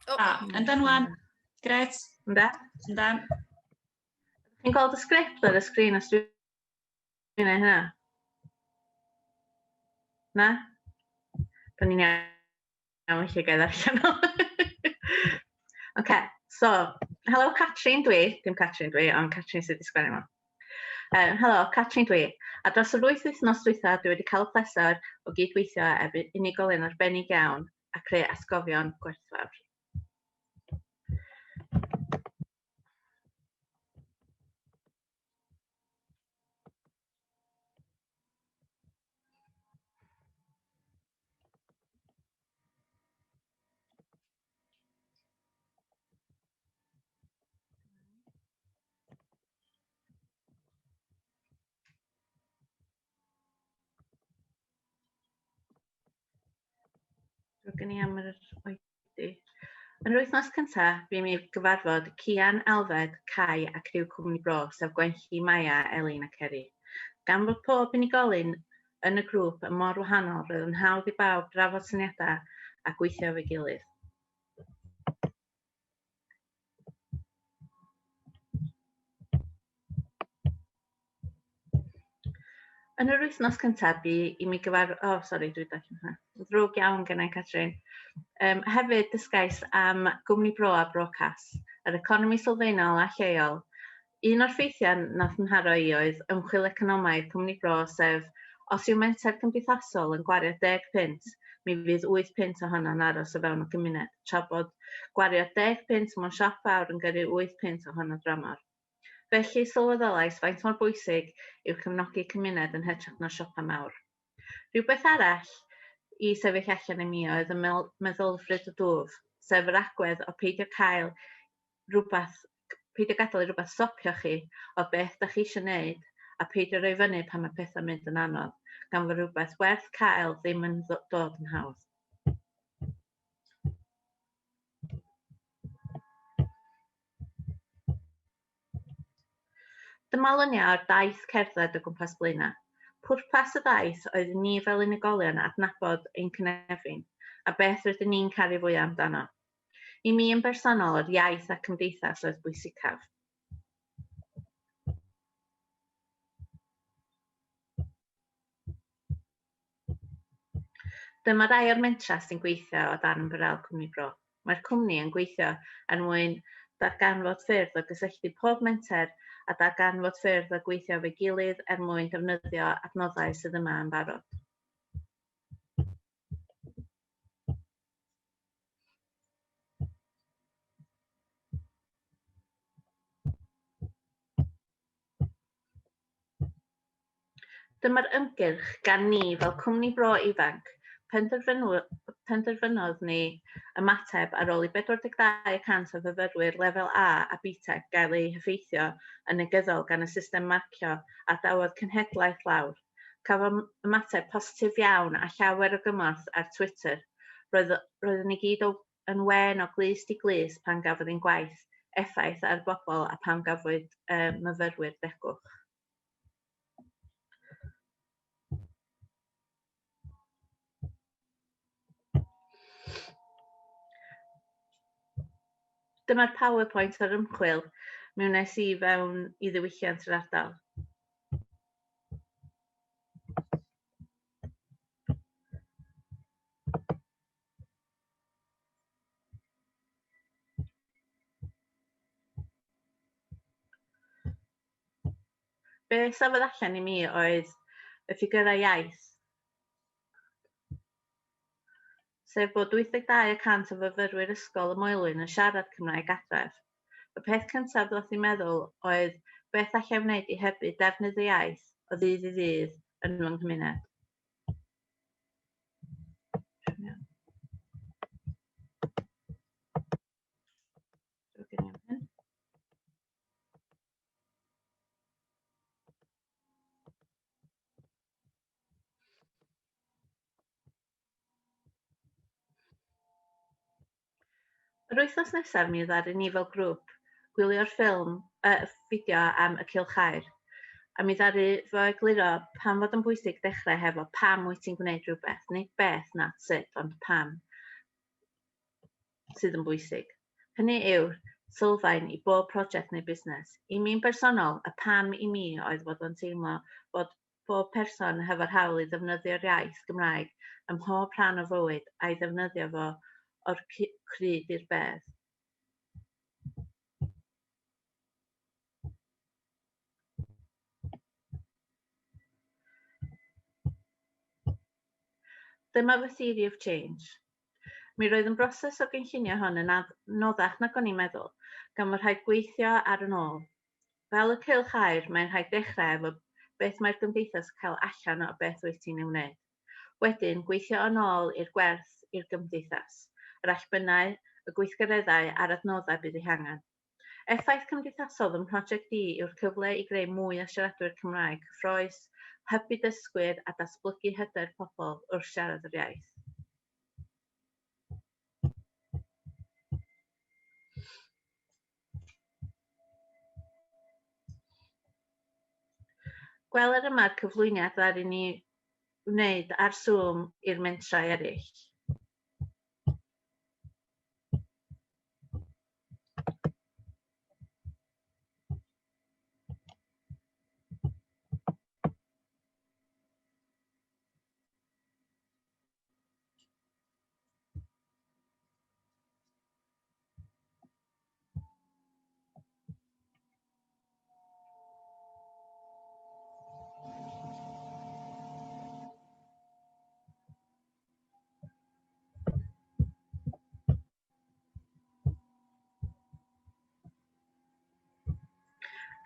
Oh. Ah, yndan wan. Gret. Ynda? Yndan. Chi'n gweld y sgript ar y sgrin os dwi'n gwneud hynna? Na? Da ni'n iawn, felly gael ddarllen o. Oce, so, helo Catrin dwi, dim Catrin dwi, ond Catrin sydd wedi sgwennu fo. Um, helo, Catrin dwi. A dros yr wyth wythnos dwytha, dwi wedi cael y pleser o gydweithio efo unigolyn arbennig iawn a creu atgofion gwerthfawr. Drwg gen i am yr oedi. Yn yr wythnos cyntaf, bu mi gyfarfod Cian, Elfed, Cai a criw Cwmni Bro, sef Gwenlli, Maia, Elin a Ceri. Gan fod pob unigolyn yn y grŵp yn mor wahanol, roedd yn hawdd i bawb drafod syniadau a gweithio efo'i gilydd. Yn yr wythnos cyntaf bu i mi gyfar... O, oh, sori, dwi darllen hwnna. Ddrwg iawn gennau, Catrin. Um, hefyd, dysgais am Gwmni Bro a Brocas, yr economi sylfaenol a lleol. Un o'r ffeithiau nath nharo i oedd ymchwil economaidd Cwmni Bro, sef os yw menter cymdeithasol yn gwario 10 punt, mi fydd 8 punt ohono'n aros o fewn y gymuned, tra bod gwario 10 punt mewn siop fawr yn gyrru 8 punt ohono dramor. Felly, sylweddolais faint mor bwysig yw cefnogi cymuned yn hytrach na siopa mawr. Rhywbeth arall i sefyll allan i mi oedd y meddylfryd o dwf, sef yr agwedd o peidio cael rhywbeth, peidio gadael i rhywbeth stopio chi o beth da chi eisiau gwneud a peidio rhoi fyny pan mae pethau'n mynd yn anodd, gan fod rhywbeth werth cael ddim yn dod yn hawdd. Dyma luniau o'r daith cerdded o gwmpas Blaenau. Pwrpas y daith oedd i ni fel unigolion adnabod ein cynefin a beth rydyn ni'n caru fwyaf amdano. I mi yn bersonol, yr iaith a cymdeithas oedd bwysicaf. Dyma rai o'r mentrau sy'n gweithio o dan ymbarel Cwmni Bro. Mae'r cwmni yn gweithio er mwyn darganfod ffyrdd o gysylltu pob menter a darganfod ffyrdd o gweithio efo'i gilydd er mwyn defnyddio adnoddau sydd yma yn barod. Dyma'r ymgyrch gan ni fel cwmni bro ifanc. Penderfynodd ni ymateb ar ôl i 42 y cant o fyfyrwyr lefel A a BTEC gael eu heffeithio yn negyddol gan y system marcio a dawodd cenhedlaeth lawr. Cafodd ymateb positif iawn a llawer o gymorth ar Twitter. Roedd, roeddwn ni gyd o, yn wên o glust i glust pan gafodd ein gwaith effaith ar bobl a pan gafwyd uh, myfyrwyr degwch. Dyma'r PowerPoint o'r ymchwil mi wnes i fewn i ddiwylliant yr ardal. Be safodd allan i mi oedd y ffigyrau iaith, sef bod 82 y cant o fyfyrwyr ysgol y Moelwyn yn siarad Cymraeg adref. Y peth cyntaf ddoth i meddwl oedd beth allai wneud i hybu defnydd y iaith o ddydd i ddydd yn fy nghymuned. Yr wythnos nesaf mi ddaru ni fel grŵp gwylio'r ffilm, uh, fideo am y Cylch Aur, a mi ddaru fo egluro pam fod yn bwysig dechrau hefo pam wyt ti'n gwneud rhywbeth, nid beth na sut, ond pam sydd yn bwysig. Hynny yw, sylfaen i bob prosiect neu busnes. I mi'n bersonol, y pam i mi oedd fod o'n teimlo bod bob person hefo'r hawl i ddefnyddio'r iaith Gymraeg ym mhob rhan o fywyd a'i ddefnyddio fo o'r crud i'r bedd. Dyma fy theory of change. Mi roedd yn broses o gynllunio hon yn anoddach nag o'n i'n meddwl, gan fod rhaid gweithio ar yn ôl. Fel y cylch aur, mae'n rhaid dechrau efo beth mae'r gymdeithas yn cael allan o beth wyt ti'n ei wneud. Wedyn, gweithio yn ôl i'r gwerth i'r gymdeithas, yr allbynnau, y gweithgareddau a'r adnoddau bydd eu hangen. Effaith cymdeithasol fy mhroject i yw'r cyfle i greu mwy o siaradwyr Cymraeg cyffrous, hybu dysgwyr a datblygu hyder pobl wrth siarad yr iaith. Gweler yma'r cyflwyniad ddaru ni wneud ar Zoom i'r mentrau eraill.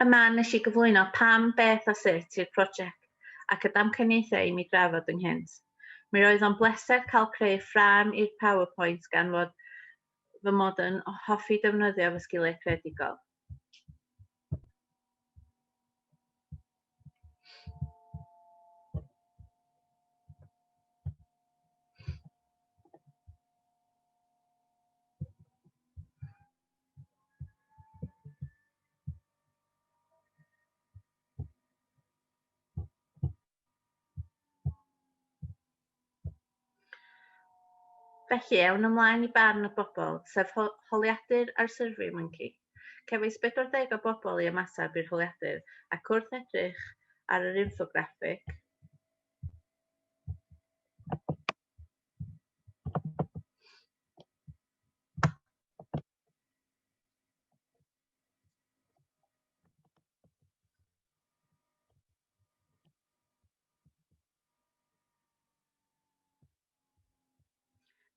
Yma nes i gyflwyno pam, beth a sut i'r prosiect ac y damcaniaethau i mi drafod ynghynt. Mi roedd o'n bleser cael creu ffrâm i'r PowerPoint gan fod fy mod yn hoffi defnyddio fy sgiliau creadigol. Felly, awn ymlaen i barn y bobl, sef holiadur ar Survey Monkey. Cefais 40 o bobl i ymateb i'r holiadur, ac wrth edrych ar yr infograffig,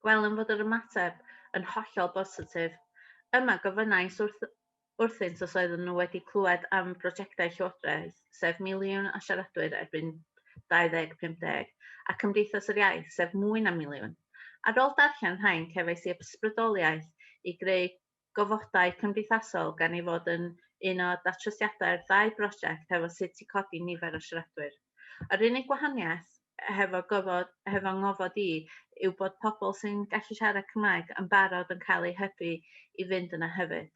Gwelwn fod yr ymateb yn hollol bositif. Yma gofynnais wrth, wrthynt os oedden nhw wedi clywed am brosiectau Llywodraeth, sef miliwn o siaradwyr erbyn 2050, a Cymdeithas yr Iaith, sef mwy na miliwn. Ar ôl darllen rhain, cefais i ysbrydoliaeth i greu gofodau cymdeithasol gan ei fod yn un o datrysiadau'r ddau brosiect hefo sut i codi nifer o siaradwyr. Yr unig gwahaniaeth hefo gofod, hefo ngofod i yw bod pobl sy'n gallu siarad Cymraeg yn barod yn cael eu hybu i fynd yna hefyd.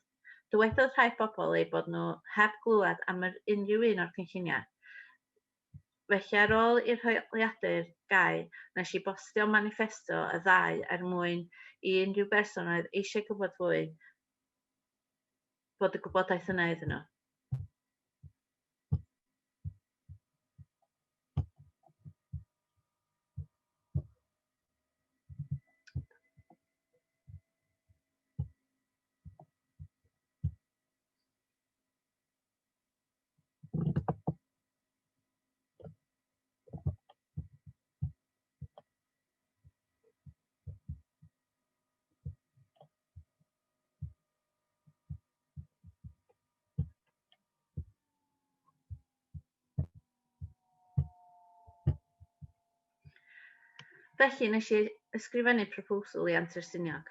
Dywedodd rhai pobl eu bod nhw heb glywed am yr unrhyw un o'r cynlluniau. Felly ar ôl i'r holiadur gau, wnes i bostio maniffesto y ddau er mwyn i unrhyw berson oedd eisiau gwybod fwy bod y gwybodaeth yna iddyn nhw. Felly, nes i ysgrifennu proposal i Antur Stiniog.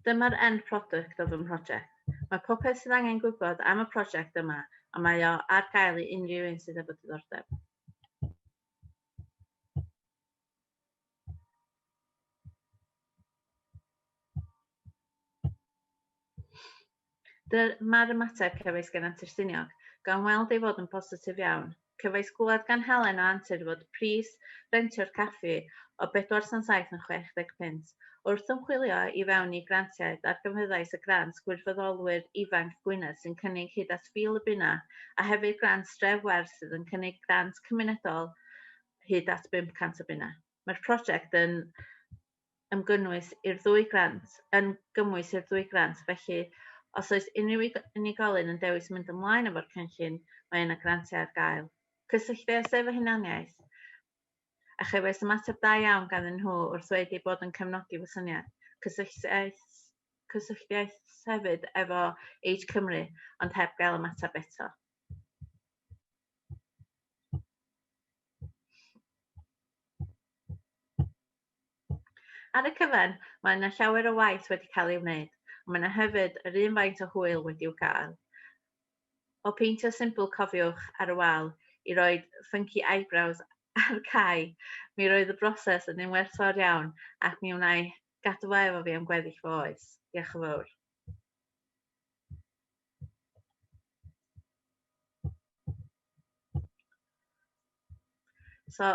Dyma'r end product o fy mhroject. Mae popeth sydd angen gwybod am y prosiect yma, a mae o ar gael i unrhyw un sydd efo diddordeb. Dyma'r ymateb cefais gan Antur Stiniog, gan weld ei fod yn positif iawn. Cefais glywed gan Helen o Antur fod pris rentio'r caffi o 407 yn 60 punt. Wrth ymchwilio i fewn i grantiau, darganfyddais y grant Gwirfoddolwyr Ifanc Gwynedd sy'n cynnig hyd at 1,000 o bunnau, a hefyd grant Dref Werdd sydd yn cynnig grant cymunedol hyd at 500 o bunnau. Mae'r prosiect yn ymgynnwys i'r ddwy grant, yn gymwys i'r ddwy grant, felly os oes unrhyw unigolyn yn dewis mynd ymlaen efo'r cynllun, mae yna grantiau ar gael. Cysylltais efo Hunaniaith, a chefais ymateb da iawn ganddyn nhw wrth ddweud eu bod yn cefnogi fy syniad. Cysylltais, cysylltiais hefyd efo Age Cymru, ond heb gael ymateb eto. Ar y cyfan, mae yna llawer o waith wedi cael ei wneud, ond mae yna hefyd yr un faint o hwyl wedi'w gael. O peintio symbol cofiwch ar y wal i roi funky eyebrows ar Cai, mi roedd y broses yn un werthfawr iawn ac mi wna i gadw fo efo fi am gweddill fy oes. Diolch yn fawr. So,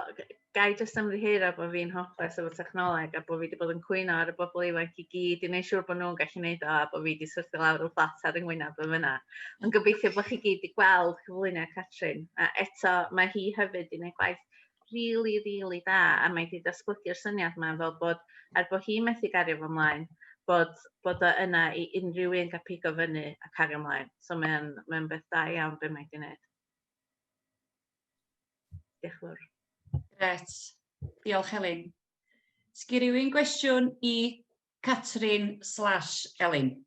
ga i jyst ymddiheuro bod fi'n hopeless efo technoleg a bod fi wedi bod yn cwyno ar y bobl ifanc i gyd i wneud siŵr bod nhw'n gallu gwneud o a bod fi wedi syrthio lawr yn fflat ar yng ngwyneb yn fyna. Ond gobeithio bod chi gyd wedi gweld cyflwyniad Catrin. A eto, mae hi hefyd wedi gwneud gwaith rili, rili da a mae wedi datblygu'r syniad yma fel bod, er bod hi methu gario fo ymlaen, bod, bod o yna i unrhyw un gael pigo fyny a cario ymlaen. So mae'n mae beth da iawn be mae wedi gwneud. Diolch yn fawr. Gret. Diolch Elin. Sgyn rhywun gwestiwn i Catrin slash Elin?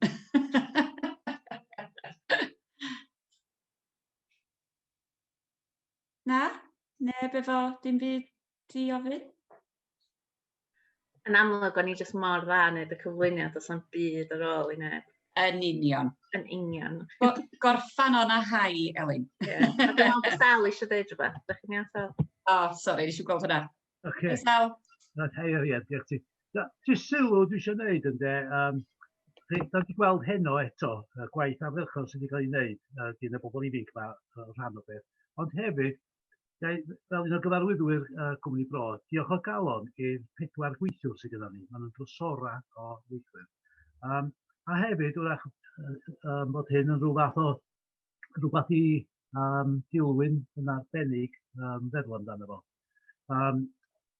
Na? Neb efo dim byd i ofyn? Yn amlwg, o'n i jyst mor dda yn neud y cyflwyniad, does na'm byd ar ôl i neb. Yn union. Yn union. Gorffan o'n a hai, Elin. Ie. A dwi'n meddwl bod Sel eisiau dweud rhywbeth. Dych chi'n iawn, Sel? O, oh, sori, nes i gweld hwnna. Oce. Sel. Na, hei, ie, diolch ti. Jyst sylw dwi eisiau gwneud ynde, um, da ni wedi gweld heno eto, y gwaith ardderchog sydd wedi cael ei wneud uh, gyn y bobl ifanc yma, uh, rhan o beth. Ond hefyd, fel un o gyfarwyddwyr uh, Cwmni Bro, diolch o galon i'r pedwar gweithiwr sydd gyda ni. Maen nhw'n drysora o weithwyr. Um, a hefyd, wrach, um, bod hyn yn rhyw fath o rhywbeth i um, Dilwyn yn arbennig um, feddwl amdano fo. Um,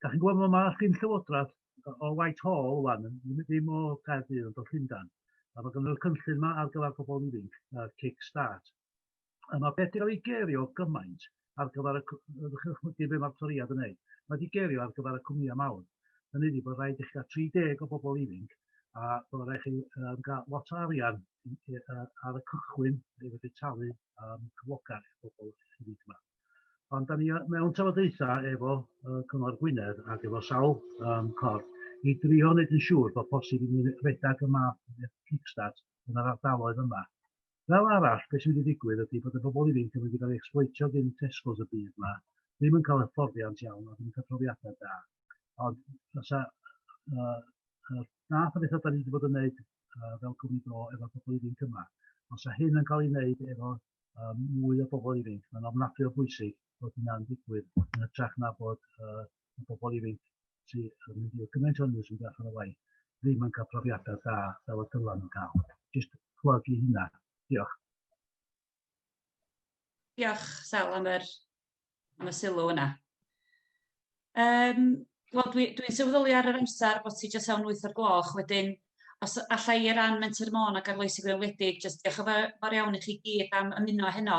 da chi'n gwybod mae chi'n llywodraeth o Whitehall wan, ddim o Gaerdydd ond o Llundain. A mae gen nhw'r cynllun yma ar gyfer pobl ifanc, uh, Kickstart. A mae beth wedi cael ei gerio gymaint ar gyfer y, dychmygu be mae'r Torïaid yn wneud, mae wedi gerio ar gyfer y cwmnïau mawr. Hynny ydi bod rhaid i chi gael 30 o bobl ifanc a bod rhaid chi um, gael lot o arian ar y cychwyn i fedru talu um, cyflogau i'r bobl ifanc yma. Ond da ni mewn trafodaethau efo uh, Cyngor Gwynedd ac efo sawl um, corff i drio wneud yn siŵr bod posib i ni redag y math Kickstart yn yr ardaloedd yma. Fel arall, beth sy'n mynd i ddigwydd ydy bod y bobl ifanc yn mynd i gael eu ecsbloetio gyn Tesco's y byd 'ma, ddim yn cael hyfforddiant iawn a ddim yn cael profiadau da. Ond fysa uh, y math o bethau da ni wedi bod yn gwneud uh, fel cwmni bro efo'r bobl ifanc yma, os a hyn yn cael ei wneud efo um, mwy o bobl ifanc, mae'n ofnadwy o bwysig bod hynna'n digwydd yn hytrach na bod uh, y bobl ifanc sydd yn mynd i gymaint o nhw sy'n mynd allan o waith ddim yn cael profiadau da fel y dylan nhw cael. Just plug i hynna. Diolch. Diolch, Sel, am, yr, am y sylw yna. Um, Wel, dwi'n dwi, dwi sylweddoli ar yr amser bod ti jyst iawn 8 o'r gloch, wedyn os allai i ran Menter Môn ac Arloesi Gwynedd Wledig, jyst diolch yn fawr iawn i chi gyd am ymuno heno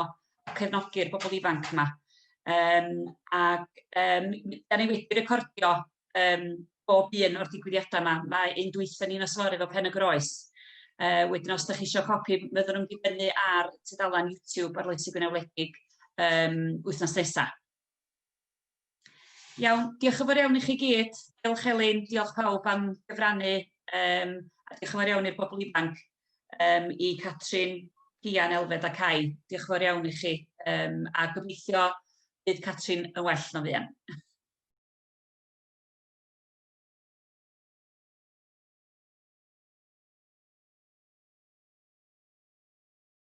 cefnogi'r bobl ifanc yma. Um, ac um, da ni wedi recordio um, bob un o'r digwyddiadau yma. Mae un dwytha ni nos fory efo Pen y Groes. Uh, wedyn os da chi eisiau copi, fydden nhw'n dibynnu ar tudalen YouTube Arloesi Gwynedd Wledig um, wythnos nesaf. Iawn, diolch yn fawr iawn i chi gyd. Diolch Elin, diolch pawb am gyfrannu, um, a diolch yn fawr iawn i'r bobl ifanc, um, i Catrin, Cian, Elfed a Cai. Diolch yn fawr iawn i chi, um, a gobeithio bydd Catrin yn well na fuan.